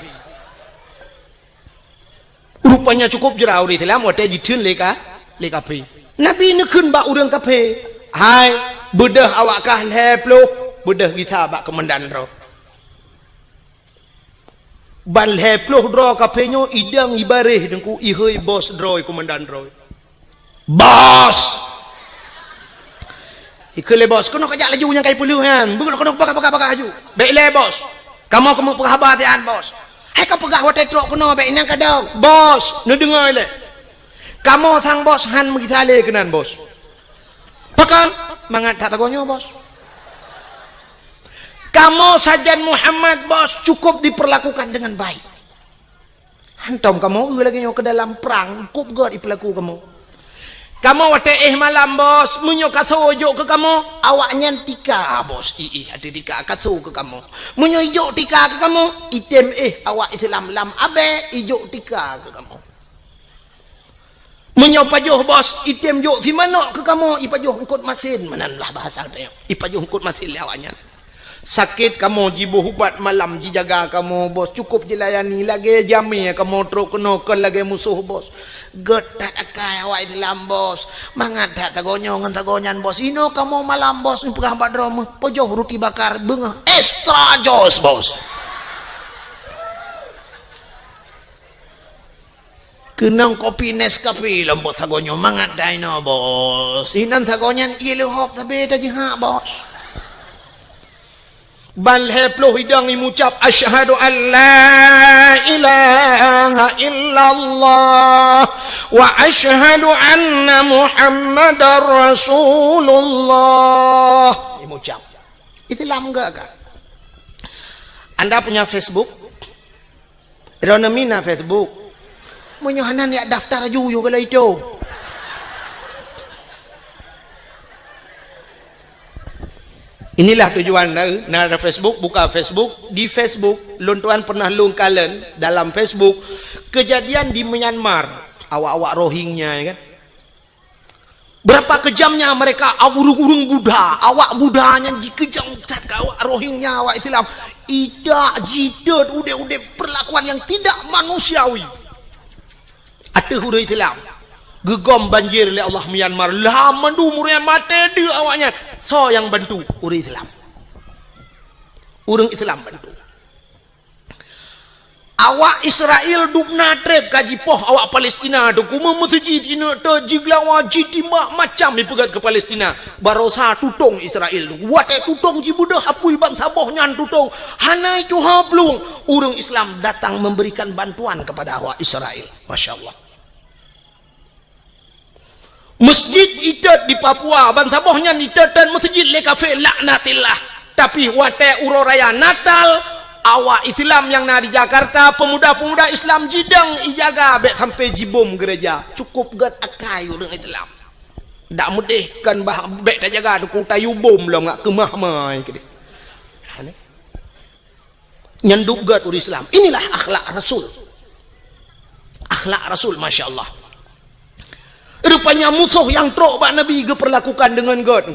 Rupanya cukôp jra ureueng Islam watèe jitheun lé ka, lé kafé. Nabi neukheun bak ureueng kafé, "Hai, beudôh awak kah lhèe ploh, beudôh gisa bak keumandan droe." Ban lhèe ploh droe kafé nyoe idong ibaréh teungku, ihôi bos droe, keumandan droe. "Bos!" Ikheun lé bos, "Keunoe kajak laju nyang kai peuleueh nyan. Beukeunong keunoe peugah-peugah-peugah laju." "Bèk ilèe, Bos. Kamoe keumeung peugah haba siat, Bos." "Hai kapeugah watèe trok keunoe, bèk inan kadong." "Bos, neudeungoe ilèe. Kamoe sang Bos han meugisa lé keunan, Bos." "Pakon?" "Mangat that sagoe nyoe, Bos. Kamoe sajan Muhammad, Bos, cukôp diperlakukan dengan baik." Hantom kamoe eu lagèe nyoe keu dalam prang, cukôp gèt ipeulaku kamoe. Kamoe watèe éh malam, Bos, meunyoe kasoe jok keu kamoe, awaknyan tika, Bos, i-, i-, ateueh tika kasoe keu kamoe. Meunyoe ijok tika keu kamoe, itém éh awak Islam lam abèe, ijok tika keu kamoe. Meunyoe pajoh, Bos, itém jok simanok keu kamoe, ipajoh eungkôt masén, meunan lah bahasa tanyoe. Ipajoh eungkôt masén lé awaknyan. Sakét kamoe jiboh ubat malam jijaga kamoe, Bos, cukôp jilayani, lagèe jamèe kamoe trok keunoe kon lagèe musoh, Bos. Gèt that akai awak Islam, Bos. Mangat that sagoe nyoe ngon sagoe nyan, Bos. Inoe kamoe malam, Bos, neupeugah bak droe meuh, pajoh ruti bakar, beungoh extra jos, Bos. Keunong kopi Nescafe lom, Bos, sagoe nyoe, mangat that inoe, Bos. Inan sagoe nyan ié leuhop sabé tajihak, Bos. Ban lhèe ploh idong imucap, "Asyhadu an la ilaha illallah wa asyhadu anna Muhammadar Rasulullah." Imucap. Islam gèt kah? Anda punya Facebook? Droeneuh mina Facebook. Meunyoe hana, neujak daftar aju yôh galai itu. Inilah tujuan na, na ada Facebook, buka Facebook. Di Facebook, lôn tuan pernah lôn kalon dalam Facebook, kejadian di Myanmar, awak-awak Rohingya, ya kan? Berapa kejamnya mereka, ureueng-ureueng Buddha, awak Buddha nyan jikeujam that keu awak Rohingya, awak Islam. Idak, jitot, udép-udép perlakuan yang tidak manusiawi. Ateueh ureueng Islam. Geugom banjir lé Allah Myanmar. Lam mandum ureueng maté deuek awaknyan. Soe nyang bantu? Ureueng Islam. Ureueng Islam bantu. Awak Israel dubna trép ka jipoh awak Palestina tu, kumeung meuseujid ineuk teuh, jigeulawa, jitimbak, macam ipeugét keu Palestina. Barosa tutong Israel tu. Watèe tutong jibeudôh apui bansaboh nyan tutong. Hana tuha plueng. Ureueng Islam datang memberikan bantuan kepada awak Israel. Masya Allah. Masjid itot di Papua, bansaboh nyan itot-tot masjid lé kafé, laknatillah. Tapi watèe uroe raya Natal, awak Islam nyang na di Jakarta, pemuda-pemuda Islam jidong ijaga bèk sampai jibom gereja. Cukôp gèt akai ureueng Islam. Dak meudéh kan bah bèk tajaga teungku, tayue bom lom ngat keumah mai keudéh. Nyan dub gèt ureueng Islam. Inilah akhlak Rasul. Akhlak Rasul, masya Allah. Rupanya musoh nyang trok bak Nabi geupeurlakukan deungon gèt.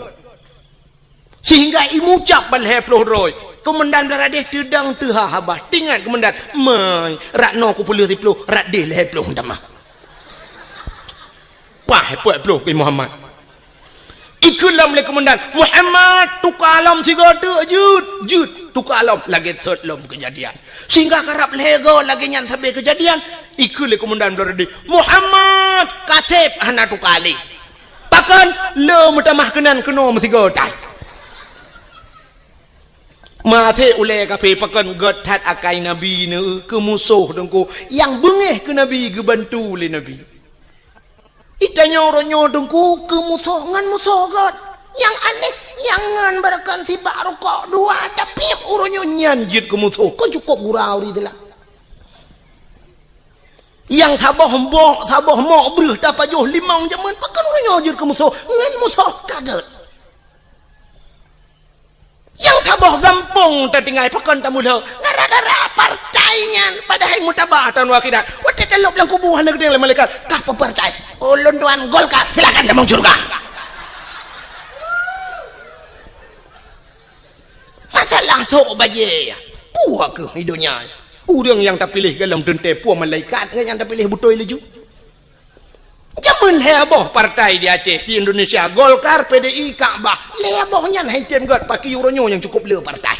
Sehingga imucap ban lhèe ploh droe. Keumandan Bangladesh teudong teuha haba. Teuingat keumandan, "Mai, rot noe kupeuleueh siploh, rot déh lhèe ploh tamah." Paih peuet ploh keu Muhammad. Ikheun lom lé keumandan, "Muhammad, tuka lom sigoe teuk jeuet, jeuet, tuka lom." Lagèe sot lom keujadian. Sehingga karab lhèe goe lagèe nyan sabe keujadian, Ikheun lé komandan Blorom Deh, "Muhammad, kaseb hana tuka lé." Pakon? Le meutamah keunan keunoe meusigoe tai. Maté ulée kaphé pakon gét that akai Nabi neu keu musoh Teungku, nyang beungéh keu Nabi geubantu lé Nabi. Itanyoe uroe nyoe Teungku keu musoh ngon musoh gét. Nyang aneh, nyang ngon beureukan sibak rukok dua, tapi uroe nyoe nyan jeuet keu musoh. Kon cukôp gura uri teulah. Nyang saboh mbok, saboh mok breuh tapajoh limong jameun, pakon uroe nyoe jeuet keu musoh ngon musoh ka gét. Nyang saboh gampông tatinggai pakon tamulhô gara-gara partai nyan, padahai mutaba taun akhirat. Watée talôb lam kubu hana geudeng lé malaikat, "Kah peue partai?" "Ulôn tuan Golkar." "Silakan tamong syurga." Masalah sôk bajée, peue keuh di donya? Ureuëng nyang tapiléh golom teuntée peue malaikat ngon nyang tapiléh beutôi laju. Jameun lhée boh partai di Aceh, di Indonesia, Golkar, P D I, Kakbah. Lhée boh nyan hai tem gét, pakri uroe nyoe nyang cukôp le partai.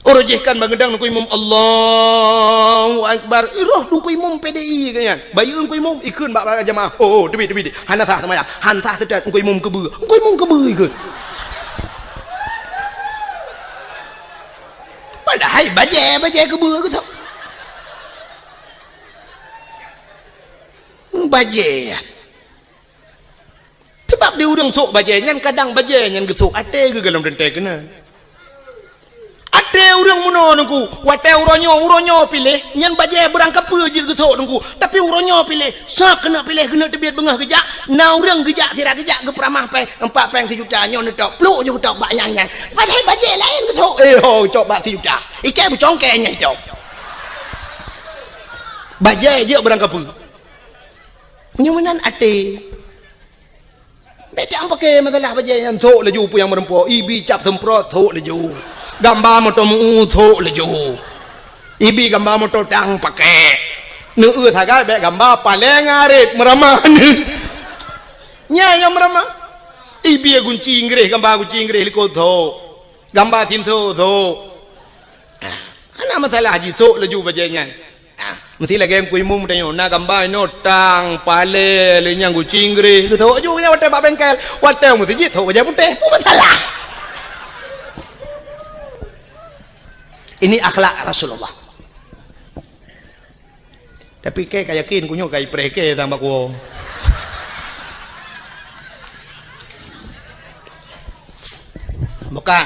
Uroe jih kan bangeudang Teungku Imum, "Allahu Akbar." Roh Teungku Imum P D I kan nyan. Bayeue Teungku Imum, ikheun bak, bak jamaah. "Oh, oh, teubiet, teubiet. Hana sah seumayang. Hana sah seutat Teungku Imum keubeue." Teungku Imum keubeue ikheun. Padahai bajée, bajée keubeue geutok. Bajée nyan. Sebab di ureuëng sôk bajée nyan, kadang bajée nyan geusôk até geuh golom teuntée keunan. Até ureuëng meunoe Teungku, watée uroe nyoe, uroe nyoe piléh, nyan bajée beurangkapeue jeuet geusôk Teungku. Tapi uroe nyoe piléh, sa keuneuk piléh, keuneuk teubiet beungoh geujak, na ureuëng geujak, sira geujak, geupeuramah péng, empat péng sijuta, nyoe neutok, plôk ju geutok bak nyang nyan. Padahai bajée laén geusôk, eh, ho, cok bak sijuta. Ikée beucongkée nyan cok. Bajée jeuet beurangkapeue. Meunyoe meunan até. Bék tapaké masalah bajée nyan, sôk laju peue nyang meureumpok, ibi cap seumprot, sôk laju. Gamba moto meu, sôk laju. Ibi gamba moto tang paké. Neueu sagai bék gamba paleng arit meuramah. Nyan nyang meuramah. Ibi gunci Inggréh, gamba gunci Inggréh likot, sôk. Gamba sinso, sôk. Ah, hana masalah jisôk laju bajée nyan. Ah, meusti lagée Teungku Imum tanyoe, na gamba inoe tang, palée, lé nyang gunci Inggréh, geusôk laju nyan watée bak bengkel, watée meuseujid sôk bajée putéh, peue masalah? Ini akhlak Rasulullah. Tapi kée ka yakin, ku nyoe ka ipreh kée sama ku. Buka.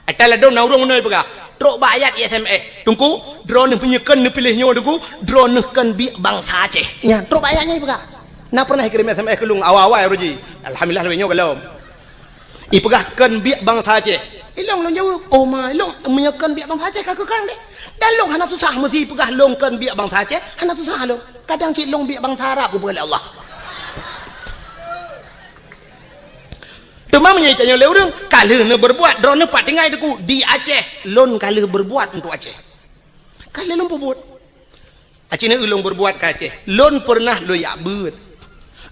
Ata ladôm na ureuëng meunoe peugah, trok bak ayat I S M S. Teungku, droeneuh meunyoe kon neupiléh nyoe Teungku, droeneuh kon biek bansa Aceh. Nyan, trok bak ayat nyan peugah. Na pernah ikirém S M S keu lôn awai-awai uroe jih. Alhamdulillah, lagée nyoe golom. Ipeugah kon biek bansa Aceh. Ilong lôn jaweueb, "Oh ma, ilong meunyoe kon biek bansa Aceh ka keu kang deh." Dan lôn hana susah meusi peugah lôn kon biek bansa Aceh, hana susah lôn. Kadang cit lôn biek bansa Arab geupeugah lé Allah. Teuma meunyoe itanyoe lé ureuëng, ka lheueh neubeurbuat, droeneuh pat tinggai Teungku di Aceh, lôn ka lheueh beurbuat untuk Aceh. Ka lheueh lôn peubuet. Aci na ulôn beurbuat ka Aceh. Lôn peureunah lôn jak beuet.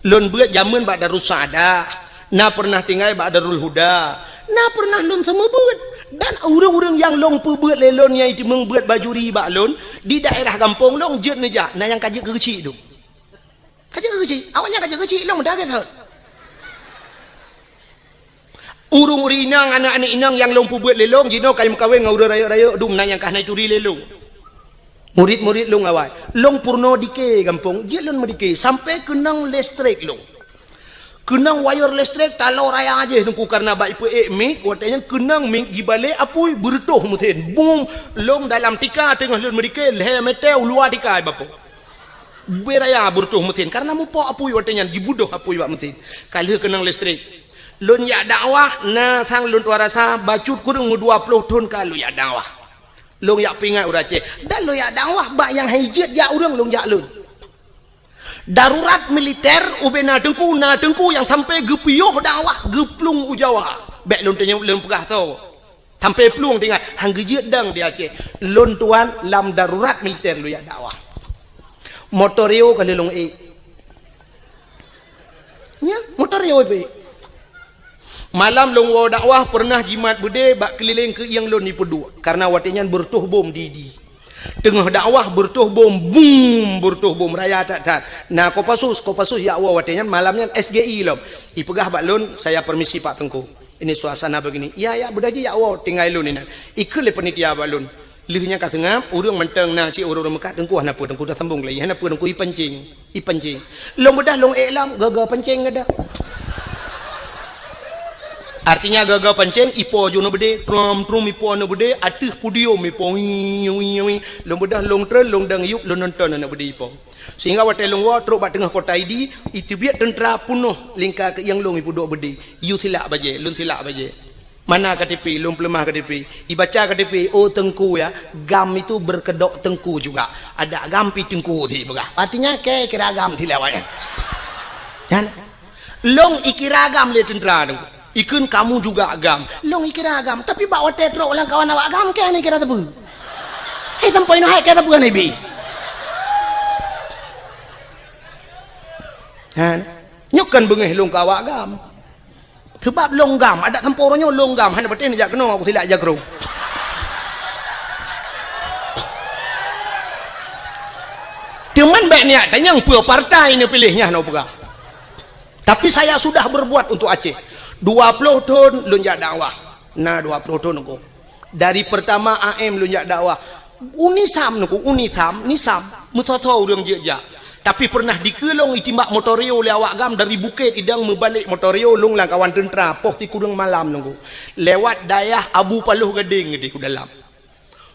Lôn beuet jameun bak Darussaada, na peureunah tinggai bak Darul Huda, na peureunah lôn seumeubeuet. Dan ureuëng-ureuëng nyang lôn peubeuet lé lôn nyang jiteumeung beuet bajuri bak lôn di daerah gampông lôn jeuet neujak, na nyang ka jeuet keu geuchik dum. Ka jeuet keu geuchik, awaknyan ka jeuet keu geuchik, lôn meudagai thon. Ureuëng-ureuëng inong, aneuëk-aneuëk inong nyang lôn peubeuet lé lôn, jinoe ka meukawen ngon ureuëng rayeuk-rayeuk dum na nyang ka hana jituri lé lôn. Murit-murit lôn awai, lôn peurunoe dike gampông, jeuet lôn meudike sampoe keunong listrik lôn. Keunong wayeur listrik taloe raya jih Teungku, kareuna bak ipeuék mik, watée nyan keunong mik jibalek apui, beureutôh meusén. Bum, lôn dalam tika teungoh lôn meudike, lhée meter u luwa tika ibapoe. Beu raya beureutôh meusén, kareuna mupok apui watée nyan, jibeudôh apui bak meusén. Ka lheueh keunong listrik. Lôn jak dakwah, na sang lôn tuan rasa, bacut kureueng meudua ploh thon ka lôn jak dakwah. Lôn jak peuingat ureuëng Aceh. Dan lôn jak dakwah bak nyang han jeuet jak ureuëng lôn jak lôn. Darurat militer ubena teungku, na teungku nyang sampoe geupiôh dakwah geuplueng u Jawa. Bék lôn tanyong lôn peugah soe. Sampoe plueng teuingat, han geujeuet dang di Aceh. Lôn tuan lam darurat militer lôn jak dakwah. Motor Rio ka lheueh lôn ék. Nya, motor Rio ék. Malam lôn woe dakwah peureunah jimat beudé bak keulileng keuieng lôn jipeuduek, kareuna watée nyan beureutôh bom di, di. Teungoh dakwah beureutoh bom, bum, beureutoh bom raya that-that. Na Kopassus, Kopassus jak woe watée nyan, malam nyan S G I lom. Ipeugah bak lôn, "Saya permisi Pak Teungku. Ini suasana begini." "Ya, ya, beudoh jijak woe, tinggai lôn inan." Ikheun lé panitia bak lôn. Lheueh nyan ka seungab, ureuëng mantong na cit ureuëng-ureuëng meukat, "Teungku hana peue, Teungku tasambong lé, hana peue, Teungku ipencing, ipencing." Lôn beudoh lôn ék lom, gaga pancing geudoh. Artinya gaga pancing, ipo ju na beudé, trom-trom ipo na beudé, ateueh podium ipo, wii, wii, wii. Lôn beudoh lôn treun, lôn dang yup, lôn nonton na beudé ipo. Sehingga watée lôn woe trok bak teungoh kota Idi, iteubiet teuntra peunoh lingka keuieng lôn ipeuduek beudé. Yue silak bajée, lôn silak bajée. Mana K T P, lôn peuleumah K T P. Ibaca K T P, "Oh Teungku ya, GAM itu berkedok Teungku juga. Ada GAM pi Teungku," si peugah. Artinya, kée kira GAM si lewat nyan. Nyan. Lôn ikira GAM lé teuntra Teungku. Ikheun, "Kamu juga GAM." Lôn ikira GAM, tapi bak watée trok lam kawan awak GAM, kée hana ikira sapeue. Hei, sampoe inoe hai kée sapeue hana ibi. Ha. Nyoe kan beungéh lôn keu awak GAM. Seubab lôn GAM, adak sampoe uroe nyoe lôn GAM, hana patéh neujak keunoe, aku silak jak keu droe. Teuma bék niat tanyong peue partai neupiléh, nyan hana peugah. Tapi saya sudah berbuat untuk Aceh. Dua ploh thon lôn jak dakwah. Na dua ploh thon aku. Dari pertama A M lôn jak dakwah. UNISAM Teungku, UNISAM, NISAM, meusoe-soe ureuëng jeuet jak. Tapi pernah dikeue lôn itimbak motor rio lé awak GAM dari Bukét Idong meubalek motor rio lôn lam kawan teuntra, poh sikureueng malam Teungku. Lewat dayah Abu Paloh Gadeng di u dalam.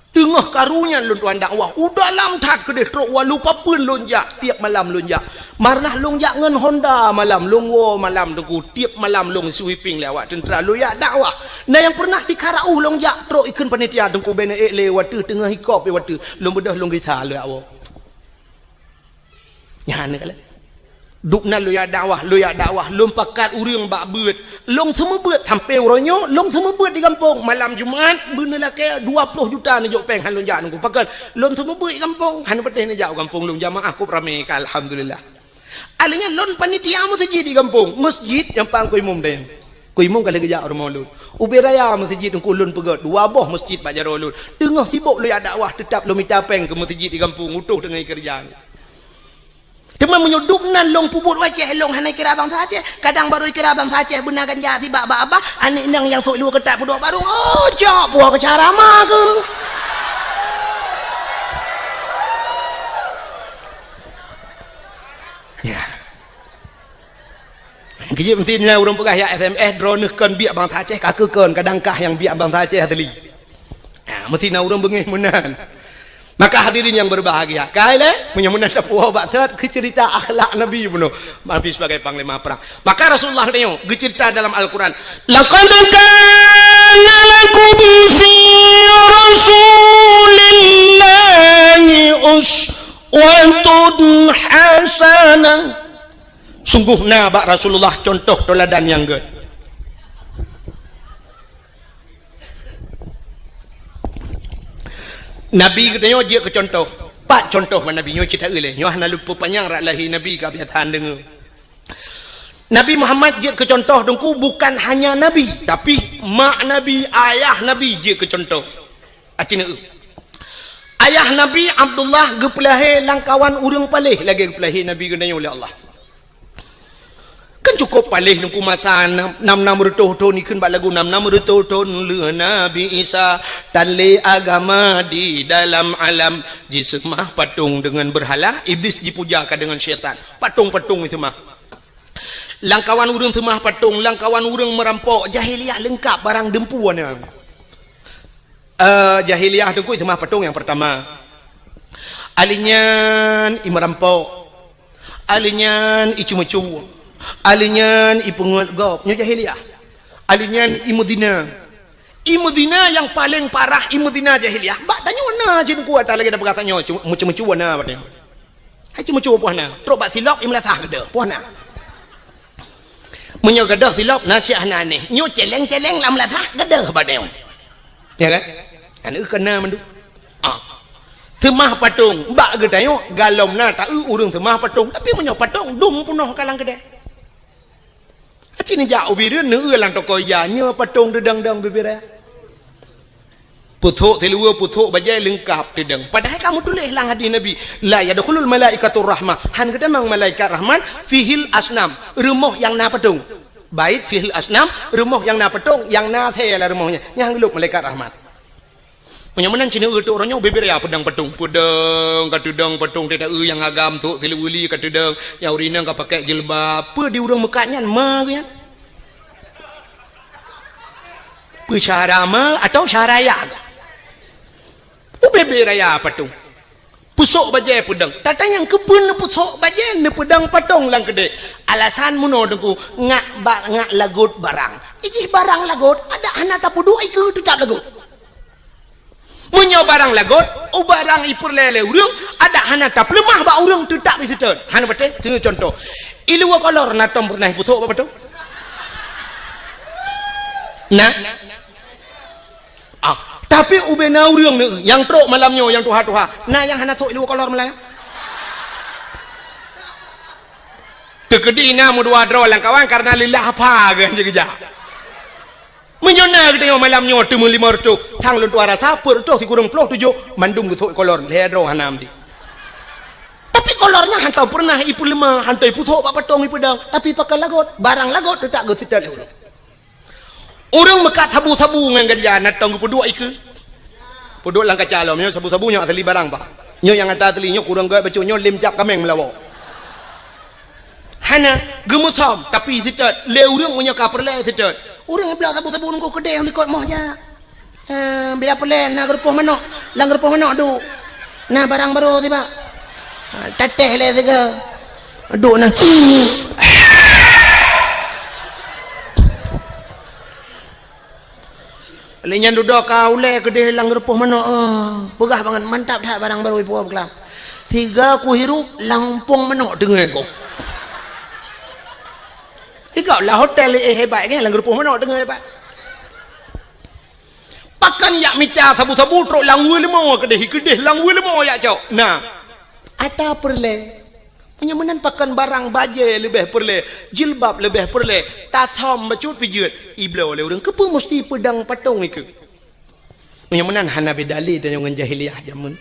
Teungoh karu nyan lôn tuan dakwah, u dalam that keudeh trok walu papeuen lôn jak, tiep malam lôn jak. Marnah lôn jak ngon Honda malam, lôn woe malam Teungku, tiep malam lôn sweeping lé awak teuntra, lôn jak dakwah. Na nyang pernah sikara uh lôn jak trok ikheun panitia Teungku, bèk neuék lé wateuh teungoh hikop wateuh, lôn beudôh lôn gisa lôn jak woe. Nyan keuh lé. Dubnan lôn jak dakwah, lôn jak dakwah, lôn pakat ureuëng bak beuet. Lôn seumeubeuet sampoe uroe nyoe, lôn seumeubeuet di gampông. Malam Jumat, beuneulakée dua ploh juta neujok péng han lôn jak Teungku. Pakon, lôn seumeubeuet di gampông, han patéh neujak u gampông lôn, jamaah kôb ramé ka, alhamdulillah. Akhé nyan lôn panitia meuseujid di gampông, meuseujid nyang pang ku imum deh. Ku imum ka lheueh geujak u rumoh lôn. Ubé raya meuseujid Teungku lôn peugöt, dua boh meuseujid bak jaroe lôn. Teungoh sibok lôn jak dakwah, teutap lôn mita péng keu meuseujid di gampông, utoh teungoh keureuja. Teuma meunyoe dubnan lôn peubuet u Aceh, lôn hana kira bansa Aceh. Kadang barô kira bansa Aceh beuna ganja sibak bak abah, aneuk inong nyang sôk luwa keutat peuduek barông. Oh, cok, puwoe keu cara ma keuh. Ya. Keujeuet meusti na ureuëng peugah ya S M S, droeneuh kon biek bansa Aceh, ka keuh kon, kadang kah nyang biek bansa Aceh asli. Ha, meusti na ureuëng beungéh meunan. Maka hadirin yang berbahagia, kai lé, meunyoe meunan sapeue bak that keu cerita akhlak Nabi bunoe, Nabi sebagai panglima perang. Maka Rasulullah nyoe geucerita dalam Al-Quran, "Laqad kana lakum fi Rasulillahi uswatun hasanah." Sungguh na bak Rasulullah contoh teuladan nyang gét. Nabi geutanyoe jeuet keu contoh. Pat contoh bak Nabi nyoe cit taeu lé. Nyoe hana lôn peupanyang rot lahé Nabi ka biasa deungoe. Nabi Muhammad jeuet keu contoh Teungku bukan hanya Nabi, tapi mak Nabi, ayah Nabi jeuet keu contoh. Aci neu. Ayah Nabi Abdullah geupeulahé lam kawan ureuëng paléh lagée geupeulahé Nabi geutanyoe lé Allah. Kan cukup paléh Teungku masa nam, nam, nam reutôh thon, ikheun bak lagu nam, nam reutôh thon lheueh Nabi Isa, tan lé agama di dalam alam, jiseumah patong deungon beurhala, Iblis jipuja ka deungon syaitan. Patong-patong jiseumah. Lam kawan ureuëng seumah patong, lam kawan ureuëng meurampok, jahiliyah leungkap barang deumpu na. Eh, jahiliyah Teungku seumah patong nyang peurtama. Alinyan i meurampok. Alinyan i ceumeucue. Alinyan i peungeut gob. Nyoe jahiliyah. Alinyan i meuzina. I meuzina nyang paleng parah, i meuzina jahiliyah. Bak tanyoe na cit kuat lagée na peugah tanyoe, meuceumeucue na bak tanyoe. Hai ceumeucue poh na. Trok bak silop i meulasah geudoh, poh na. Meunyoe geudoh silop na cit hana aneh. Nyoe celeng-celeng lam lasah geudoh bak tanyoe. Ya kan? Aneuk keu na mandum. Ah. Seumah patong, bak geutanyoe galom na taeu ureuëng seumah patong. Tapi meunyoe patong dum peunoh ka lam keudè. Aci neujak u Bireuen neueu lam toko ija, nyoe patong deudang-dang bibiré. Peuthok siluweue, peuthok bajée leungkap teudong. Padahai ka meutuléh lam hadis Nabi, "La yadkhulul malaikatur rahmah." Han geutamong malaikat rahmat, "fihil asnam." Rumoh nyang na patong. Bait fihil asnam, rumoh nyang na patong, nyang na asée lam rumoh nyan. Nyan han geulôp malaikat rahmat. Meunyoe meunan cit, na eu tôk uroe nyoe bubé raya peudong patong. Peudong, ka teudong patong teuta eu nyang agam, thok siluweue li ka teudong, nyang ureueng inong ka pakai jilbab. Peue di ureueng meukat nyan ma geuh nyan? Peue syahara ma atau syahara ya? Ubé-bé raya patong. Peusok bajée peudong. Tata nyang keupeue neupeusok bajée neupeudong patong lam keudée. Alasan meunoe Teungku, ngak ba-, ngak lagot barang. Ijih barang lagot, adak hana tapeuduek ikeue teutap lagot. Meunyoe barang lagot, u barang ipeureulée lé ureueng, adak hana tapeuleumah bak ureueng teutap iseutôt. Hana patéh, keuneuk cuntoh. Iluweue kolor na tom peureunah ipeusok bak patong? Na? Ah, tapi ubé na ureueng neu, nyang trok malam nyoe, nyang tuha-tuha. Na nyang hana sok iluweue kolor malam nyoe? Teukeudi na meudua droe lam kawan karena lillah apa geuh jih geujak. Meunyoe na geutanyoe malam nyoe teumeulimong reutôh, sang lôn tuan rasa peuet reutôh sikureueng ploh tujoh, mandum geusok kolor, lhée droe hana meuti. Tapi kolor nyan hantom peureunah ipeuleumah, hantom ipeusok bak patong ipeudong, tapi pakon lagot, barang lagot teutap geuseutôt lé ureueng. Ureueng meukat sabu-sabu ngon ganja na tom geupeuduek ikeue. Peuduek lam kaca lom, nyoe sabu-sabu nyoe asli barang, Pak. Nyoe nyang ata asli, nyoe kureueng gét bacut, nyoe lem cap kaméng meulawoe. Hana, geumeusom, tapi seutôt, lé ureueng meunyoe ka peureulée seutôt. Ureueng bloe sabu-sabu nunggu keudeh likot moh jak. Eh, bila peureulée na geurupoh manok, lam geurupoh manok duek. Na barang barô tibak. Ha, tatéh lé sigoe. Duek na. Lé nyan dudoe ka ulée keudeh lam geurupoh manok, eh. Peugah bangat, mantap that barang barô ipuwoe beukelam. Sigoe kuhirup lam umpung manok teungoh ku. Sigoe lam hotel, eh, hebat kan, lam geurupoh manok teungoh hebat. Pakon jak mita sabu-sabu trok lam weue leumo keudeh, keudeh lam weue leumo jak cok. Nah, ata peureulée. Meunyoe meunan pakon barang bajée leubeh peureulée, jilbab leubeh peureulée, tasam bacut pijeut, ibloe lé ureueng, keupeue musti peudong patong ikeue? Meunyoe meunan hana beda lé tanyoe ngon jahiliyah jameun.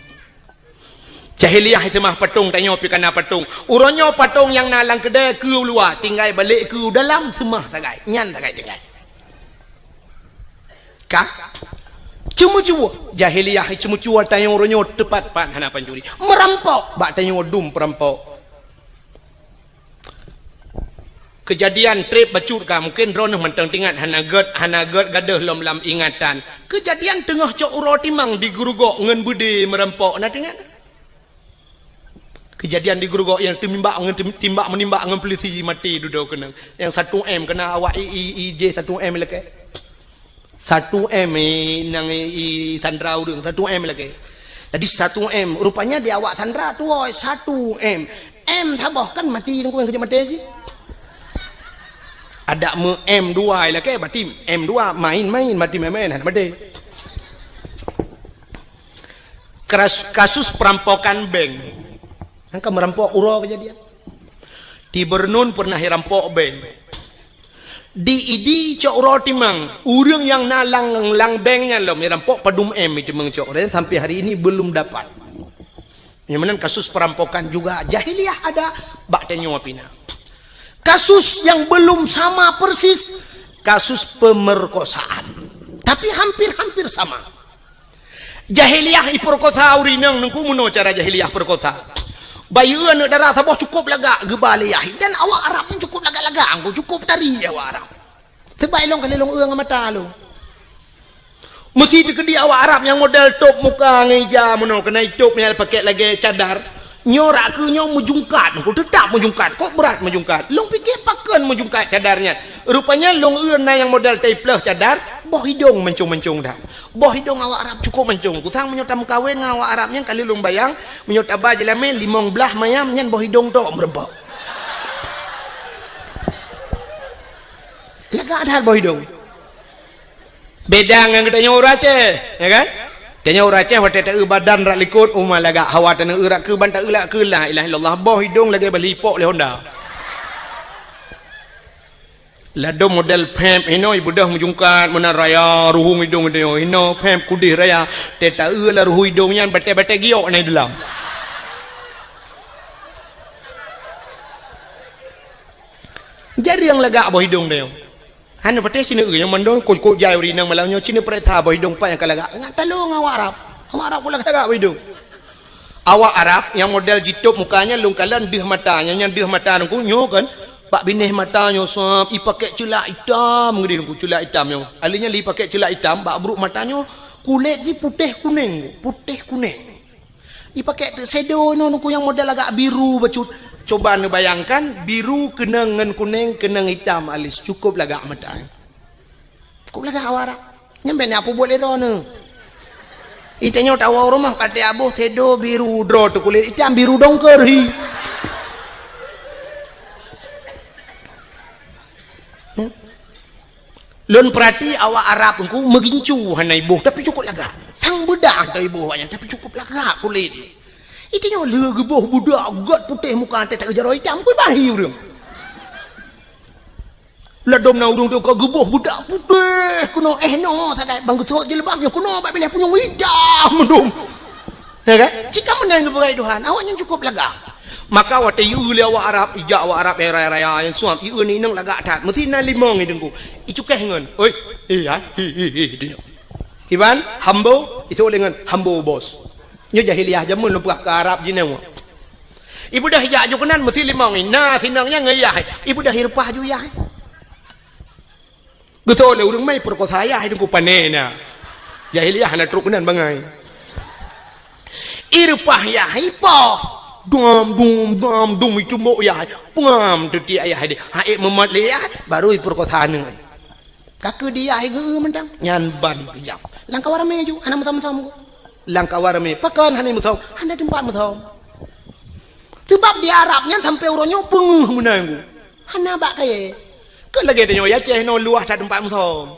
Jahiliyah seumah patong, tanyoe pih kana patong. Uroe nyoe patong nyang na lam keudée keu u luwa, tinggai balek keu u dalam seumah sagai, nyan sagai tinggai. Ka? Ceumeucue. Jahiliyah ceumeucue tanyoe uroe nyoe teupat-pat hana pancuri. Meurampok bak tanyoe dum peurampok. Keujadian treb bacut ka, mungken droeneuh mantong teuingat, hana gét, hana gét gadôh lom lam ingatan. Keujadian teungoh cok uroe timang di Geurugok ngon beudé meurampok, na teuingat? Keujadian di Geurugok nyang teumimbak ngon tem-, timbak meunimbak ngon peulisi maté dudoe keunoe. Nyang satu M keunoe awak i, i, i jih satu M lakée. Satu M i, nyang i, i sandra ureueng, satu M lakée. Jadi satu M, rupanya di awak sandra tuwoe satu M. M saboh kan maté nunggu nyang keujeuet maté jih. Adak meu M dua lakée, berarti M dua main-main, maté main-main, hana maté. Kras-, kasus perampokan bank. Nyang ka meurampok uroe keujadian. Di Bernun pernah irampok bank. Di Idi cok uroe timang, ureueng nyang na lam, lam bank nyan lom irampok padum M iteumang cok uroe, sampai hari ini belum dapat. Nyang meunan kasus perampokan juga jahiliyah ada, bak tanyoe pih na. Kasus yang belum sama persis, kasus pemerkosaan. Tapi hampir-hampir sama. Jahiliyah ipeurkosa ureueng inong, Teungku, meunoe cara jahiliyah peurkosa. Bayeue aneuk dara saboh cukup lagak geuba lé yah, dan awak Arab nyan cukup lagak-lagak, Teungku, cukup tari awak Arab. Teuma ilong kali lôn eu ngon mata lôn. Meusi teukeudi awak Arab nyang model tôb muka ngon ija meunoe, keunan tôb nyang pakai lagée cadar. Nyoe rak keu nyoe meujungkat, Teungku, teutap meujungkat, kok brat meujungkat. Lôn pike pakon meujungkat cadar nyan. Rupanya lôn eu na nyang model taipleuh cadar, boh idong mancong-mancong that. Boh idong awak Arab cukup mancong. Kusang meunyoe tameukawen ngon awak Arab nyan, kali lôn bayang, meunyoe taba jeulamé limong blaih mayam nyan boh idong tok meureumpok. Lagak that boh idong. Beda ngon geutanyoe ureueng Aceh, ya kan? Tanyoe ureueng Aceh watée taeu badan rak likot, uma lagak, hawa taneuk eu rak keu ban taeu rak keu, la ilaha illallah, boh idong lagée bali ipok lé honda. Ladôm model pèp hinoe, ibeudoh meujungkat meunan raya, ruhueng idông idông hinoe, pèp kudeh raya, teuta eu lam ruhueng idông nyan batèe-batèe giok na i dalam. Jareueng lagak boh idông tanyoe. Hana patéh sineuk nyang mandum kok-kok jai ureueng inong malam nyoe, sineuk peuriksa boh idông pat nyang ka lagak. Ngat talong awak Arab. Awak Arab kok lagak-lagak boh idông. Awak Arab nyang model jitôb muka nyan lôn kalon deuh mata, nyang, nyang deuh mata nangku nyoe kan, bak binéh mata nyoe sab, ipakèk ceulak itam, ngeudeh nangku ceulak itam nyoe. Alèh nyan lé ipakèk ceulak itam, bak brôk mata nyoe kulét jih putéh kunéng, putéh kunéng. Ipakèk teuk shadow nyoe nangku nyang model agak biru bacut. Coba neubayangkan, biru keunong ngon kunéng, keunong itam alis, cukôp lagak mata. Cukôp lagak awak Arab. Nyan bèk na peubuet lé droeneuh. Itanyoe tawoe rumoh ka teuaboh shadow biru droe teuh kulét itam biru dongker hi. Hmm? Lôn peurati awak Arab nangku meugincu hana iboh tapi cukôp lagak. Sang beudak hana iboh awaknyan tapi cukôp lagak kulét. Itanyoe lé geuboh beudak gèt putéh muka teuh tak jaroe itam pun bahi ureueng. Ladôm na ureueng teuka geuboh beudak putéh keunoe, eh, noe sagai bang geusok jilbab nyoe keunoe bak binéh punyueng itam mandum. Ya kan? Cit ka meunan geupeugah Tuhan, awaknyan cukôp lagak. Maka watèe ieu lé awak Arab, ijak awak Arab, eh, raya-raya nyang suam, ieu ni inong lagak that. Meusti na limong i deungku. Icukéh ngon, "Oi, iya, hi, hi, hi," hi, hi. Kiban, hambo, isôk lé ngon, "Hambo, bos." Nyoe jahiliyah jameun lôn peugah keu Arab jinoe. Ibeudoh ijak ju keunan meusti limong i. Na sinong nyan ngon yah. Ibeudoh ireupah ju yah. Geutôi lé ureueng mai peurekosa yah i deungku pané na. Jahiliyah hana trok keunan bangai. Ireupah yah ipoh. Dum, dum, dum, dum itumbok yah. Pengam teutiek yah deh. Hai meumat lé yah, baru ipeurekosa aneuk. Ka keu di yah geu mantong. Nyan ban keujam. Lam kawan ramé ju, hana meusom-som. Lam kawan ramé, pakon hana meusom? Hana teumpat meusom. Sebab di Arab nyan sampai uroe nyoe peungeuh meunan ku. Hana bak kayèe. Keu lagèe tanyoe Aceh nyoe luwah that teumpat meusom.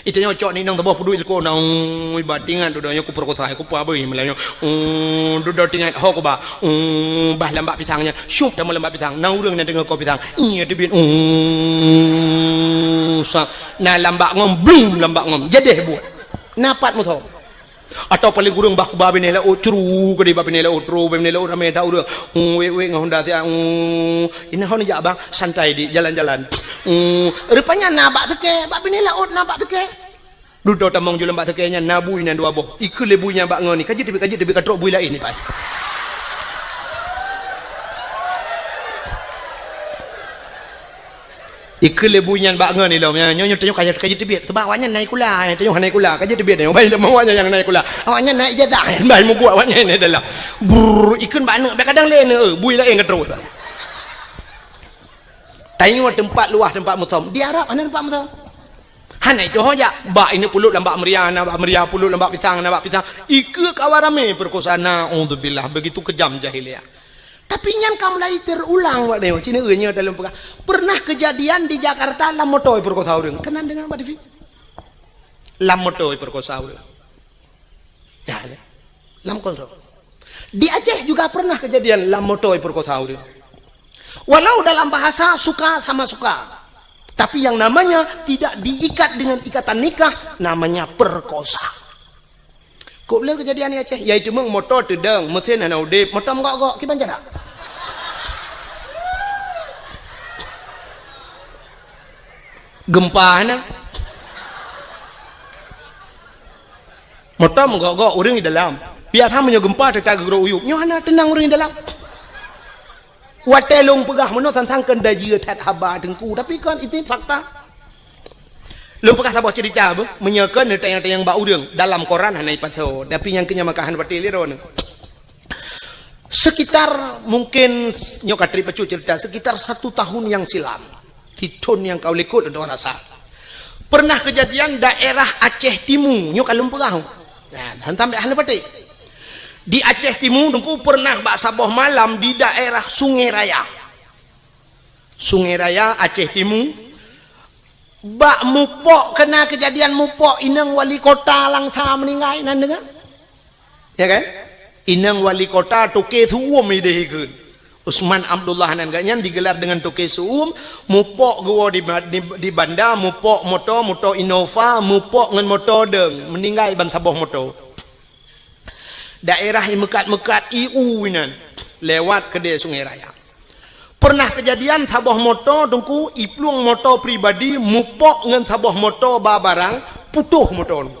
Itanyoe cok ni nang saboh peuduek ilko na, ui, ba tingat dudoe nyoe ku peurekosa, ku pabeuih malam nyoe. Ui, dudoe tingat ho ku ba. Ui, bah lambak pisang nyan. Syup tamong lambak pisang. Na ureueng nyang teungoh ko pisang. Iya teubiet. Ui, sa. Na lambak ngom, blum lambak ngom. Jadeh buet. Na pat meusom. Atawa paleng kureueng bah kuba binéh laôt, curu keudéh bah binéh laôt, tro bah binéh laôt ramé that ureueng. Hmm, wék-wék ngon honda siat, hmm, inan hon jak bang, santai di jalan-jalan. Hmm, rupanya na bak seukée, bak binéh laôt na bak seukée. Dudoe tamong ju lam bak seukée nyan na bui nan dua boh. Ikheun lé bui nyan bak ngon ni, ka jeuet teubiet, ka jeuet teubiet, ka trok bui laén ni pai. Ikheun lé bui nyan bak ngon ilom, ya, nyoe, nyoe tanyoe ka, ka jeuet teubiet. Sebab awaknyan na sikula, ya, tanyoe hana sikula, ka jeuet teubiet tanyoe. Bai tamong awaknyan nyang na sikula. Awaknyan na ijazah, bai mubuet awaknyan di dalam. Brrr, ikheun bak aneuk, bèk kadang lé aneuk, eh, bui laén ka trok. Tanyoe teumpat luwah teumpat meusom. Di Arab hana teumpat meusom. Hana itu ho jak. Bak ini puluk lam bak meuria, na bak meuria puluk lam bak pisang, na bak pisang. Ikheun kawan ramé peurekosa, naudzubillah, begitu kejam jahiliyah. Tapi nyan ka mulai teurulang, Pak Neo. Cina nyoe dalam peugah. Pernah kejadian di Jakarta lam moto peurekosa ureueng. Keunan deungoe bak T V. Lam moto peurekosa ureueng. Ya, ya. Lam kontrol. Di Aceh juga pernah kejadian lam moto peurekosa ureueng. Walau dalam bahasa suka sama suka. Tapi yang namanya tidak diikat dengan ikatan nikah, namanya perkosa. Kok le kejadian di Aceh, yaitu meng moto teudong, mesin hana udép, moto meugok-gok, kiban cara? Gempa hana. Moto meugok-gok ureueng di dalam. Biasa meunyoe gempa teuka geurok uyup, nyoe hana teunang ureueng di dalam. Watèe lôn peugah meunoe sang-sang kheun dajieue that haba teungku, tapi kan itu fakta. Lôn peugah saboh cerita beuh, meunyoe kheun neutanyong-tanyong bak ureueng, dalam koran hana ipasoe, tapi nyang keu nyan maka hana patéh lé droeneuh. Sekitar mungkin nyoe ka trép bacut cerita, sekitar satu tahun yang silam, di thôn nyang ka likot untuk rasa. Pernah kejadian daerah Aceh Timu, nyoe ka lôn peugah. Nah, hana sampai hana patéh. Di Aceh Timu teungku pernah bak saboh malam di daerah Sungai Raya. Sungai Raya, Aceh Timu, bak mupok, kena kejadian mupok inong wali kota Langsa meuninggai, nan deungoe? Ya kan? Inong wali kota toke su'uem ideh ikheun. Usman Abdullah nan geuh nyan digelar deungon Toke Su'um, mupok geuwoe di, di, di banda, mupok moto, moto Innova, mupok ngon moto deung, meuninggai ban saboh moto. Daerah i meukat-meukat i u inan, lewat keudeh Sungai Raya. Pernah keujadian saboh moto Teungku, i plueng moto pribadi mupok ngon saboh moto ba barang, putôh moto nyoe.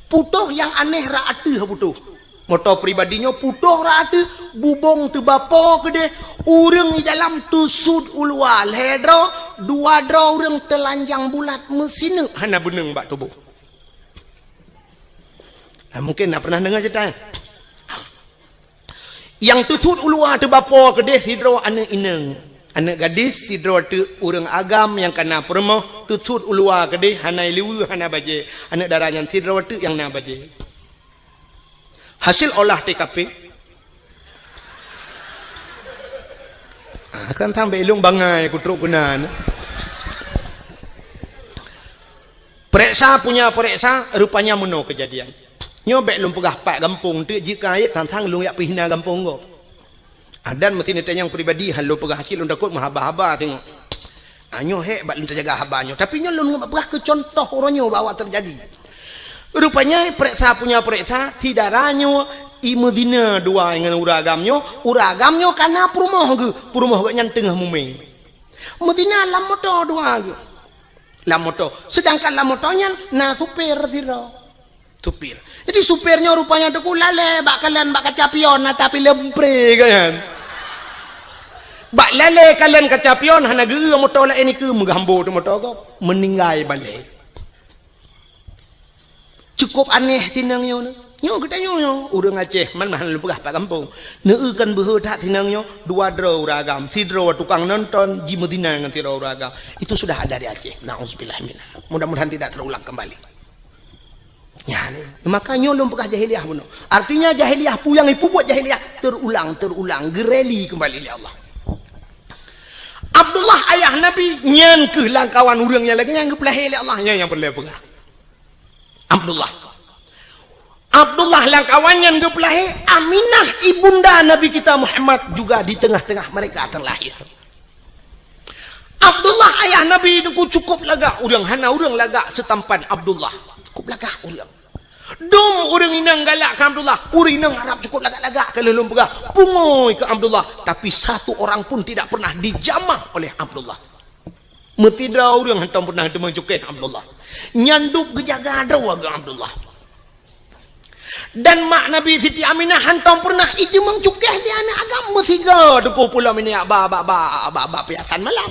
Putôh nyang aneh rot ateueh putôh. Moto pribadi nyoe putôh rot ateueh, bubông teubapo keudeh, ureuëng i dalam teusut u luwa lhée droe, dua droe ureuëng teulanjang bulat meusineuk hana beuneueng bak tuboh. Nah, mungkin na pernah deungoe ceurita nyan. Nyang teusut u luwa teubapo keudeh sidroe aneuëk inong, aneuëk gadis, sidroe teuk ureuëng agam nyang kana peurumoh, teusut u luwa keudeh hana ileue hana bajée, aneuëk dara nyan sidroe teuk nyang na bajée. Hasil olah T K P. Ah, kan sampai ilong bangai kutrok keunan. Pereksa punya pereksa, rupanya meunoe keujadian. Nyoe bék lôn peugah pat gampông teuk jika ayat tantang lôn yak pihna gampông gob. Adan meusineutanyong pribadi han lôn peugah cit lôn takot meuhaba-haba tengok. Ah, nyoe hék bak lôn teujaga haba nyoe. Tapi nyoe lôn peugah keu contoh uroe nyoe bahwa teujadi. Rupanya pereksa punya pereksa, si dara nyoe i meuzina dua ngon ureuëng agam nyoe, ureuëng agam nyoe kana peurumoh geuh, peurumoh geuh nyan teungoh mumé. Meuzina lam moto dua geuh. Lam moto. Sedangkan lam moto nyan na supir sidroe. Supir. Jadi supir nyoe rupanya Teungku lalée bak kalon bak kaca pion na tapi leumpre kan. Bak lalée kalon kaca pion hana geu moto laén nikeue meugah ambo teuh moto gob. Meuninggai balée. Cukup aneh sinong nyoe. Nyoe geutanyoe nyoe, ureuëng Aceh, man mahan lôn peugah pat gampông. Neueu kan beuhe that sinong nyoe, dua droe ureuëng agam, sidroe tukang nonton, jimeuzina ngon sidroe ureuëng agam. Itu sudah ada di Aceh. Nauzubillah minna. Mudah-mudahan tidak terulang kembali. Ya, ni. Maka nyoe lôn peugah jahiliyah bunoe. Artinya jahiliyah pu nyang ipubuet jahiliyah terulang, terulang, geureli kembali lé Allah. Abdullah ayah Nabi nyan keuh langkawan ureuëng nyang lagée nyang geupeulahé lé Allah, nyan nyang peureulée peugah. Abdullah. Abdullah langkawan nyan geupeulahé, Aminah ibunda Nabi kita Muhammad juga di tengah-tengah mereka terlahir. Abdullah ayah Nabi Teungku cukup lagak ureuëng, hana ureuëng lagak seutampan Abdullah. Cukup lagak ureuëng. Dum ureuëng inong galak keu Abdullah, ureuëng inong Arab cukup lagak-lagak ka lheueh lôn peugah, pungo keu Abdullah, tapi satu orang pun tidak pernah dijamah oleh Abdullah. Meusidroe ureuëng hantom pernah teumeung cukéh Abdullah. Nyan dub geujaga droe geuh Abdullah. Dan mak Nabi Siti Aminah hantom pernah ijeumeung cukéh lé aneuëk agam meusigoe Teungku pulo minyak ba, ba, ba, ba, ba piasan malam.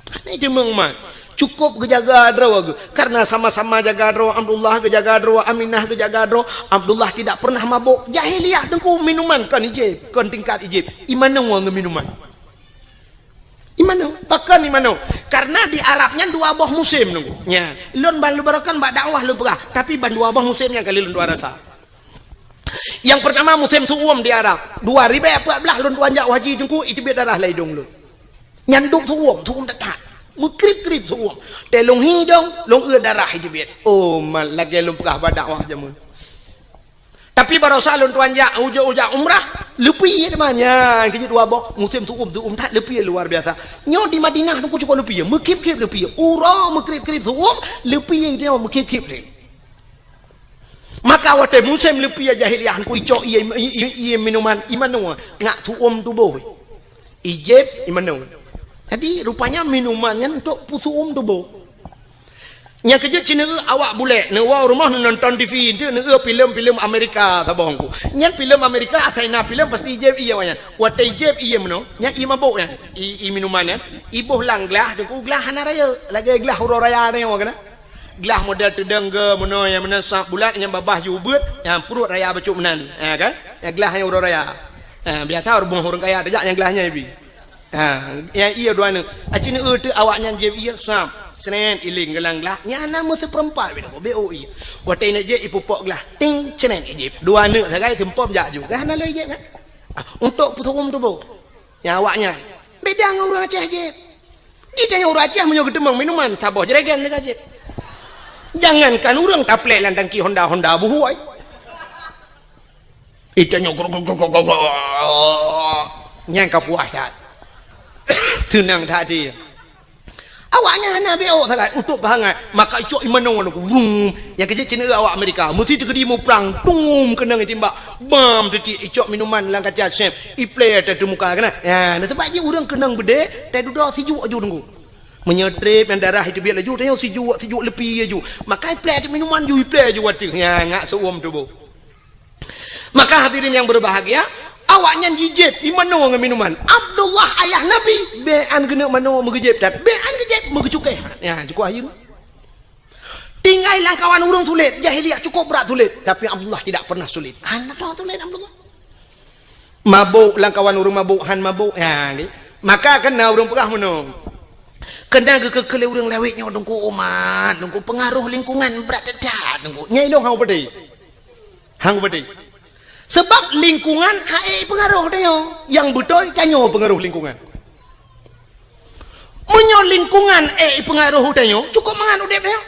Hana ijeumeung mat. Cukup geujaga droe geuh. Karena sama-sama jaga droe, Abdullah geujaga droe, Aminah geujaga droe, Abdullah tidak pernah mabok. Jahiliyah Teungku minuman kon ijép, kon tingkat ijép. Imanoe ngon minuman. Imanoe, pakon imanoe? Karena di Arab nyan dua boh musém Teungku. Nya, lôn ban lôn barokan bak dakwah lôn peugah, tapi ban dua boh musém nyang kali lôn dua rasa. Yang pertama musém su'um di Arab. Dua ribée peuet blaih lôn tuan jak u haji Teungku, iteubiet darah lam idong lôn. Nyan dub su'um, su'um that-that. Meukrib-krib su'um. Teuh lôn hi idong, lôn eu darah iteubiet. Oh, mat lagée lôn peugah bak dakwah jameun. Tapi barosa lôn tuan jak, ujak-ujak umrah, leupie teuma nyan, keujeuet dua boh, musém su'um, su'um that leupie luar biasa. Nyoe di Madinah Teungku cukup leupie, meukrib-krib leupie, uroe meukrib-krib su'um, leupie nyoe meukrib-krib. Maka watée musém leupie jahiliyah Teungku icok ié, ié, ié, ié minuman, imanoe, ngat su'um tuboh. Ijép imanoe. Jadi rupanya minuman nyan untuk peusu'um tuboh. Nyang keujeuet cit neueu awak bulek, neuwoe rumoh neunonton T V, enteuk neueu filem-filem Amerika saboh Teungku. Nyan filem Amerika asai na filem pasti ijép ié awak nyan. Watée ijép ié meunoe, nyan ié mabok nyan, ié, ié minuman nyan, iboh lam glah Teungku, glah hana rayeuk, lagée glah uroe raya nyoe keunan. Glah model teudong ge meunoe nyang meunan sab bulat nyang babah ju ubeuet, nyang pruet raya bacut meunan. Ha kan? Nyang glah nyang uroe raya. Ha, biasa rumoh ureuëng kaya tajak nyang glah nyan ibi. Ha, nyang ié dua neuk. Aci neueu teuk awak nyan jieb ié sab. Sret iling geulang glah. Nyan na meuseupeurempat bit ko beu ié. Watée neuk jieb ipupok glah. Ting, sret ijieb. Dua neuk sagai seumpom jak ju. Gah na lé jieb kan? Ah, untuk peusu'um tuboh. Nyang awak nyan. Beda ngon ureuëng Aceh jieb. Di tanyoe ureuëng Aceh meunyoe geuteumeung minuman saboh jerigen teuka jieb. Jangankan ureuëng taplek lam tangki Honda-Honda buhôi. Di tanyoe grok, grok, grok, grok, grok. Nyang ka puas that. Seunang that até. Awaknyan hana beok sangat, utôp bangat. Maka icok imanoe nyoe, wum. Nyang keuh cit ceuneuk awak Amerika. Meusti teukeudi muprang, tum, keunong itimbak. Bam, teuti icok minuman lam kaca sép. Iplé ateueh muka keunan. Ya, na teumpat jih ureueng keunong beudé, teududoe sijuek aju teungku. Meunyoe trép nyang darah iteubiet laju, tanyoe sijuek, sijuek leupie aju. Maka iplé ateueh minuman ju, iplé aju ateueh. Ya, ngak seuuem tuboh. Maka hadirin yang berbahagia, awaknyan jijieb imanoe ngon minuman. Abdullah ayah Nabi, bék an geuneuk manoe meugeujieb, tapi bék an geujieb meugeucukée. Ya, cukup ayeue. Tinggai lam kawan ureueng sulet, jahiliyah cukup brat sulet, tapi Abdullah tidak pernah sulit. Hana tho sulet Abdullah. Mabôk lam kawan ureueng mabôk, han mabôk. Ya, ni. Maka keunan ureueng peugah meunoe. Keunan geukeu-keu lé ureueng lawét nyoe teungku umat, teungku pengaruh lingkungan brat that teungku. Nyai lôn hana peudeh. Hang beudeh. Sebab lingkungan hana ék peungaroh tanyoe. Nyang beutôi tanyoe peungaroh lingkungan. Meunyoe lingkungan ék peungaroh tanyoe, cukup mangat udeb tanyoe.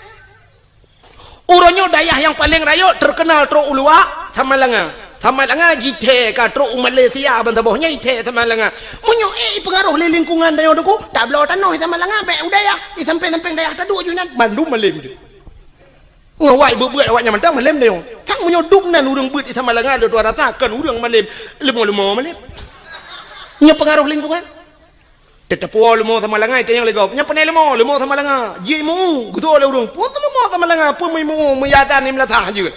Uroe nyoe dayah nyang paleng rayeuk teukeunal trok u luwa, Samalanga. Samalanga jithée ka trok u Malaysia ban saboh nyan jithée Samalanga. Meunyoe ék peungaroh lé lingkungan tanyoe teungku, tabloe tanoh Samalanga bék u dayah, di sampéng-sampéng dayah taduek ju inan, bandum malem ju. Ngon awai beuet-beuet awaknyan mantong malem tanyoe. Kan meunyoe dum nan ureueng beuet di Samalanga lôn tuan rasa kon ureueng malem, leumo-leumo malem. Nyoe peungaroh lingkungan. Teuteupeue leumo Samalanga, itanyong lé gob. Nyan panai leumo, leumo Samalanga. Jimeu, geutoe lé ureueng. Peue leumo Samalanga, peue meuimu, meuyadan di meulasah jeuet.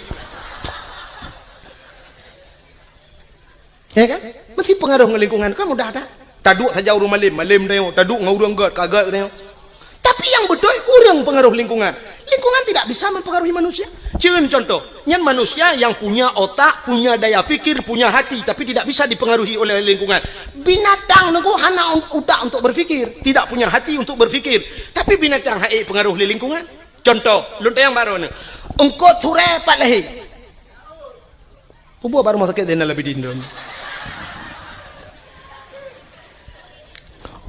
Ya kan? Meusti peungaroh ngon lingkungan, kan mudah that. Taduek saja ureueng malem, malem tanyoe. Taduek ngon ureueng gét, ka gét tanyoe. Tapi yang beutôi ureueng peungaroh lingkungan. Lingkungan tidak bisa mempengaruhi manusia. Cen contoh, nyan manusia yang punya otak, punya daya pikir, punya hati, tapi tidak bisa dipengaruhi oleh lingkungan. Binatang nunggu hana un-, utak untuk berpikir, tidak punya hati untuk berpikir, tapi binatang hana ék peungaroh lé lingkungan. Contoh, lôn tanyong baroe nyoe. Eungkôt surée pat lahé. Peue buet bak rumoh sakét Zainal Abidin droeneuh?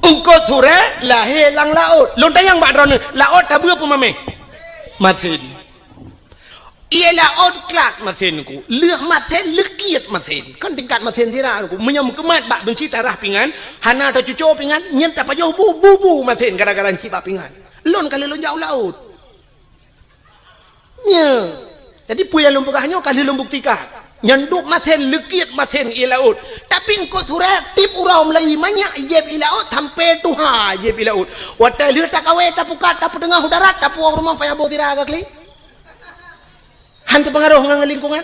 Eungkôt surée lahé lam laôt. Lôn tanyong bak droeneuh, laôt tabeue peue mamèh? Masen. Ié laôt klat masen ku. Lheueh masen, leukiet masen. Kon tingkat masen sira ku. Meunyoe meukeumat bak beunsi tarah pingan, hana tacuco pingan, nyan tapajoh bu, bu, bu masen gara-gara cit bak pingan. Lôn ka lheueh lôn jak u laôt. Nyo. Jadi, peue nyang lôn peugah nyoe ka lheueh lôn buktikan. Nyan dub masen, leukiet masen ié laôt. Tapi eungkôt surée tiep uroe meulayeue manyak jieb ié laôt, sampoe tuha jieb ié laôt. Watée lheueh takawé, tapukat, tapeuteungoh u darat, tapuwoe u rumoh payah boh sira ka klik. Han teupeungaroh ngon lingkungan.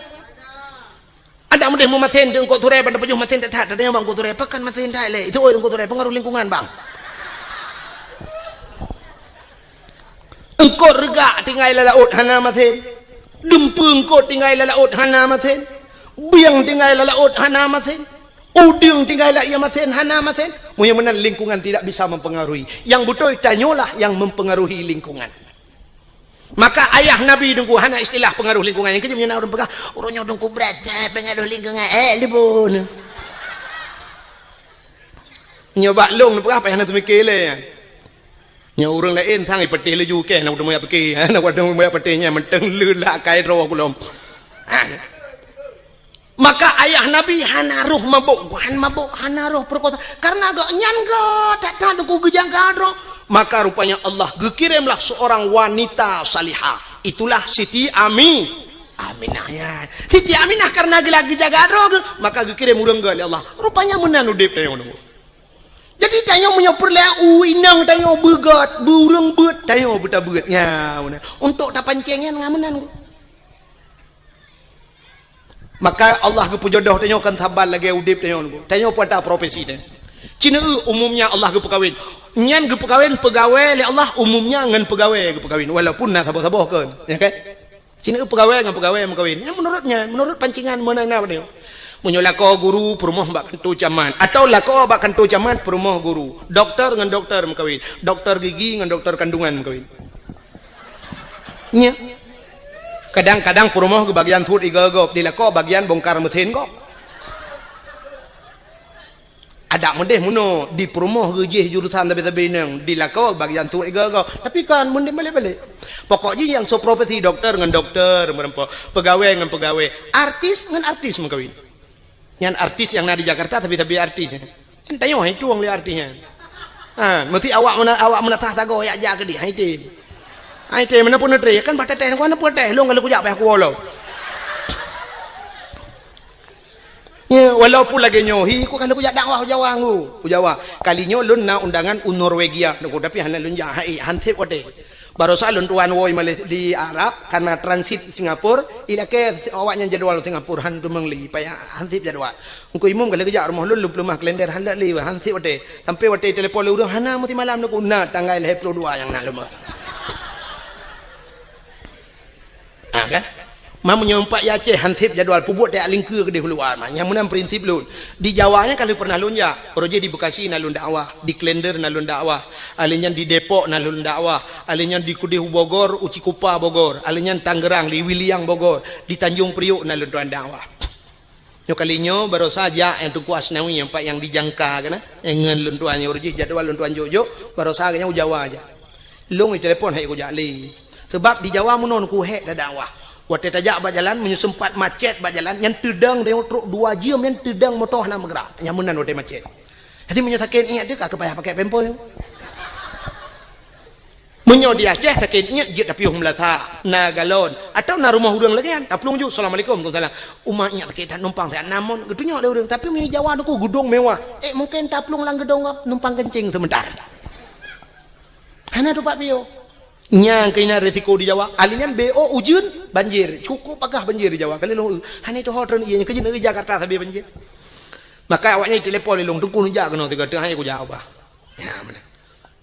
Adak meudeh meumasen di eungkôt surée, ban tapajoh masen that-that, tanyong bak eungkôt surée, pakon masen that lé? Itu oi eungkôt surée, peungaroh lingkungan, bang. Eungkôt reugak tinggai lam laôt hana masen. Dumpeue eungkôt tinggai lam laôt hana masen. Bieng tinggai lam laôt hana masen. Udeueng tinggai lam ié masen hana masen. Meunyoe meunan lingkungan tidak bisa mempengaruhi. Yang beutôi tanyoe lah yang mempengaruhi lingkungan. Maka ayah Nabi teungku hana istilah pengaruh lingkungan. Nyang keujeuet meunyoe na ureueng peugah, "Ureueng nyoe teungku brat that pengaruh lingkungan." Eh, libun. Nyoe bak lôn peugah payah na teumike lé. Nyoe ureueng laén sang ipeuteh laju keh, na ureueng meuyak pike. Na ureueng meuyak peuteh nyan mantong leulah kai droe kulom. Ah. Maka ayah Nabi hana roh mabök, han mabök, hana roh peurekosa. Karena gobnyan gét that-that teungku geujaga droe. Maka rupanya Allah geukiremlah seorang wanita salihah. Itulah Siti Ami-, Aminah. Ya. Siti Aminah karena geula geujaga droe geuh, maka geukirem ureueng gét lé Allah. Rupanya meunan udeb tanyoe nyoe. Jadi tanyoe meunyoe peureulée u inong tanyoe beugét, beu ureueng beuet, tanyoe beutabeuet. Ya, meunan. Untuk tapancéng nyan ngon meunan. Maka Allah geupeujodoh tanyoe kon saban lagée udeb tanyoe nyoe. Tanyoe peue ata profesi tanyoe. Cina umumnya Allah geupeukawen. Nyan geupeukawen peugawée lé Allah umumnya ngon peugawée geupeukawen. Walaupun na saboh-saboh kon. Ya kan? Cina peugawée ngon peugawée meukawen. Nyan menurut nyan, menurut pancingan meunan na tanyoe. Meunyoe lakoe guru peurumoh bak kantô camat. Atau lakoe bak kantô camat peurumoh guru. Doktor ngon doktor meukawen. Doktor gigi ngon doktor kandungan meukawen. Nya. Kadang-kadang peurumoh geubagian suet igoe gob, di lakoe bagian bongkar mesin gob. Adak meudeh meunoe, di peurumoh geujih jurusan sabe-sabe inong, di lakoe bagian suet igoe gob. Tapi kan meudeh balek-balek. Pokok jih nyang soe profesi doktor ngon doktor meureumpok, peugawée ngon peugawée, artis ngon artis meukawen. Nyan artis nyang na di Jakarta, tapi-tapi artis. Tanyoe hai tueng lé artis nyan. Ha, meusti awak meuna-, awak meunasah sagoe yak jak keudeh, hai tem. Hai tem, meunan pun neutré, kan bah teuh, kan pun teuh, lôn ka lheueh kujak payah kuwoe lom. Ya, walaupun lagèe nyoe, hi, ku ka lheueh kujak dakwah u Jawa ngu, u Jawa. Kali nyoe lôn na undangan u Norwegia, nunggu, tapi hana lôn jak, hai, han sép watèe. Barosa lôn tuan woe maléh di Arab, karena transit Singapura, ilakèe awaknyan jadwal Singapura, han teumeung lé, payah han sép jadwal. Engku imum ka lheueh geujak rumoh lôn, lôn peuleumah kalender, han lé, han sép watèe. Sampai watèe telepon lé ureueng, hana meusimalam nunggu, na tanggai lhèe ploh dua nyang na lôn. Ha, kan? Meunyoe pat i Aceh han sép jadwal, peubuet tajak lingkeue keudeh u luwa, ma. Nyang meunan prinsip lôn. Di Jawa nyan ka lheueh pernah lôn jak. Uroe jih di Bekasi na lôn dakwah, di Klender na lôn dakwah, alèh nyan di Depok na lôn dakwah, alèh nyan di keudeh u Bogor, u Cikupa Bogor, alèh nyan Tangerang, di Wiliang Bogor, di Tanjung Priok na lôn tuan dakwah. Nyoe kali nyoe barosa jak nyang Teungku Asnawi, nyang pat nyang dijangka keunan. Nyang ngon lôn tuan nyoe uroe jih jadwal lôn tuan jok-jok, barosa geuh nyan u Jawa jak. Lôn itelepon han kujak lé. Sebab di Jawa meunoe ku hék dakwah. Watèe tajak bak jalan, meunyoe sempat macet bak jalan, nyan teudong dayong trok dua jeuem, nyan teudong moto hana meugerak. Nyang meunan watèe macet. Jadi meunyoe sakét iék teuh ka payah pakai pampers. Meunyoe di Aceh sakét iék jeuet tapiôh meulasa, na galon, atawa na rumoh ureueng lagèe nyan, taplueng ju, "Assalamualaikum." "Waalaikumsalam." "Uma iék sakét that, numpang siat na mon." Geutunyok lé ureueng, tapi meunyoe Jawa nunggu gedong mewah, eh, mungken taplueng lam gedong gob, numpang keuncing seumeutar. Hana teumpat piôh. Nyang keunan risiko di Jawa. Alèh nyan B O ujeuen, banjir. Cukup pagah banjir di Jawa. Kali lôn, hana tuho treun ié nyan, keu jeuet neuh Jakarta sabé banjir. Maka awaknyan telepon lé lôn, "Teungku neujak keunoe sigoe, teungoh hai kujak ubah." Ya, meunan.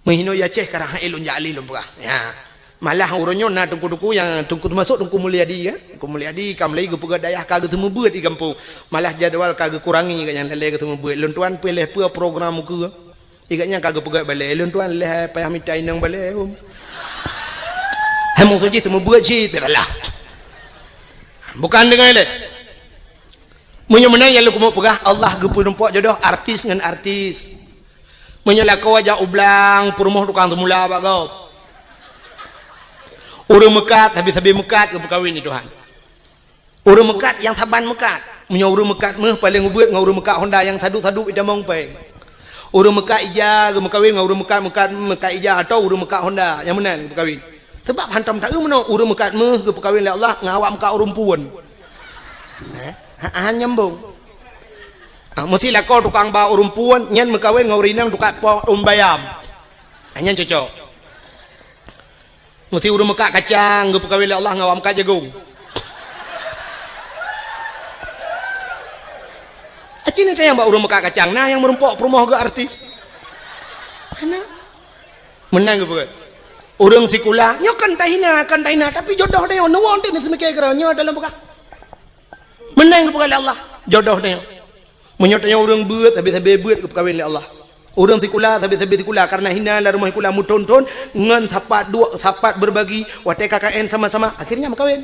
Meuhinoe i Aceh karang hai lôn jak lé lôn peugah. Ya. Malah uroe nyoe na teungku-teungku nyang teungku teumasok Teungku Mulyadi, ya. Teungku Mulyadi ka mulai geupeugah dayah ka geuseumeubeuet di gampông. Malah jadwal ka geukurangi ka nyang lé geuseumeubeuet. Lôn tuan piléh peue program ukeue. Igat nyan ka geupeugah balèe, lôn tuan lheuh payah mita inong balèe, um. Hai meusu jih seumeubeuet cit, pih salah. Bukan deungon lé. Meunyoe meunan nyang lôn keumeung peugah, Allah geupeurumpok jodoh artis ngon artis. Meunyoe lakoe jak u blang, peurumoh tukang seumula bak gob. Ureueng meukat, sabe-sabe meukat geupeukawen lé Tuhan. Ureueng meukat nyang saban meukat. Meunyoe ureueng meukat méuh paleng ubeuet ngon ureueng meukat honda nyang sadup-sadup itamong pèng. Ureueng meukat ija geumeukawen ngon ureueng meukat, meukat, meukat ija atawa ureueng meukat honda nyang meunan geumeukawen. Seubab hantom taeu meunoe ureueng meukat méuh geupeukawen lé Allah ngon awak meukat ureueng puon. Eh, ha, ha, nyambung. Ah, meusti lakoe tukang ba ureueng puon nyan meukawen ngon ureueng inong tukang po ureueng bayam. Ah, nyan cocok. Meusti ureueng meukat kacang geupeukawen lé Allah ngon awak meukat jagong. Aci ni tanyong bak ureueng meukat kacang, na nyang meurumpok peurumoh geuh artis? Hana. Meunan geupeugah. Ureueng sikula, nyoe kan tahina, kan tahina, tapi jodoh tanyoe, neuwoe teuh neuseumiké keudroe, nyoe dalam peugah. Meunan geupeugah lé Allah, jodoh tanyoe. Meunyoe tanyoe ureueng beuet, sabe-sabe beuet geupeukawen lé Allah. Ureueng sikula, sabe-sabe sikula, kareuna hina lam rumoh sikula meuthon-thon, ngon sapat duek, sapat berbagi, watèe K K N sama-sama, akhirnya meukawen.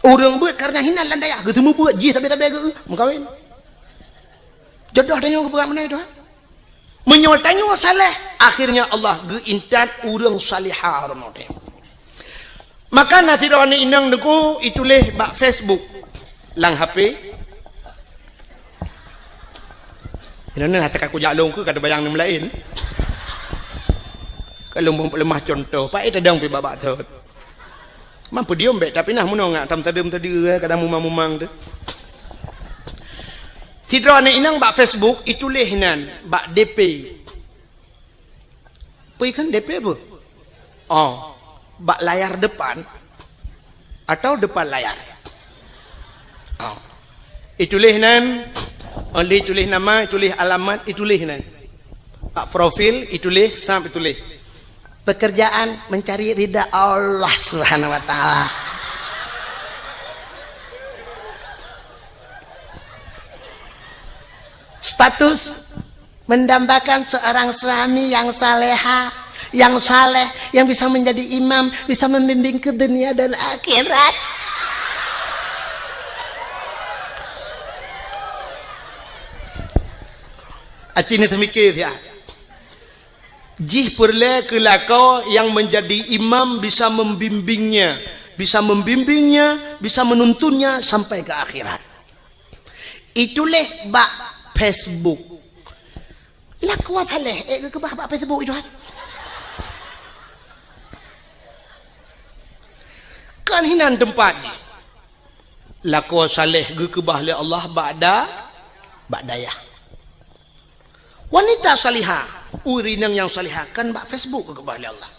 Ureueng beuet kareuna hina lam dayah, geuseumeubeuet jih sabe-sabe geu-, meukawen. Jodoh tanyoe geupeugah meunan, Tuhan. Meunyoe tanyoe saleh, akhirnya Allah geuintat ureueng salihah droeneuh. Maka na sidroe aneuk inong teungku ituléh bak Facebook lam H P. Inoe hana ka kujak lôn keu ka teubayang nyang laén. Ka lôn peuleumah cuntoh, paét tadong pih bak-bak thot. Man peudiom bèk, tapi nah meunoe ngat tam sadeuem tadi, eh, kadang mumang-mumang tu. Sidroe aneuk inong bak Facebook ituléh nan bak D P. Peue kheun D P peue? Oh, bak layar depan atau depan layar? Oh. Ituléh nan, oh, ituléh nama, ituléh alamat, ituléh nan. Bak profil, ituléh, sab ituléh. Pekerjaan mencari ridha Allah Subhanahu wa Ta'ala. Status mendambakan seorang suami yang saleha, yang saleh, yang bisa menjadi imam, bisa membimbing ke dunia dan akhirat. Aci ni teumikir ya. Jih peureulèe keu lakoe nyang menjadi imam bisa membimbingnya, bisa membimbingnya, bisa menuntunnya sampai ke akhirat. Ituléh bak Facebook. Lakoe saléh, ék geukeubah bak Facebook, Tuhan. Kan hinan teumpat jih. Lakoe saléh geukeubah lé Allah bak da-, bak dayah. Wanita salihah, ureueng inong nyang salihah kan bak Facebook geukeubah lé Allah.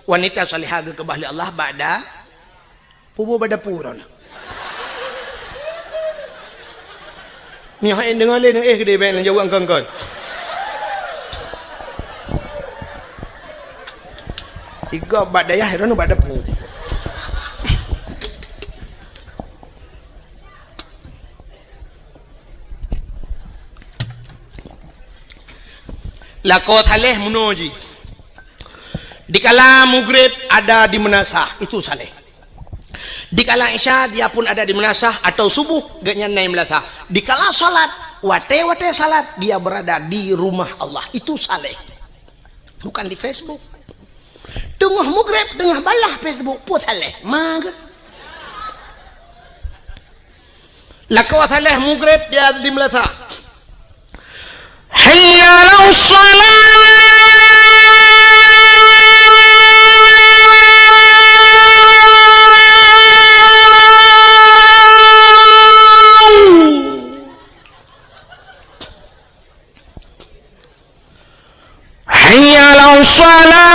Wanita salihah geukeubah lé Allah bak da-, puboh bak dapu droeneuh. Nyoe hai deungoe lé, eh, keudéh bèk neujaweueb kon-kon. Igob bak dayah, droeneuh bak dapu. Lakoe saléh meunoe jih. Dikala mugreb ada di meunasah, itu saléh. Dikala isya, dia pun ada di meunasah, atau subuh, gobnyan na i meunasah. Dikala salat, watèe-watèe salat, dia berada di rumah Allah. Itu saléh. Bukan di Facebook. Teungoh mugreb, teungoh balah Facebook, peue saléh. Ma geuh. Lakoe saléh mugreb di, di meunasah. Hayya 'alas shalah. Hayya 'alas shalah.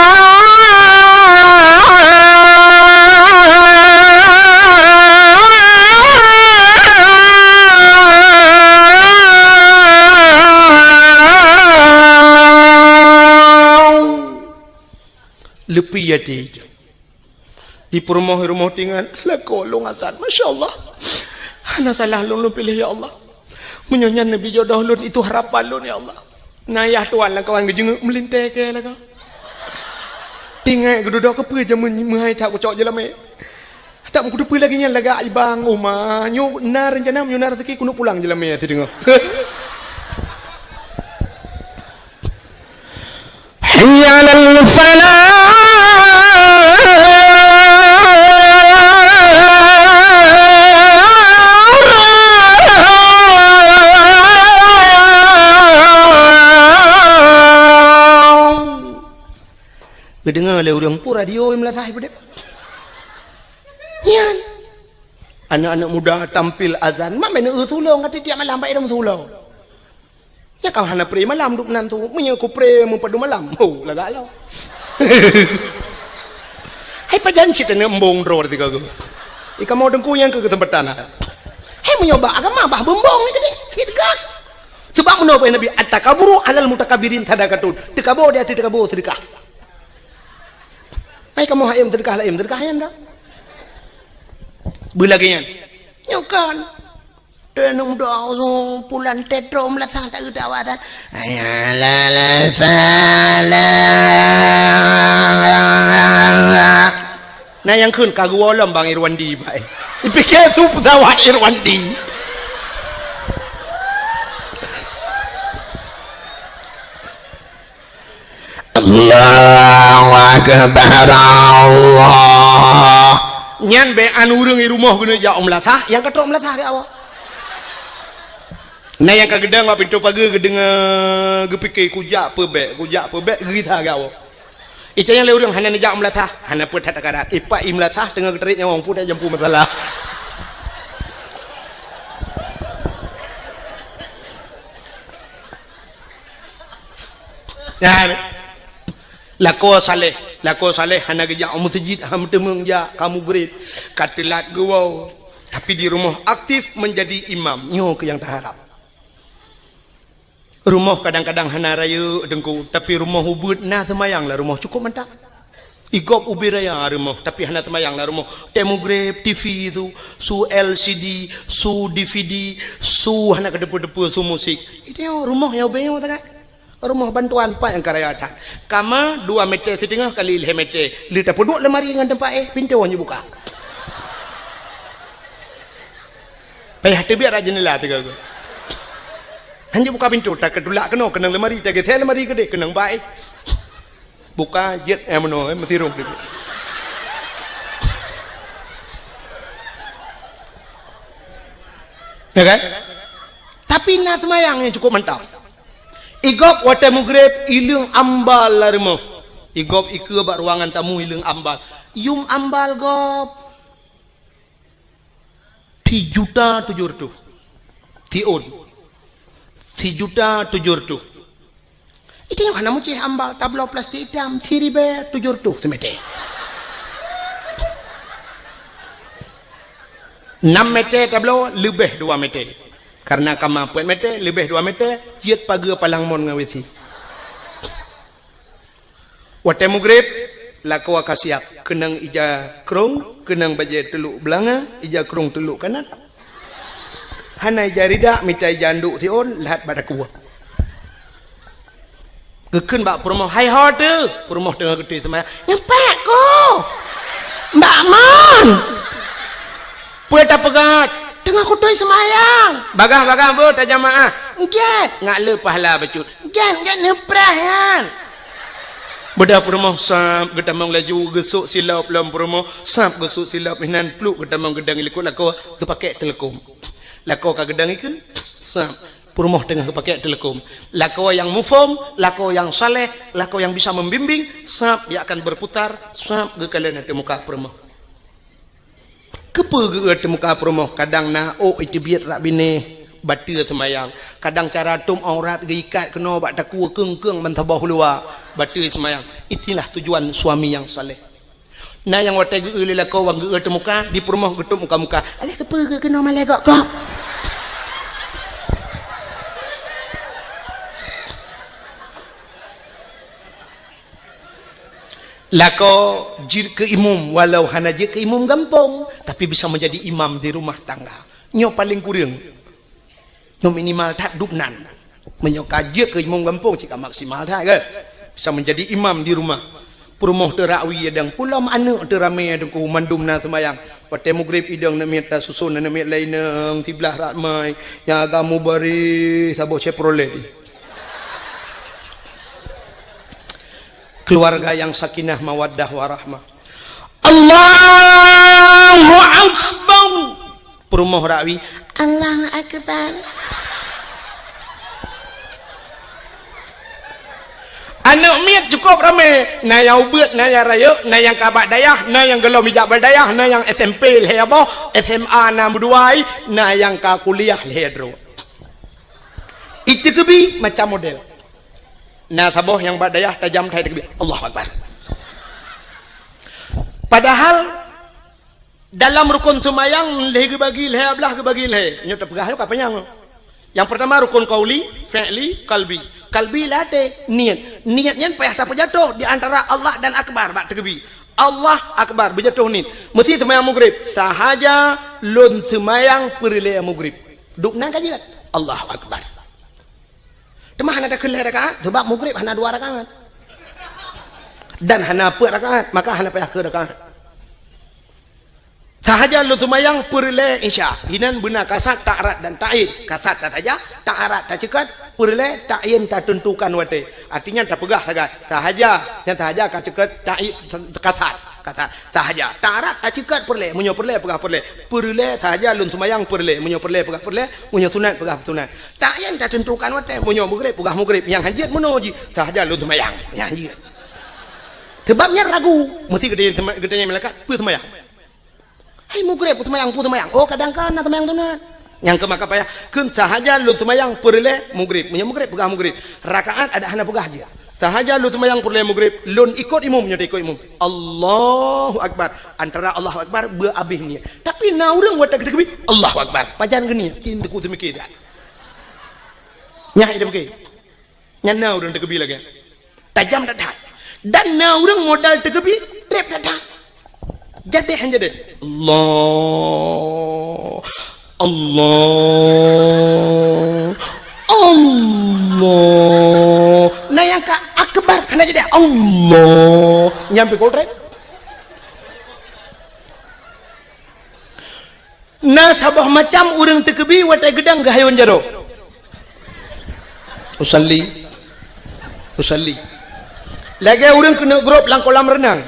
Leupie até. Di peurumoh-rumoh tingan, lakoe lôn azan. Masya Allah. Hana salah lôn, lôn piléh, ya Allah. Meunyoe nyan neubi jodoh lôn, itu harapan lôn, ya Allah. Na yah tuan lamkawan geujeungeuek meulintèe kèe lagoe. Tingat geududoe keupeue jameun meuhai that kucok jeulamèe. Tak meukuteupeue lagèe nyan lagak ibang uma. Nyoe na reuncana, meunyoe na raseuki keuneuk pulang jeulamèe sideungoe. Hayya 'alal falah. Geudeungoe lé ureueng, peue radio i meulasah peudeh. Nyan. Aneuk-aneuk muda tampil azan, mak meuneuk eu sulong, ka tiep malam bak idong sulong. Nyan ka hana pré malam duek nan tu. Meunyoe ku pré meupadum malam, ho, lagak lom. Hai pajan cit aneuk embong droe teuka geuh. I kamoe teungku nyang keu keuseumpatan. Hai meunyoe bak agama bah beumbong ni keudeh, sit gak. Sebab meunoe Nabi, "At-takaburu 'alal mutakabbirin sadaqatun." Teukabo di ateueh teukabo seudeukah. Hai kamoe hayem seudeukah, hayem seudeukah nyan dah. Beulagèe nyan. Nyoe kan. Teuh aneuk muda, oh, pulan tetrom lasang tak geudak awak tan. Hayya 'alal falah. Na nyang kheun ka geuwoe lom bang Irwandi, bai. Ipike su pesawat Irwandi. Allahu Akbar, Allah. Nyan bèk an ureueng i rumoh keuneuk jak u meulasah, nyang ka trok meulasah geuwoe. Na nyang ka geudong bak pintoe pageue geudeungoe, geupike, "Kujak peubèk, kujak peubèk," geugisa geuwoe. Ita nyang lé ureueng hana neujak u meulasah, hana peue that takarat. Ipak i meulasah teungoh geutarek nyawöng, peue that jampu masalah. Nyan. Lakoe saleh, lakoe saleh hana geujak u meuseujid, hana meuteumèe jak, ka mugreb, ka teulat geuwoe. Tapi di rumoh aktif menjadi imam, nyoe keuh nyang taharab. Rumoh kadang-kadang hana rayeuk teungku, tapi rumoh ubeuet na seumayang lam rumoh cukup mantap. Igob ubé raya rumoh, tapi hana seumayang lam rumoh. Teuh mugreb, T V su, su L C D, su D V D, su hana keudeupeue-deupeue, su musik. Itu rumoh nyang ubé nyoe sangat. Rumoh bantuan pat nyang ka raya that. Kama dua meter siteungoh kali lhèe meter. Lheuh tapeuduek lemari ngon teumpat éh, pintoe hana jibuka. Payah teubiet rot jeundela tiga go. Hana jibuka pintoe, takeutulak keunoe keunong lemari, tageusé lemari keudeh keunong bak éh. Buka jeuet, eh, meunoe, eh, meusirong keudeh. Ya kan? Tapi na seumayang nyang cukup mantap. Igob watée mugreb ileueng ambal lam rumoh. Igob ikeue bak ruangan tamu ileueng ambal. Yum ambal gob. Sijuta tujoh reutôh. Tiôn. Sijuta tujoh reutôh. Itu nyang hana mucéh ambal, tabloe plastik itam, siribée tujoh reutôh simeté. Enam meté tabloe, leubeh dua meté. Karena kama peuet meté, leubeh dua meté, jeuet pageue palang mon ngon W C. Watée mugreb, lakoe ka siab, keunong ija krong, keunong bajée teulok beulanga, ija krong teulok kanan. Hana ija ridak, mita ija anduk siôn, lhat bak takue. Geukheun bak peurumoh, "Hai ho teuh?" Peurumoh teungoh geutôi seumayang. "Nyang pat ko?" "Mbak mon." "Peue tapeugah?" "Teungoh kutôi seumayang." "Bagah-bagah beuh tajamaah." "Nggét." "Ngat le pahala bacut." "Nggét, nggét neupreh nyan." Beudah peurumoh sab geutamong laju geusok silop lom peurumoh, sab geusok silop inan pluek geutamong geudang likot lakoe geupakée teuleukom. Lakoe ka geudang ikeue, sab. Peurumoh teungoh geupakée teuleukom. Lakoe nyang muphom, lakoe nyang saleh, lakoe nyang bisa membimbing, sab dia akan berputar, sab geukalon ateueh muka peurumoh. Keupeue geu-eu teuh muka peurumoh, kadang na ôk iteubiet rak binéh, bateue seumayang. Kadang cara tom aurat geuikat keunoe bak takue keung-keung ban saboh luwa, bateue seumayang. Itulah tujuan suami nyang saleh. Na nyang watée geu-eu lé lakoe wan geu-eu teuh muka, di peurumoh geutup muka-muka. Alah keupeue geu-eu keunoe malée gok-gok? Lakoe jeuet keu imum, walau hana jeuet keu imum gampông, tapi bisa menjadi imam di rumah tangga. Nyoe paleng kureueng. Nyoe minimal that dubnan. Meunyoe ka jeuet keu imum gampông, cit ka maksimal that, kan? Bisa menjadi imam di rumah. Peurumoh teuh rak wie idong, pulom aneuëk teuh ramé teungku, mandum na seumayang. Watée mugreb idong aneuk miet tasuson, aneuk miet laén inong siblah rak mai, nyang agam mubaréh saboh Chevrolet. Keluarga yang sakinah, mawaddah, warahmah. Allahu Akbar. Peurumoh rak wie, Allahu Akbar. Aneuk miet cukup ramé, na nyang ubeuet, na nyang rayeuk, na nyang ka bak dayah, na nyang gohlom ijak bak dayah, na nyang S M P lhée boh, S M A na meuduai, na nyang ka kuliah lhée droe. Iteukeubi macam model. Na saboh nyang bak dayah tajam that iteukeubi, Allahu Akbar. Padahal dalam rukon seumayang lhée geubagi lhée, ablah geubagi lhée. Nyoe teupeugah nyoe ka panyang. Nyang peurtama rukon qauli, fi'li, qalbi. Qalbi lam até, niet. Niet nyan payah tapeujatoh di antara Allah dan Akbar bak teukeubi. Allah Akbar, beujatoh niet. Meusi seumayang mugreb, sahaja lôn seumayang peureulée mugreb. Dubnan ka jeuet. Allahu Akbar. Teuma hana takheun lhée rakaat, sabab mugreb hana dua rakaat. Dan hana peuet rakaat, maka hana payah kheun rakaat. Sahaja lôn seumayang peureulée Isya. Inan beuna kasad, ta'rad dan ta'yin. Kasad tasaja, ta'rad taceukat, peureulée ta'yin tateuntukan watée. Artinya tapeugah sagai. Sahaja, nyang sahaja ka ceukat, ta'yin kasad. Kasad. Sahaja. Ta'rad taceukat peureulée. Meunyoe peureulée peugah peureulée. Peureulée sahaja lôn seumayang peureulée. Meunyoe peureulée peugah peureulée. Meunyoe sunat peugah sunat. Ta'yin tateuntukan watée. Meunyoe mugreb peugah mugreb. Nyang hanjeuet meunoe jih. Sahaja lôn seumayang. Nyang hanjeuet. Sebab nyan ragu. Meusi geutanyong, geutanyong malaikat, "Peue seumayang?" "Hai mugreb, peue seumayang, peue seumayang?" "Oh, kadang ka na seumayang sunat." Nyang keu maka payah, kheun sahaja lôn seumayang peureulée mugreb. Meunyoe mugreb, peugah mugreb. Rakaat adak hana peugah jih. Sahaja lôn seumayang peureulée mugreb, lôn ikot imum, nyoe ikot imum. Allahu Akbar. Antara Allahu Akbar, beu abéh niet. Tapi na ureuëng watée geuteukeubi, Allahu Akbar. Pajan geuniet, cit teungku teumike that. Nyan ideh beuke. Nyan na ureuëng teukeubi lagée. Tajam that-that. Dan na ureuëng modal teukeubi, treb that-that. Jadeh han jadeh. Allah. Allah. Allah. Na nyang ka akbar hana jadeh. Allah. Nyang pih kol treb. Na saboh macam ureuëng teukeubi watée geudang geuhayôn jaroe. Usalli. Usalli. Lagée ureuëng keuneuk grob lam kolam reunang.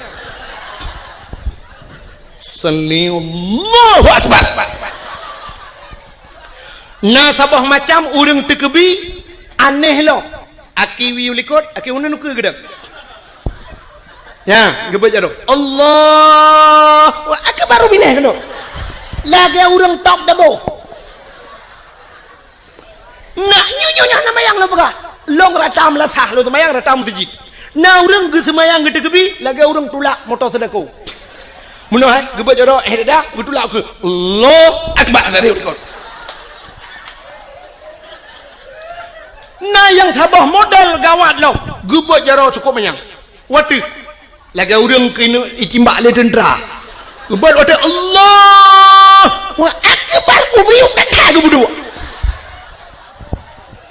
Usalli, Allahu Akbar. Na saboh macam ureuëng teukeubi aneh lom. Aki wiyeu likot, aki uneun ukeue geudong. Nyan, geubeuet jaroe. Allahu Akbar, baru binéh keunoe. Lagèe ureueng top dabo. Nak nyoe, nyoe, nyoe na mayang lôn peugah. Lôn rata meulasah, lôn seumayang rata meuseujid. Na ureueng geuseumayang geuteukeubi, lagèe ureueng tulak moto seudako. Meunoe, eh, geubeuet jaroe, eh, dada, geutulak ukeue. Allahu Akbar, tadi likot. Na nyang saboh model gawat lom, geubeuet jaroe cukôp manyang. Watèe lagèe ureueng keuneuk itimbak lé teuntra. Geubeuet watèe Allahu Akbar, ubiyuk that-that geupeuduek.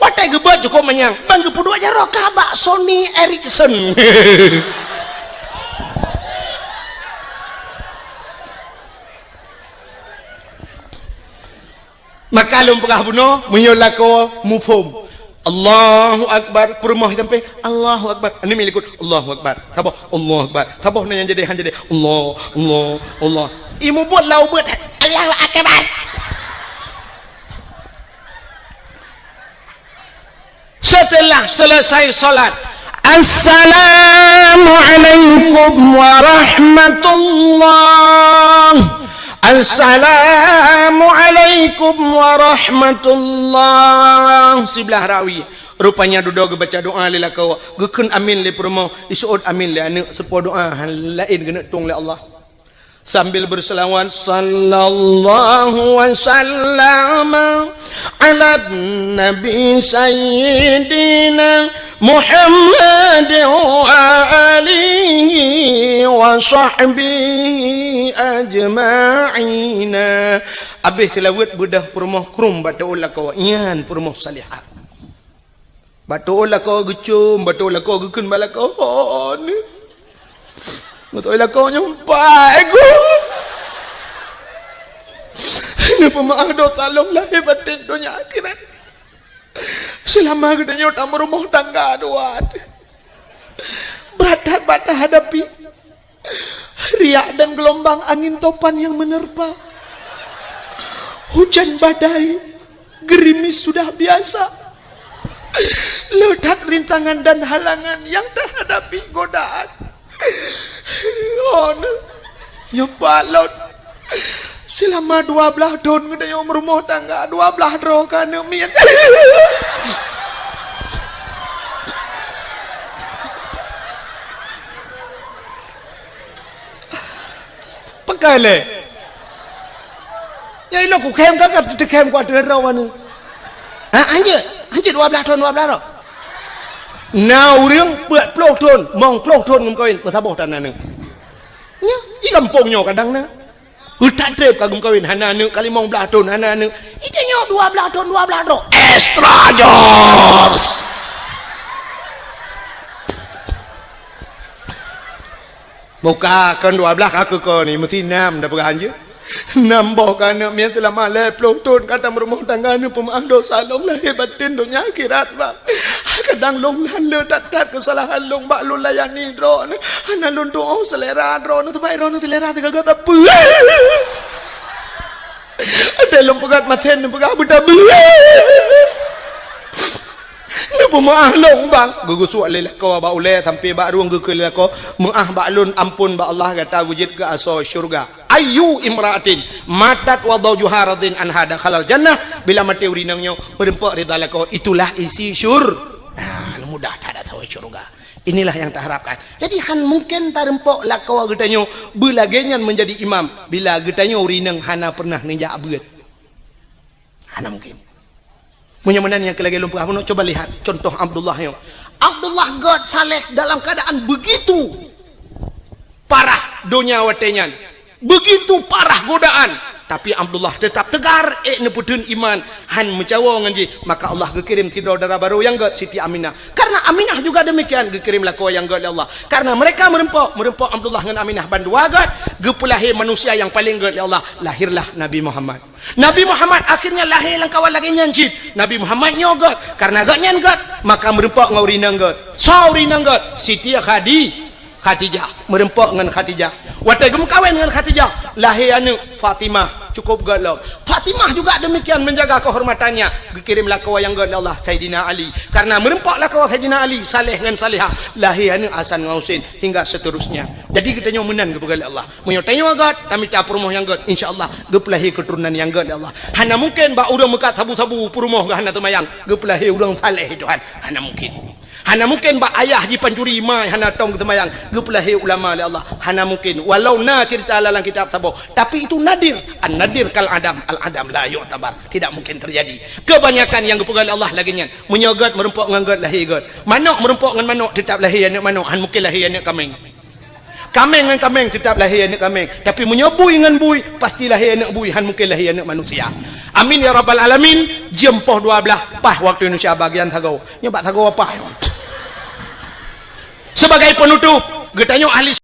Watèe geubeuet cukôp manyang, ban geupeuduek jaroe ka bak Sony Ericsson. Maka lôn peugah bunoe, meunyoe lakoe muphom. Allahu Akbar, peurumoh sampai, Allahu Akbar. Aneuk miet likot, Allahu Akbar. Saboh, Allahu Akbar. Saboh na nyang jadi, han jadi. Allah, Allah, Allah. Imeubeuet lam ubeut, Allahu Akbar. Setelah selesai salat, "Assalamualaikum warahmatullah. Assalamualaikum warahmatullah." Siblah rawi. Rupanya dudoe geubaca doa lé lakoe, geukheun amin lé peurumoh, iseuôt amin lé aneuk, seupôt doa laén geuneuk tueng lé Allah. Sambil berselawat, "Sallallahu wa sallama ala nabi sayyidina Muhammad wa alihi wa sahbihi ajma'ina." Abéh seulaweuet beudôh peurumoh krum bak teuôt lakoe, nyan peurumoh salihah. Bak teuôt lakoe geucôm, bak teuôt lakoe geukheun bak lakoe, "Ho, nyoe." Bak teuôt lakoe nyoe, "Pai, Guru. Neupeumaáh dosa lôn lahé batén donya akhirat. Seulama geutanyoe tameurumoh tangga dua, brat that bak tahadapi." Riak dan gelombang angin topan yang menerpa. Hujan badai, gerimis sudah biasa. Le that rintangan dan halangan yang tahadapi godaan. Oh, nyoe pat lôn. Seulama dua blaih thôn geutanyoe meurumoh tangga, dua blaih droe keu aneuk miet. Pakai lé. Ya, inoe kukhém ka, ka teukhém ku ateueh droe nyoe. Ha, hanjeuet, hanjeuet dua blaih thôn, dua blaih droe. Na ureueng peuet ploh thôn, limong ploh thôn geumeukawen, meusaboh tan aneuk. Nyoe, di gampông nyoe kadang na. Utak trép ka geumeukawen, hana aneuk, ka limong blaih thôn, hana aneuk. Di tanyoe dua blaih thôn, dua blaih droe. Extra jobs. Buka kon dua blaih ka keu kon ni, meusti nam dah peugah hanjeuet. Nam boh ka aneuk miet seulama lhèe ploh thôn ka tameurumoh tangga, neupeumaáh dosa lôn lahé batén donya akhirat, Bang. Kadang lôn hana le that-that keusalahan lôn bak lôn layani droeneuh. Hana lôn tuoh seulera droeneuh, teuma droeneuh seulera teugaga sapeue. Até lôn peugah maté neupeugah beutabeue. Neupeumaáh lôn, Bang. Geugusuek lé lakoe bak ulèe sampoe bak rueng geukheun lé lakoe, "Meuáh bak lôn, ampôn bak Allah, gata geujeuet keu asoe syeuruga." Ayyu imra'atin matat wa zawjuha radin anha dakhalal jannah. Bila maté ureueng inong nyoe meureumpok ridha lakoe, itulah isi syur-, nah, mudah that asoe syeuruga. Inilah yang taharapkan. Jadi, han mungken tareumpok lakoe geutanyoe beulagèe nyan meunjadi imam bila geutanyoe ureueng inong hana pernah neujak beuet. Hana mungken. Meunyoe meunan nyang keu lagèe lôn peugah bunoe, coba lihat contoh Abdullah nyoe. Abdullah gèt saleh dalam keadaan begitu parah donya watèe nyan. Begitu parah godaan. Tapi Abdullah tetap tegar, ék neupeutheun iman, han meucawo ngon jih. Maka Allah geukirém sidroe dara barô nyang gèt, Siti Aminah. Karena Aminah juga demikian, geukirém lakoe nyang gèt lé Allah. Karena mereka meureumpok, meureumpok Abdullah ngon Aminah bandua gèt, geupeulahé manusia nyang paleng gèt lé Allah. Lahirlah Nabi Muhammad. Nabi Muhammad akhirnya lahé lam kawan lagèe nyan cit. Nabi Muhammad nyoe gèt, karena gèt nyan gèt, maka meureumpok ngon ureueng inong gèt. Soe ureueng inong gèt? Siti Khadi-, Khadijah. Meureumpok ngon Khadijah. Watèe geumeukawen ngon Khadijah, lahé aneuk Fatimah. Cukup gét lom. Fatimah juga demikian menjaga kehormatannya. Geukirém lakoe nyang gét lé Allah, Saidina Ali. Karena meurumpok lakoe Saidina Ali, saleh ngon salehah, lahé aneuk Hasan ngon Husein hingga seterusnya. Jadi geutanyoe meunan geupeugah lé Allah. Meunyoe tanyoe gét, tamita peurumoh nyang gét, insya Allah geupeulahé keuturonan nyang gét lé Allah. Hana mungken bak ureuëng meukat sabu-sabu peurumoh geuh hana teumayang, geupeulahé ureuëng saleh Tuhan. Hana mungken. Hana mungken bak ayah jipancuri mai hana tom geuteumayang, geupeulahé ulama lé Allah. Hana mungken. Walau na cerita lam kitab saboh, tapi itu nadir. An-nadir kal adam, al-adam la yu'tabar. Tidak mungkin terjadi. Kebanyakan nyang geupeugah lé Allah lagée nyan. Meunyoe gét meurumpok ngon gét lahé gét. Manok meurumpok ngon manok tetap lahé aneuk manok, han mungken lahé aneuk kaméng. Kaméng ngon kaméng tetap lahé aneuk kaméng. Tapi meunyoe bui ngon bui, pasti lahé aneuk bui, han mungken lahé aneuk manusia. Amin ya rabbal alamin. Jeuem poh dua belas, paih waktu Indonesia bagian sagoe. Nyoe bak sagoe paih. Sebagai penutup, geutanyoe ahli